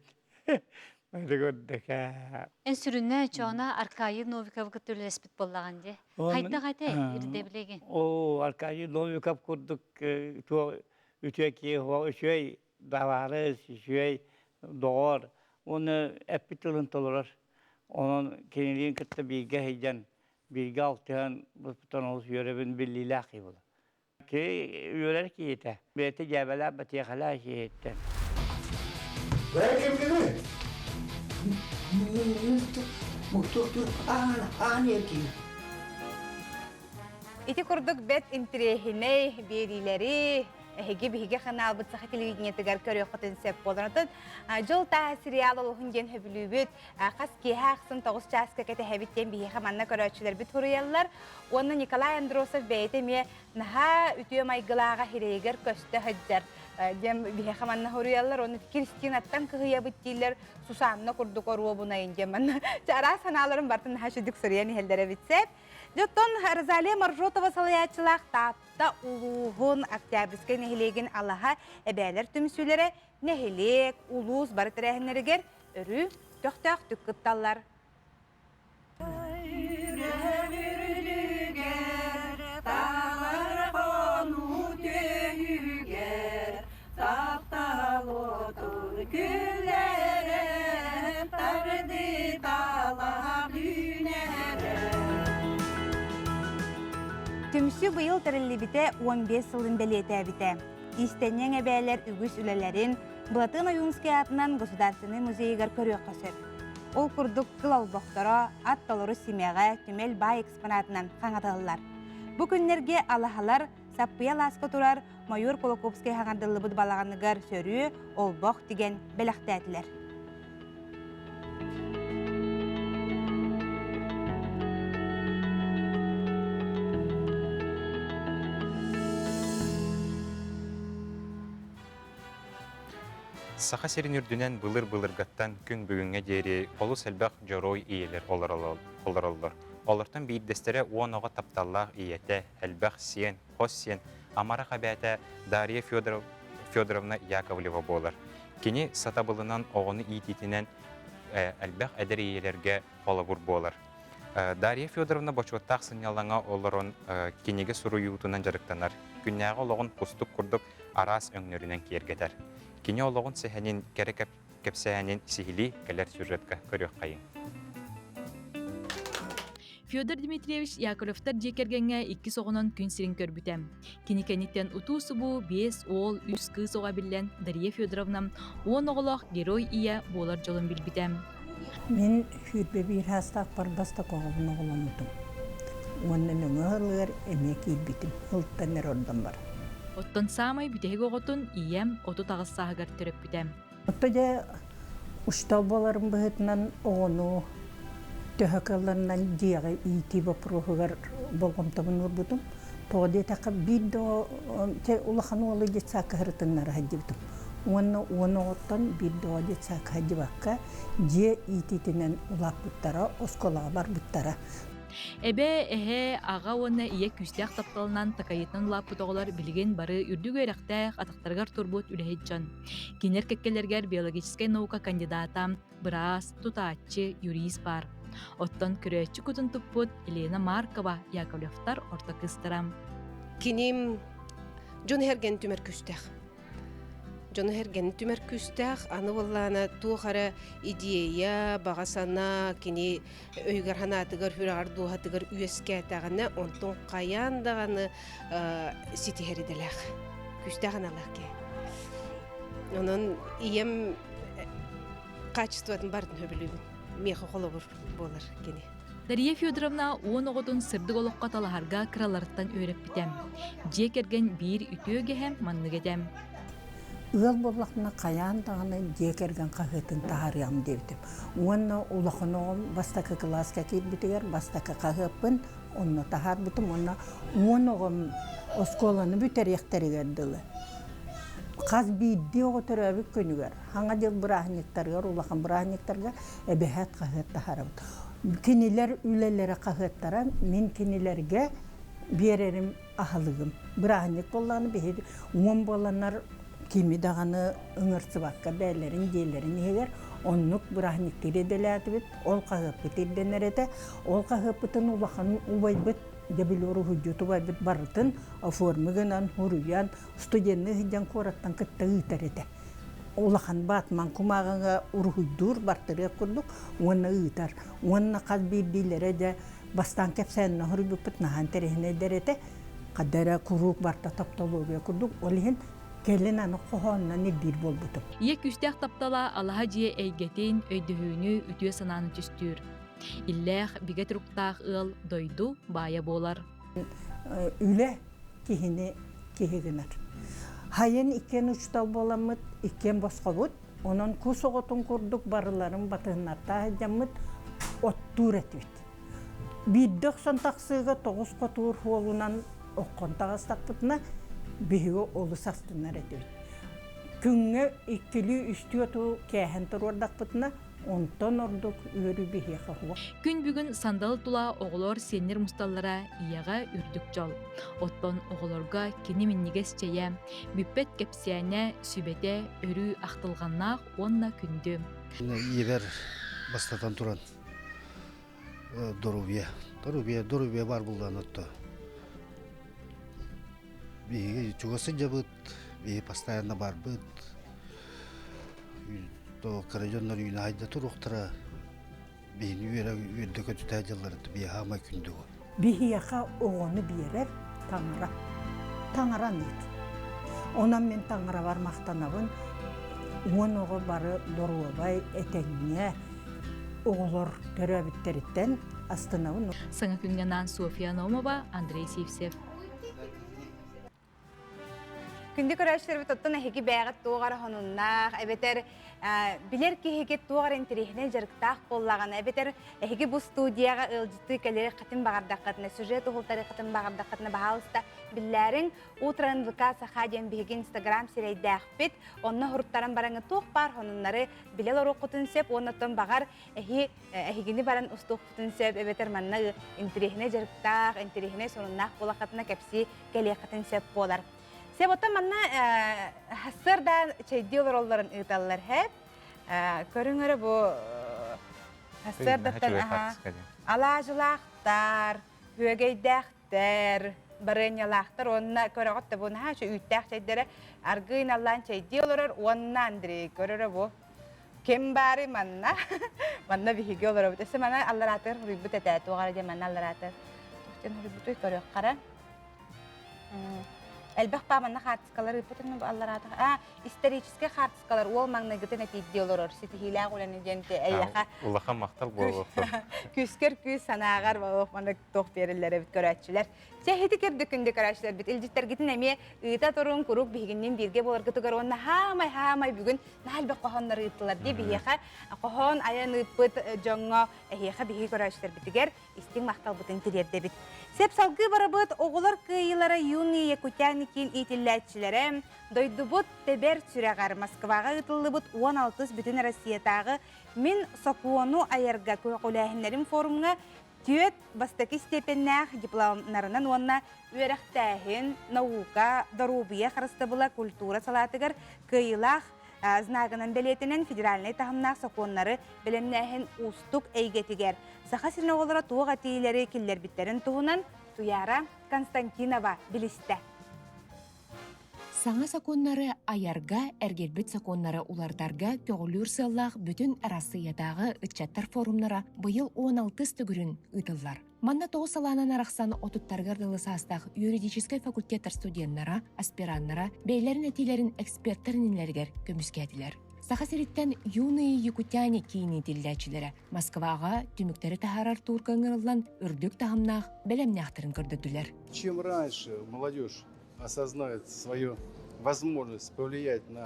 [SPEAKER 4] Бары көрдөкөө.
[SPEAKER 6] Эн сүрүнэ Чоона Аркадий Новиковы кытта үлэлэспит буоллаҕын дии. Хайдах этэ ирдэбилигин?
[SPEAKER 4] Оо, Аркадий Новиков курдук туох үтүө киһи үчүгэй табаарыс, үчүгэй доҕор уонна эппит тылын толорор. Онон кинилиин кытта бииргэ сылдьан, бииргэ алтыһан быспытан олус үөрэбин биллиилээх киһи буолар. Киһи үөрэр киһитэ. Бэйэтэ дьээбэлээх бэтиэхэлээх киһиттэн.
[SPEAKER 1] Ити курдук бэт интириэһинэй биэриилэри эһиги биһиги ханаалбыт саха телевидениетыгар көрүөххүтүн сөп буолар. Онтон Дьыл тааһа сериал олуһун диэн сөбүлүүбүт. Хас киэһэ ахсын 9 чааска кэтэһэбит диэн биһиэхэ манна көрөөччүлэрбит суруйаллар. Уонна Николай Андросов бэйэтэ эмиэ наһаа үтүө майгылааҕа хирэйигэр көстө сылдьар диэн биһиэхэ манна суруйаллар. Уонна Кристинаттан кыһыйабыт дииллэр, Сусанна курдук оруобунайын диэн манна араас санааларын барытын наһаа үчүгдүк суруйан иһэллэр эбит сөп. Дьоттон Розалия Моржотова салайааччылаах Таатта улууһун Октябрьскай нэһилиэгин алаһа эбээлэр түмсүүлэрэ нэһилиэк, улуус бары тэрээһиннэригэр өрүү көхтөөхтүк кытталлар. Түмсүү быйыл тэриллибитэ 15 сылын бэлиэтээбитэ. Иистэнньэҥ эбээлэр үгүс үлэлэрин Былатыан Ойуунскай аатынан Государственнай музейыгар көрүөххэ сөп. Ол курдук кыл олбохторо, ат толору симэҕэ, түмэл баай экспонатынан хаҥатыллар. Бу күннэргэ алаһалар Саппыйа алааска турар Мойуор Кулаковскай хаҥардыллыбыт балаҕаныгар сөрүө, олбох тигэн бэлэхтээтилэр.
[SPEAKER 2] Саха сирин үрдүнэн былыр-былыргаттан күн бүгүҥҥэ диэри олус элбэх дьоруой ийэлэр олороллор. Олортон биирдэстэрэ уон оҕо тапталлаах ийэтэ, элбэх сиэн, хос сиэн, амарах эбээтэ Дарья Федоровна Яковлева буолар. Кини сатабылынан оҕону иитиитинэн элбэх эдэр ийэлэргэ холобур буолар. Дарья Федоровна бочуоттаах сынньалаҥа олорон кинигэ суруйуутунан дьарыктанар. Күннээҕи олоҕун кустук курдук араас өҥнөрүнэн киэргэтэр. Кини олоҕун сэһэнин, кэрэ кэпсээнин сиһилии кэлэр сюжетка көрүөххэйиҥ.
[SPEAKER 8] Федор Дмитриевич Яковлевтар дьиэ кэргэҥҥэ иккис оҕонон күн сирин көрбүтэ. Кини кэнниттэн утуу-субуу биэс уол, үс кыыс оҕо эбиллэн Дария Федоровна уон оҕолоох герой ийэ буолар дьолун билбитэ.
[SPEAKER 23] Мин сүүрбэ биир саастаахпар бастакы оҕобун оҕоломмутум. Уонна нөҥүө сылыгар эмиэ киирбитим. Ылтан эрэ ордон баран.
[SPEAKER 8] Оттон саамай бүтэһик оҕотун ийэм 38 сааһыгар төрөппүтэ.
[SPEAKER 23] Отто дьэ учуутал буоларым быһыытынан оҕону төһө кыалларынан дьиэҕэ иитии боппуруоһугар болҕомтобун уурбутум. Тоҕо диэтэххэ биир да улахан уолу детсадка сырытыннара сылдьыбытым. Уонна уон оҕоттон биир да оҕо детсадка сылдьыбакка дьиэ иитиитинэн улааппыттара, оскуолаҕа барбыттара.
[SPEAKER 8] Эбээ, эһээ, аҕа уонна ийэ күүстээх тапталынан такайыытынан улааппыт оҕолор билигин бары үрдүк үөрэхтээх, атахтарыгар турбут үлэһит дьон. Кинилэр кэккэлэригэр биологическай наука кандидата, быраас, тутааччы, юрист баар. Оттон көрөөччү кутун туппут Елена Маркова Яковлевтар орто кыыстара.
[SPEAKER 24] Киним дьон эргэн түмэр күүстээх.
[SPEAKER 9] Дьону сэргэни түмэр күүстээх, аны буоллаана туох эрэ идея, баҕа санаа кини өйүгэр санаатыгар, сүрэҕэр дууһатыгар үөскээтэҕинэ, онтон хайаан даҕаны ситиһэр идэлээх, күүстээх аналлаах киһи. Онон ийэм качествотын барытын сөбүлүүбүн. Миэхэ холобур буолар кини.
[SPEAKER 8] Дария Федоровна уон оҕотун сырдык олоххо талаһарга кыраларыттан үөрэппитэ. Дьиэ кэргэн биир үтүө үгэһэ маннык этэ.
[SPEAKER 23] Ыал буоллахпына хайаан даҕаны дьиэ кэргэн хаһыатын таһаарыаҕым диэбитим. Уонна улахан оҕом бастакы кылааска киирбитигэр бастакы хаһыаппын онно таһаарбытым уонна уон оҕом оскуоланы бүтэриэхтэригэр дылы хас биирдии оҕо төрөөбүт күнүгэр Саҥа дьыл бырааһынньыктарыгар, улахан бырааһынньыктарга эбэһээт хаһыат таһаарабыт. Кинилэр үлэлэрэ хаһыаттара мин кинилэргэ биэрэрим аһылыгым. Бырааһынньык буоллаҕына биһиги уон буоланнар кими даҕаны ыҥырсыбакка бэйэлэрин дьиэлэрин иһигэр оннук бырааһынньыктыыр идэлээтибит. Ол хаһыаппыт ирдэнэр этэ. Ол хаһыаппытын улахан убайбыт Дебилер уһуйдьут убайбыт барытын оформи гынан, суруйан, студенныы сылдьан куораттан кытта ыытар этэ. Улахан баатман кумааҕыга уруһуйдуур бартырыах курдук уонна ыытар. Уонна хас биирдиилэрэ дьэ бастаан кэпсээнинэ суруйбуппут наһаа интэриэһинэйдэр этэ. Хада эрэ куруук барта тапталуобуйа курдук. Ол иһин кэлин аны хоһоонунан ирдиир буолбутум.
[SPEAKER 8] Ийэ күүстээх таптала алаһа дьиэ эйгэтин, өйдөһүүнү, үтүө санааны түстүүр. Иллээх, бигэ туруктаах ыал дойду баайа буолар.
[SPEAKER 23] Үлэ киһини киһи гынар. Хайын иккиэн учуутал буоламмыт, иккиэн босхобут. Онон кус оҕотун курдук барыларын батыһыннартаа сылдьаммыт оттуур этибит. Биирдэ охсон тахсыыга тоҕус хотуур суолунан оххон таҕыстахпытына, биһиги олус астынар этибит. Күҥҥэ иккилии-үстүү оту кээһэн туруордахпытына, Онтон ордук үөрүү биһиэхэ суох.
[SPEAKER 8] Күн бүгүн сандал тула оҕолор сиэннэр мусталлара ийэҕэ үрдүк дьол. Оттон оҕолорго кини минньигэс чэйэ, бүппэт кэпсээнэ, сүбэтэ өрүү ахтылҕаннаах уонна күндү.
[SPEAKER 10] Ийэбэр бастатан туран доруобуйа, доруобуйа, доруобуйа баар буоллаҕына отто биһиги чугас сылдьабыт, биһи постоянно барбыт, кыра дьоннор үүнэ-хайда туруохтара, биһини үөрэ үөрдэ көтүтэ дьылларыт биһиэхэ амай күндү
[SPEAKER 23] Биһиэхэ оҕону биэрэр таҥара. Таҥара аныыр. Онон мин таҥарабар махтанабын. Уон оҕо бары доруобай, этэҥҥэ оҕолор төрөөбүттэриттэн астынабын.
[SPEAKER 8] Саҥа күҥҥэ анаан Софья Наумова, Андрей Сивцев.
[SPEAKER 1] Күндү көрөөччүлэрбит оттон эһиги бэйэҕит туох эрэ сонуннаах, эбэтэр билэр киһигит туох эрэ интэриэһинэй дьарыктаах буоллаҕына, эбэтэр эһиги бу студияҕа ыалдьыттыы кэлиэххитин баҕардаххытына, сюжет уһултарыаххытын баҕардаххытына, баһаалыста биллээриҥ. Утро НВК Саха диэн биһиги инстаграм сирэйдээхпит. Онно суруттаран бараҥҥыт туох баар сонуннары билэ олоруоххутун сөп уонна оттон баҕар эһи эһигини баран устуохпутун сөп эбэтэр манна интэриэһинэй дьарыктаах, интэриэһинэй сонуннаах буолаххытына кэпсии кэлиэххитин сөп буолар. Сөп оттон манна сарсыардаан чэйдии олороллорун ыыталлар һэп. Көрүҥ эрэ бу сарсыардаттан алаадьылаахтар, күөгэйдээхтэр, барыанньалаахтар уонна көрөҕүт да бу наһаа үүттээх чэйдэрэ аргыый наллаан чэйдии олорор уонна Андрей көрөрө бу ким баары манна манна биһиги олоробут өссө манна аллараатыгар хуруйбут этэ туох эрэ диэн манна аллараатыгар туох диэн хуруйбутуй көрүөххэ Элбэх пааманна хаартыскалар ыыппытын аллараатах. А, историческай хаартыскалар уол маҥнайгытын этиирдии олорор ситиһиилээх үлэни диэн эйиэхэ
[SPEAKER 2] улахан махтал буолуохтун.
[SPEAKER 1] Күүскэр күүс санааҕар буолуох маннык туох биэрэллэр эбит көрөөччүлэр. Чэ, ити кырдык күндү көрөөччүлэрбит илдьиттэргитин эмиэ ыыта туруҥ, куруук биһигинниин бииргэ буоларгытыгар уонна хаамай хаамай бүгүн наһаа элбэх хоһооннор ыыттылар дии биһиэхэ хоһоон айан ыыппыт дьоҥҥо эһиэхэ биһиги көрөөччүлэрбитигэр истиҥ махталбытын тириэрдэбит. Сеп салгыы барабыт оҕолор кыайыылара юные якутяне киин иитиллээччилэрэ дойдубут тэбэр сүрэҕэр Москваҕа ыытыллыбыт 16 бүтүн Россиятааҕы Мин сокуону айарга көҕүлээһиннэрим форумҥа түөрт бастакы степеннээх дипломнарынан уонна үөрэхтээһин, наука, доруобуйа харыстабыла, культура салаатыгар кыайыылаах знагынан бэлиэтэнэн федеральнай таһымнаах сокуоннары бэлэмнээһин уустук эйгэтигэр Саха сирин оҕолоро туох этиилэри киллэрбиттэрин туһунан Туяра Константинова билистэ.
[SPEAKER 11] Саҥа сокуоннары айарга, эргэрбит сокуоннары уларытарга көҕүлүүр сыаллаах Бүтүн Арассыыйатааҕы ыччаттар форумнара быйыл 16-ыс төгүрүн ыытыллар. Манна тоҕус салаанан арахсан отуттарыгар дылы саастаах юридическай факультеттар студеннара, аспираннара бэйэлэрин этиилэрин эксперттэр иннилэригэр көмүскээтилэр. Саха сириттэн «Юные якутяне» киин иитиллээччилэрэ Москваҕа түмүктэри таһаарар туурга ыҥырыллан үрдүк таһымнаах бэлэмнээхтэрин көрдөрдүлэр.
[SPEAKER 5] Чем раньше молодежь осознает свою возможность повлиять на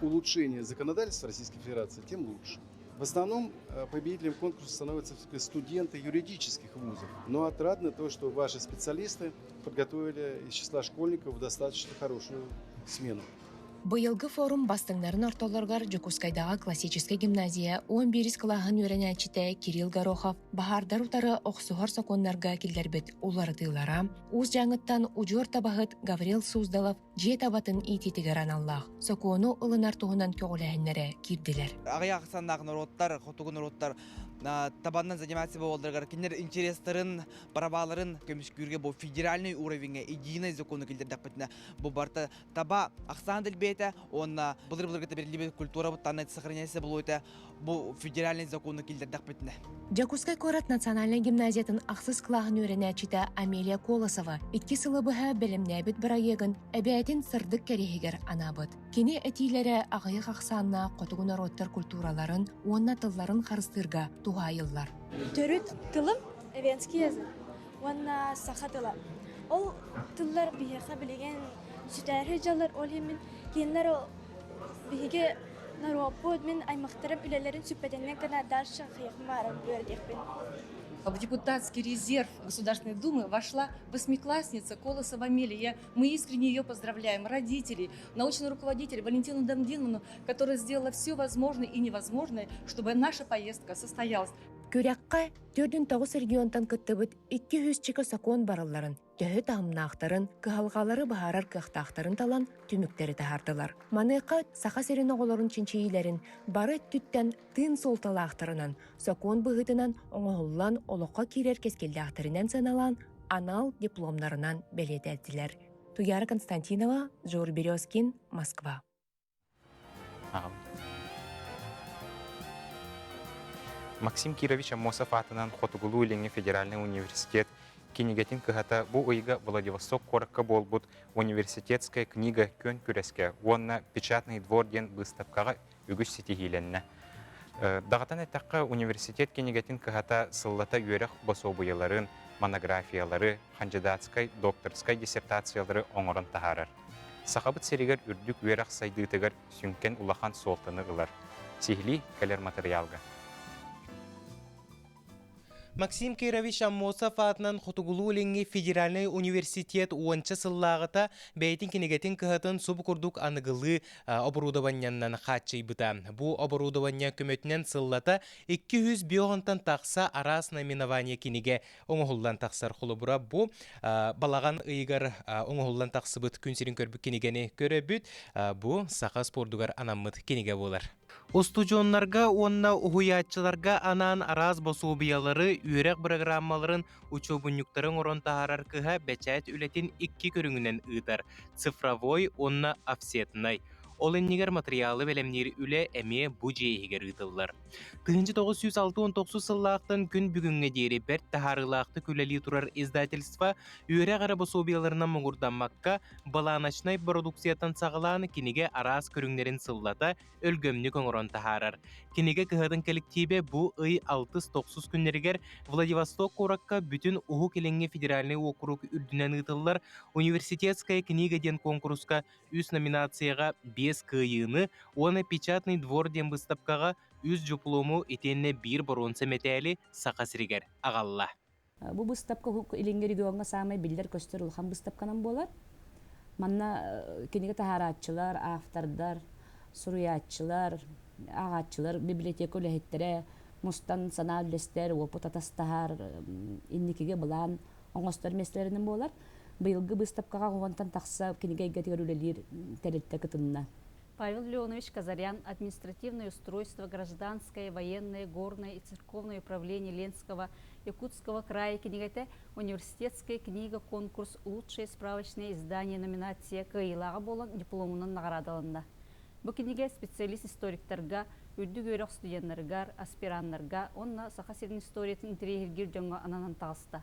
[SPEAKER 5] улучшение законодательства Российской Федерации, тем лучше. В основном победителем конкурса становятся студенты юридических вузов. Но отрадно то, что ваши специалисты подготовили из числа школьников достаточно хорошую смену.
[SPEAKER 11] Быйылгы форум бастыҥнарын ортолоругар Дьокуускайдааҕы классическай гимназия 11 кылааһын үөрэнээччитэ Кирилл Горохов баһаардар утары охсуһар сокуоннарга киллэрбит уларытыылара, Уус Дьааҥыттан удьуор табаһыт Гаврил Суздалов дьиэ табатын иитиитигэр аналлаах сокуону ылынар туһунан көҕүлээһиннэрэ киирдилэр.
[SPEAKER 12] Аҕыйах ахсааннаах норуоттар, хотугу норуоттар табаннан заниматься буолалларыгар кинилэр интерестерин, праваларын көмүскүүргэ бу федеральный уровеньҥа единый закону киллэрдэхпитинэ бу барыта таба ахсаан дэлбиэтэ уонна былыр-былыргыта бэриллибит культурабыт танна сохраняйся буолуо бу федеральный закону киллэрдэхпитинэ.
[SPEAKER 11] Дьокуускай куорат национальнай гимназиятын ахсыс кылааһын үөрэнээччитэ Амелия Колосова икки сылы быһа бэлэмнээбит бырайыагын эбээтин сырдык кэриэһигэр анаабыт. Кини этиилэрэ аҕыйах ахсааннаах хотугу норуоттар культураларын уонна тылларын харыстыырга туһаайыллар.
[SPEAKER 13] Төрүт тылым эвенский язык уонна саха тыла. Ол тыллар биһиэхэ билигин сүтээри дьаллар, ол иһин мин кинилэр биһиги норуоппут, мин аймахтарым үлэлэрин сүппэтиннэн гына дальше хайыахмаарым үөрэтиэхпин.
[SPEAKER 24] В депутатский резерв Государственной Думы вошла восьмиклассница Колосова Амелия. Мы искренне ее поздравляем, родителей, научный руководитель Валентину Дамдиновну, которая сделала все возможное и невозможное, чтобы наша поездка состоялась.
[SPEAKER 11] Күрэххэ 49 регионтан кыттыбыт 200 чека сокуон барылларын, төһө таһымнаахтарын, кыһалҕалары быһаарар кыахтаахтарын талан түмүктэри таһаардылар. Маныаха Саха сирин оҕолорун чинчийиилэрин бары өттүттэн тыын суолталаахтарынан, сокуон быһыытынан оҥоһуллан олоххо киирэр кэскиллээхтэринэн сыаналаан анал дипломнарынан бэлиэтээтилэр. Туяра Константинова, Жор Березкин, Москва.
[SPEAKER 2] Максим Кирович Аммосов аатынан Хотугулуу-Илиҥҥи федеральнай университет кинигэтин кыһата бу ыйга Владивосток куоракка буолбут «Университетская книга» күөн күрэскэ уонна «Печатный двор» диэн быыстапкаҕа үгүс ситиһиилэннэ. Даҕатан эттэххэ, университет кинигэтин кыһата сыллата үөрэх босуобуйаларын, монографиялары, хандьыдаатскай, докторскай диссертациялары оҥорон таһаарар. Сахабыт сиригэр үрдүк үөрэх сайдыытыгар сүҥкэн улахан суолтаны ылар. Сиһилии кэлэр матырыйаалга.
[SPEAKER 25] Максим Кирович Аммосов аатынан Хотугулуу-Илиҥҥи федеральнай университет уонча сыллааҕыта бэйэтин кинигэтин кыһатын субу курдук аныгылыы оборудованиеннан хааччыйбыта. Бу оборудование көмөтүнэн сыллата 200 биоҕынтан тахса араас наименование кинигэ оҥоһуллан тахсар. Холобура, бу балаҕан ыйыгар оҥоһуллан тахсыбыт күн сирин көрбүт кинигэни көрөбүт. Бу саха спордугар анаммыт кинигэ буолар. Устудьуоннарга уонна уһуйааччыларга анаан араас босуобуйалары, үөрэх бырагырааммаларын, учуобунньуктары оҥорон таһаарар кыһа бэчээт үлэтин икки көрүҥүнэн ыытар: цифровой уонна офсетнай. Ол иннигэр матырыйаалы бэлэмниир үлэ эмиэ бу дьиэ иһигэр ыытыллар. 1969 сыллаахтан күн бүгүҥҥэ диэри бэрт таһаарыылаахтык үлэлии турар издательство үөрэх эрэ босуобуйаларынан муҥурдаммакка, балааночнай бородууксуйаттан саҕалаан кинигэ араас көрүҥнэрин сыллата өлгөмнүк оҥорон таһаарар. Кинигэ кыһатын кэлэктиибэ бу ый алтыс-тохсус күннэригэр Владивосток куоракка бүтүн Уһук Илиҥҥи федеральнай уокурук үрдүнэн ыытыллар «Университетская книга» диэн куонкуруска үс номинацияҕа биэс кыайыыны уонна «Печатный двор» диэн быыстапкаҕа үс дьупулуому итиэннэ биир боруонса мэтээли Саха сиригэр аҕалла.
[SPEAKER 6] Бу быыстапка Уһук Илиҥҥи региоҥҥа саамай биллэр-көстөр улахан быыстапканан буолар. Манна кинигэ таһаарааччылар, автордар, суруйааччылар, ааҕааччылар, библиотека үлэһиттэрэ мустан санаа үллэстэр, уопут атастаһар, инникигэ былаан оҥостор миэстэлэринэн буолар. Быйылгы быыстапкаҕа уонтан тахса кинигэ эйгэтигэр үлэлиир тэрилтэ кытынна. Павел Леонович Казарян административное устройство гражданское, военное, горное и церковное управление Ленского Якутского края кинигэтэ университетская книга конкурс лучшее справочное издание номинация кыайыылааҕа буолан дипломунан наҕараадаланна. Бу кинигэ специалист-историктарга, үрдүк үөрэх студеннарыгар, аспираннарга уонна Саха сирин историятын интэриэһиргиир дьоҥҥо ананан таҕыста.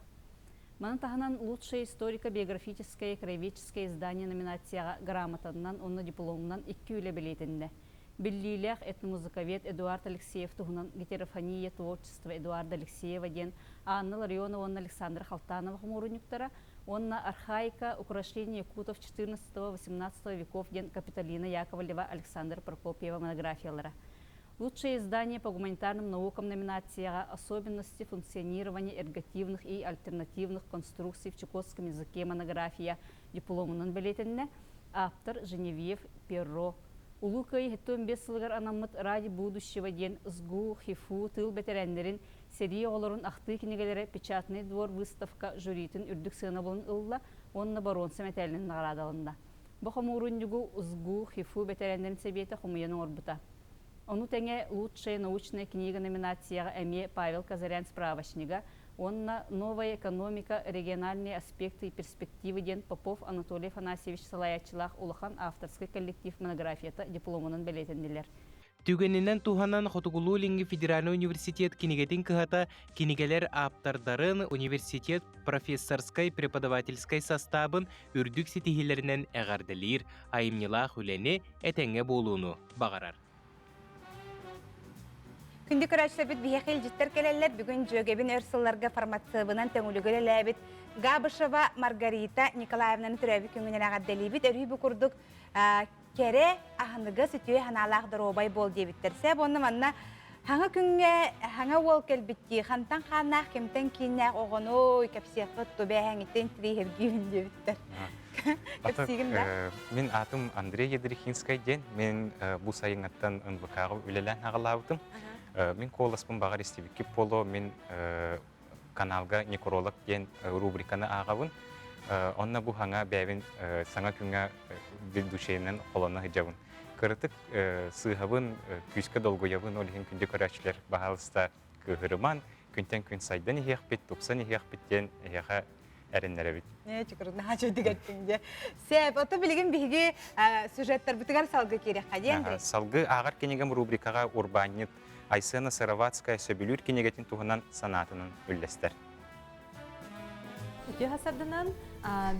[SPEAKER 6] Маны таһынан «Лучшее историко-биографическое краеведческое издание» номинацияҕа грамотаннан уонна дипломунан икки үлэ бэлиэтэннэ. Биллиилээх этномузыковед Эдуард Алексеев туһунан «Гетерофония творчества Эдуарда Алексеева» диэн Анна Ларионова уонна Александра Халтанова хомуурунньуктара уонна «Архаика. Украшение якутов XIV-XVIII веков» диэн Капитолина Яковлева, Александр Прокопьева монографиялара. Лучшее издание по гуманитарным наукам номинацияҕа «Особенности функционирования эргативных и альтернативных конструкций в чукотском языке» монография дипломунан бэлиэтэннэ. Ааптар Женевьев Перро. Улуу Кыайыы 75 сылыгар анаммыт «Ради будущего» диэн СГУ, ХИФУ тыыл бэтэрээннэрин, сэрии оҕолорун ахтыы кинигэлэрэ Печатный двор выставка жюритин үрдүк сыанабылын ылла уонна боруонса мэтээлинэн наҕараадаланна. Бу хомуурунньугу СГУ, ХИФУ бэтэрээннэрин сэбиэтэ хомуйан оҥорбута. Ону тэҥэ «Лучшая научная книга» номинацияҕа эмиэ Павел Казарян справочнига уонна «Новая экономика. Региональные аспекты и перспективы» диэн Попов Анатолий Афанасьевич салайааччылаах улахан авторскай коллектив монографията дипломунан бэлиэтэннилэр.
[SPEAKER 25] Түгэнинэн туһанан Хотугулуу-Илиҥҥи федеральнай университет кинигэтин кыһата кинигэлэр ааптардарын университет профессорскай преподавательскай састаабын үрдүк ситиһиилэринэн эҕэрдэлиир, айымньылаах үлэни, этэҥҥэ буолууну баҕарар.
[SPEAKER 1] Күндү көрөөччүлэрбит биһиэхэ илдьиттэр кэлэллэр. Бүгүн дьүөгэбин өр сылларга фармацевынан төҥүлүгэр үлэлээбит Габышева Маргарита Николаевнаны төрөөбүт күҥүнэн эҕэрдэлиибит. Өрүү бу курдук кэрэ, аһыныгас, үтүө санаалаах доруобай буол диэбиттэр. Сээп уонна манна хаҥа күҥҥэ хаҥа уол кэлбиттии, хантан хааннаах, кимтэн кииннээх оҕону кэпсиэххит тубээһэҥиттэн тириэһиргиибин диэбиттэр. Кэпсиигин да?
[SPEAKER 2] Мин аатым Андрей Ядрихинскай диэн. Мин бу сайыҥҥаттан НВК-ҕа үлэлээн аҕалаабытым. Мин куоласпын баҕар истибиккит буолуо. Мин каналга некролог диэн рубриканы ааҕабын. Онно бу хаҥа бэйэбин саҥа күҥҥэ ведущайынан холоно сылдьабын. Кыратык сыыһабын, күүскэ долгуйабын, ол иһин күндү көрөөччүлэр баһаалыста кыыһырыман, күнтэн күн сайдан иһиэхпит, тупсан иһиэхпит диэн эһиэхэ эрэннэрэбит.
[SPEAKER 1] Ээ, чукурун наһаа чөйдүк эттиҥ дьэ. Сээп, ото билигин биһиги сюжеттарбытыгар салгы киирэххэ диэн.
[SPEAKER 2] Салгы ааҕар кинигам рубрикаҕа урбаанньыт Айсена Сыроватская сөбүлүүр кинигэтин туһунан санаатынан үллэстэр.
[SPEAKER 8] Үтүө хасардынан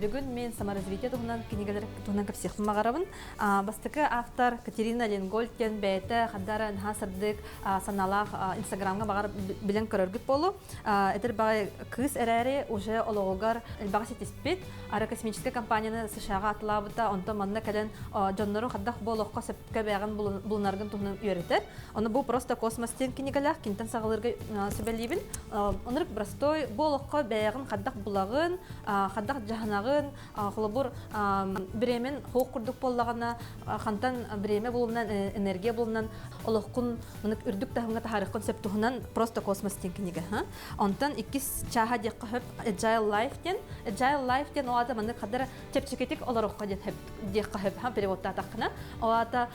[SPEAKER 8] бүгүн мен саморазвитие туһунан кинигэлэр туһунан кэпсиэхпин баҕарабын. Бастакы автор Катерина Ленгольд диэн бэйэтэ хардара наһаа сырдык санаалаах инстаграмҥа баҕар билэн көрөргүт буолу. Этэр баҕай кыыс эрээри уже олоҕугар элбэҕи ситиспит. Аэрокосмическай компанияны США-ҕа атылаабыта, онтон манна кэлэн дьоннору хайдах бу олоххо сөпкө бэйэҕин булунаргын туһунан үөрэтэр. Ону бу просто космос диэн кинигэлээх кинтэн саҕалыырга сүбэлиибин. Оннук простой бу олоххо бэйэҕин хайдах булаҕын, хайдах дьаһанаҕын, холобур бириэмэн хоох курдук буоллаҕына, хантан бириэмэ булунан, энергия булунан олоххун мынык үрдүк таһымҥа таһаарыаххын сөп туһунан просто космос диэн кинигэ. Онтон иккис чааһа диэххэ сөп Agile Life диэн. Agile Life диэн ол аата маннык хадара чэпчэкитик олоруохха диэн диэххэ сөп переводтаатаххына. Ол аата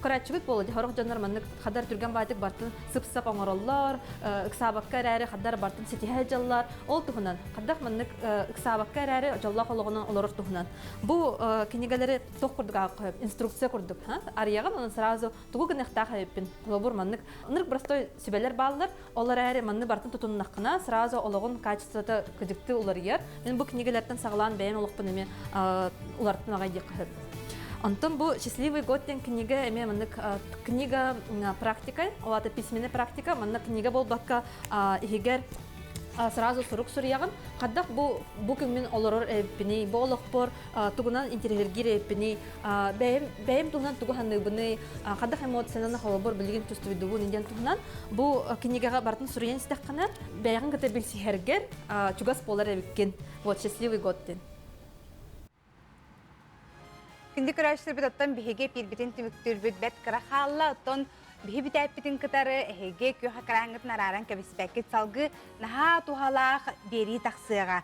[SPEAKER 8] көрөөччүгүт буолуо дии сорох дьоннор маннык хадар түргэн баайтык бартын сып-сап оҥороллор, ыксаабакка эрээри хадар бартын ситиһэ сылдьаллар. Ол туһунан хадах маннык ыксаабакка эрээри дьоллоох олоҕунан олорор туһунан. Бу кинигэлэри туох курдук аахха инструкция курдук арыйаҕын онон сразу тугу гыныахтаах эбиппин холобур маннык ынырык простой сүбэлэр бааллар ол эрээри манны бартын тутуннаххына сразу олоҕун качествота кыдьыктыы уларыйар мин бу кинигэлэртэн саҕалаан бэйэм олохпун эмиэ уларыттым аҕай диэххэ сөп Онтон бу «Счастливый год» диэн книга эмиэ маннык книга практикой, ол аата письменная практика, манна книга буолбакка иһигэр сразу сурук суруйаҕын. Хайдах бу бу күммүн олорор эбиппиний, бу олохпор тугунан интириэһиргиир эбиппиний, бэйэм бэйэм туһунан тугу саныыбыный, хайдах эмоциянан холобур билигин чувствуйдубун диэн туһунан бу кинигэҕэ барытын суруйан истэххинэ бэйэҕин кытта билсиһэргэр чугас буолар эбиккин. Вот счастливый год диэн.
[SPEAKER 1] Күндү көрөөччүлэрбит оттон биһиги эпиирбитин түмүктүүрбүт бэрт кыра хаалла. Оттон Биһи бүтээппитин кытары эһиги күөх экраҥҥытын арааран кэбиспэккит салгыы наһаа туһалаах биэрии тахсыаҕа.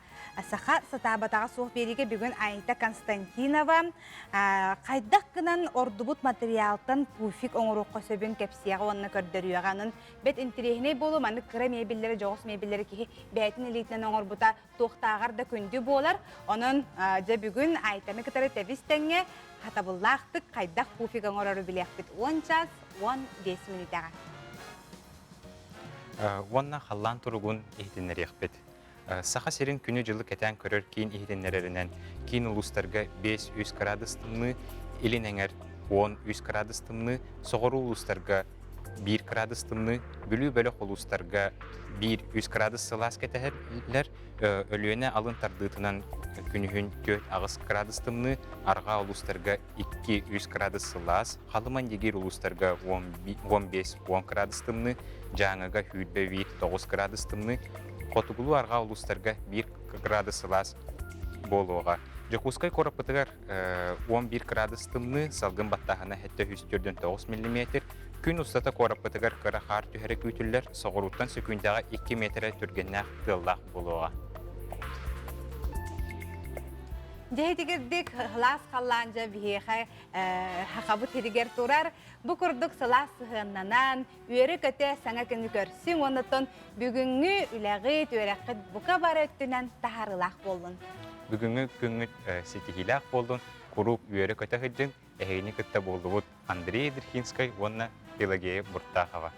[SPEAKER 1] Саха сатаабатаҕа суох биэриигэ бүгүн Айта Константинова хайдах гынан ордубут материалтан пуфик оҥоруохха сөбүн кэпсиэҕэ уонна көрдөрүөҕэ. Онон бэт интэриэһинэй буолуо маннык кыра мебеллэри, дьоҕус мебеллэри киһи бэйэтин илиитинэн оҥорбута туохтааҕар да күндү буолар. Онон дьэ бүгүн Айтаны кытары тэбис тэҥҥэ хатабыллаахтык хайдах пуфик оҥорору билиэхпит 10 час 15 мүнүүтэҕэ.
[SPEAKER 2] Уонна халлаан туругун иһитиннэриэхпит. Саха сирин күнү-дьылы кэтээн көрөр киин иһитиннэрэринэн киин улуустарга 5-3 кыраадыс тымныы, илин эҥэр 13 кыраадыс тымныы, соҕуруу улуустарга 1 кыраадыс тымныы, Бүлүү бөлөх улуустарга 1-3 кыраадыс сылаас кэтэһэллэр, Өлүөнэ алын тардыытынан күнүһүн 4-8 кыраадыс тымныы, арҕаа улуустарга 2-3 кыраадыс сылаас, Халыма-Индигиир улуустарга 15-10 кыраадыс тымныы, Дьааҥыга 21-9 кыраадыс тымныы, Хотугулуу-арҕаа улуустарга 1 кыраадыс сылаас буолуоҕа. Дьокуускай куораппытыгар 11 кыраадыс тымныы, салгын баттааһына 749 миллиметр. Күн устата куораппытыгар кыра хаар түһэрэ күүтүллэр, соҕурууттан сөкүүндэҕэ 2 миэтэрэ түргэннээх тыаллаах буолуоҕа.
[SPEAKER 1] Дьэһитигирдик сылаас халлаан дьэ биһиэхэ хахабыт сиригэр турар. Бу курдук сылаас сыһыаннанан, үөрэ-көтө саҥа күнү көрсүҥ уонна бүгүҥҥү үлэҕит, үөрэххит бука бары өттүнэн таһаарыылаах буоллун.
[SPEAKER 2] Бүгүҥҥү күҥҥүт ситиһиилээх буоллун, куруук үөрэ-көтө сылдьыҥ, эһигини кытта буоллубут Андрей Ядрихинскай уонна Пелагея Буртахова.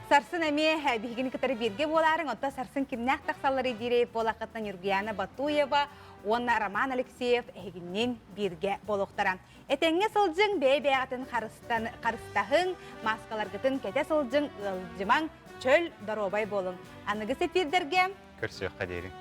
[SPEAKER 1] Сарсын эмиэ биһигини кытары бииргэ буолаарыҥ, оттон сарсын кимнээх тахсалларый диирэй буолаххытына Нюргуяна Батуева уонна Роман Алексеев эһигинниин бииргэ буолуохтара. Этэҥҥэ сылдьыҥ, бэйэ-бэйэҕитин харыстаһыҥ, мааскаларгытын кэтэ сылдьыҥ, ыалдьымаҥ, чөл, доруобай буолуҥ. Аныгы эфирдэргэ
[SPEAKER 2] көрсүөххэ диэри.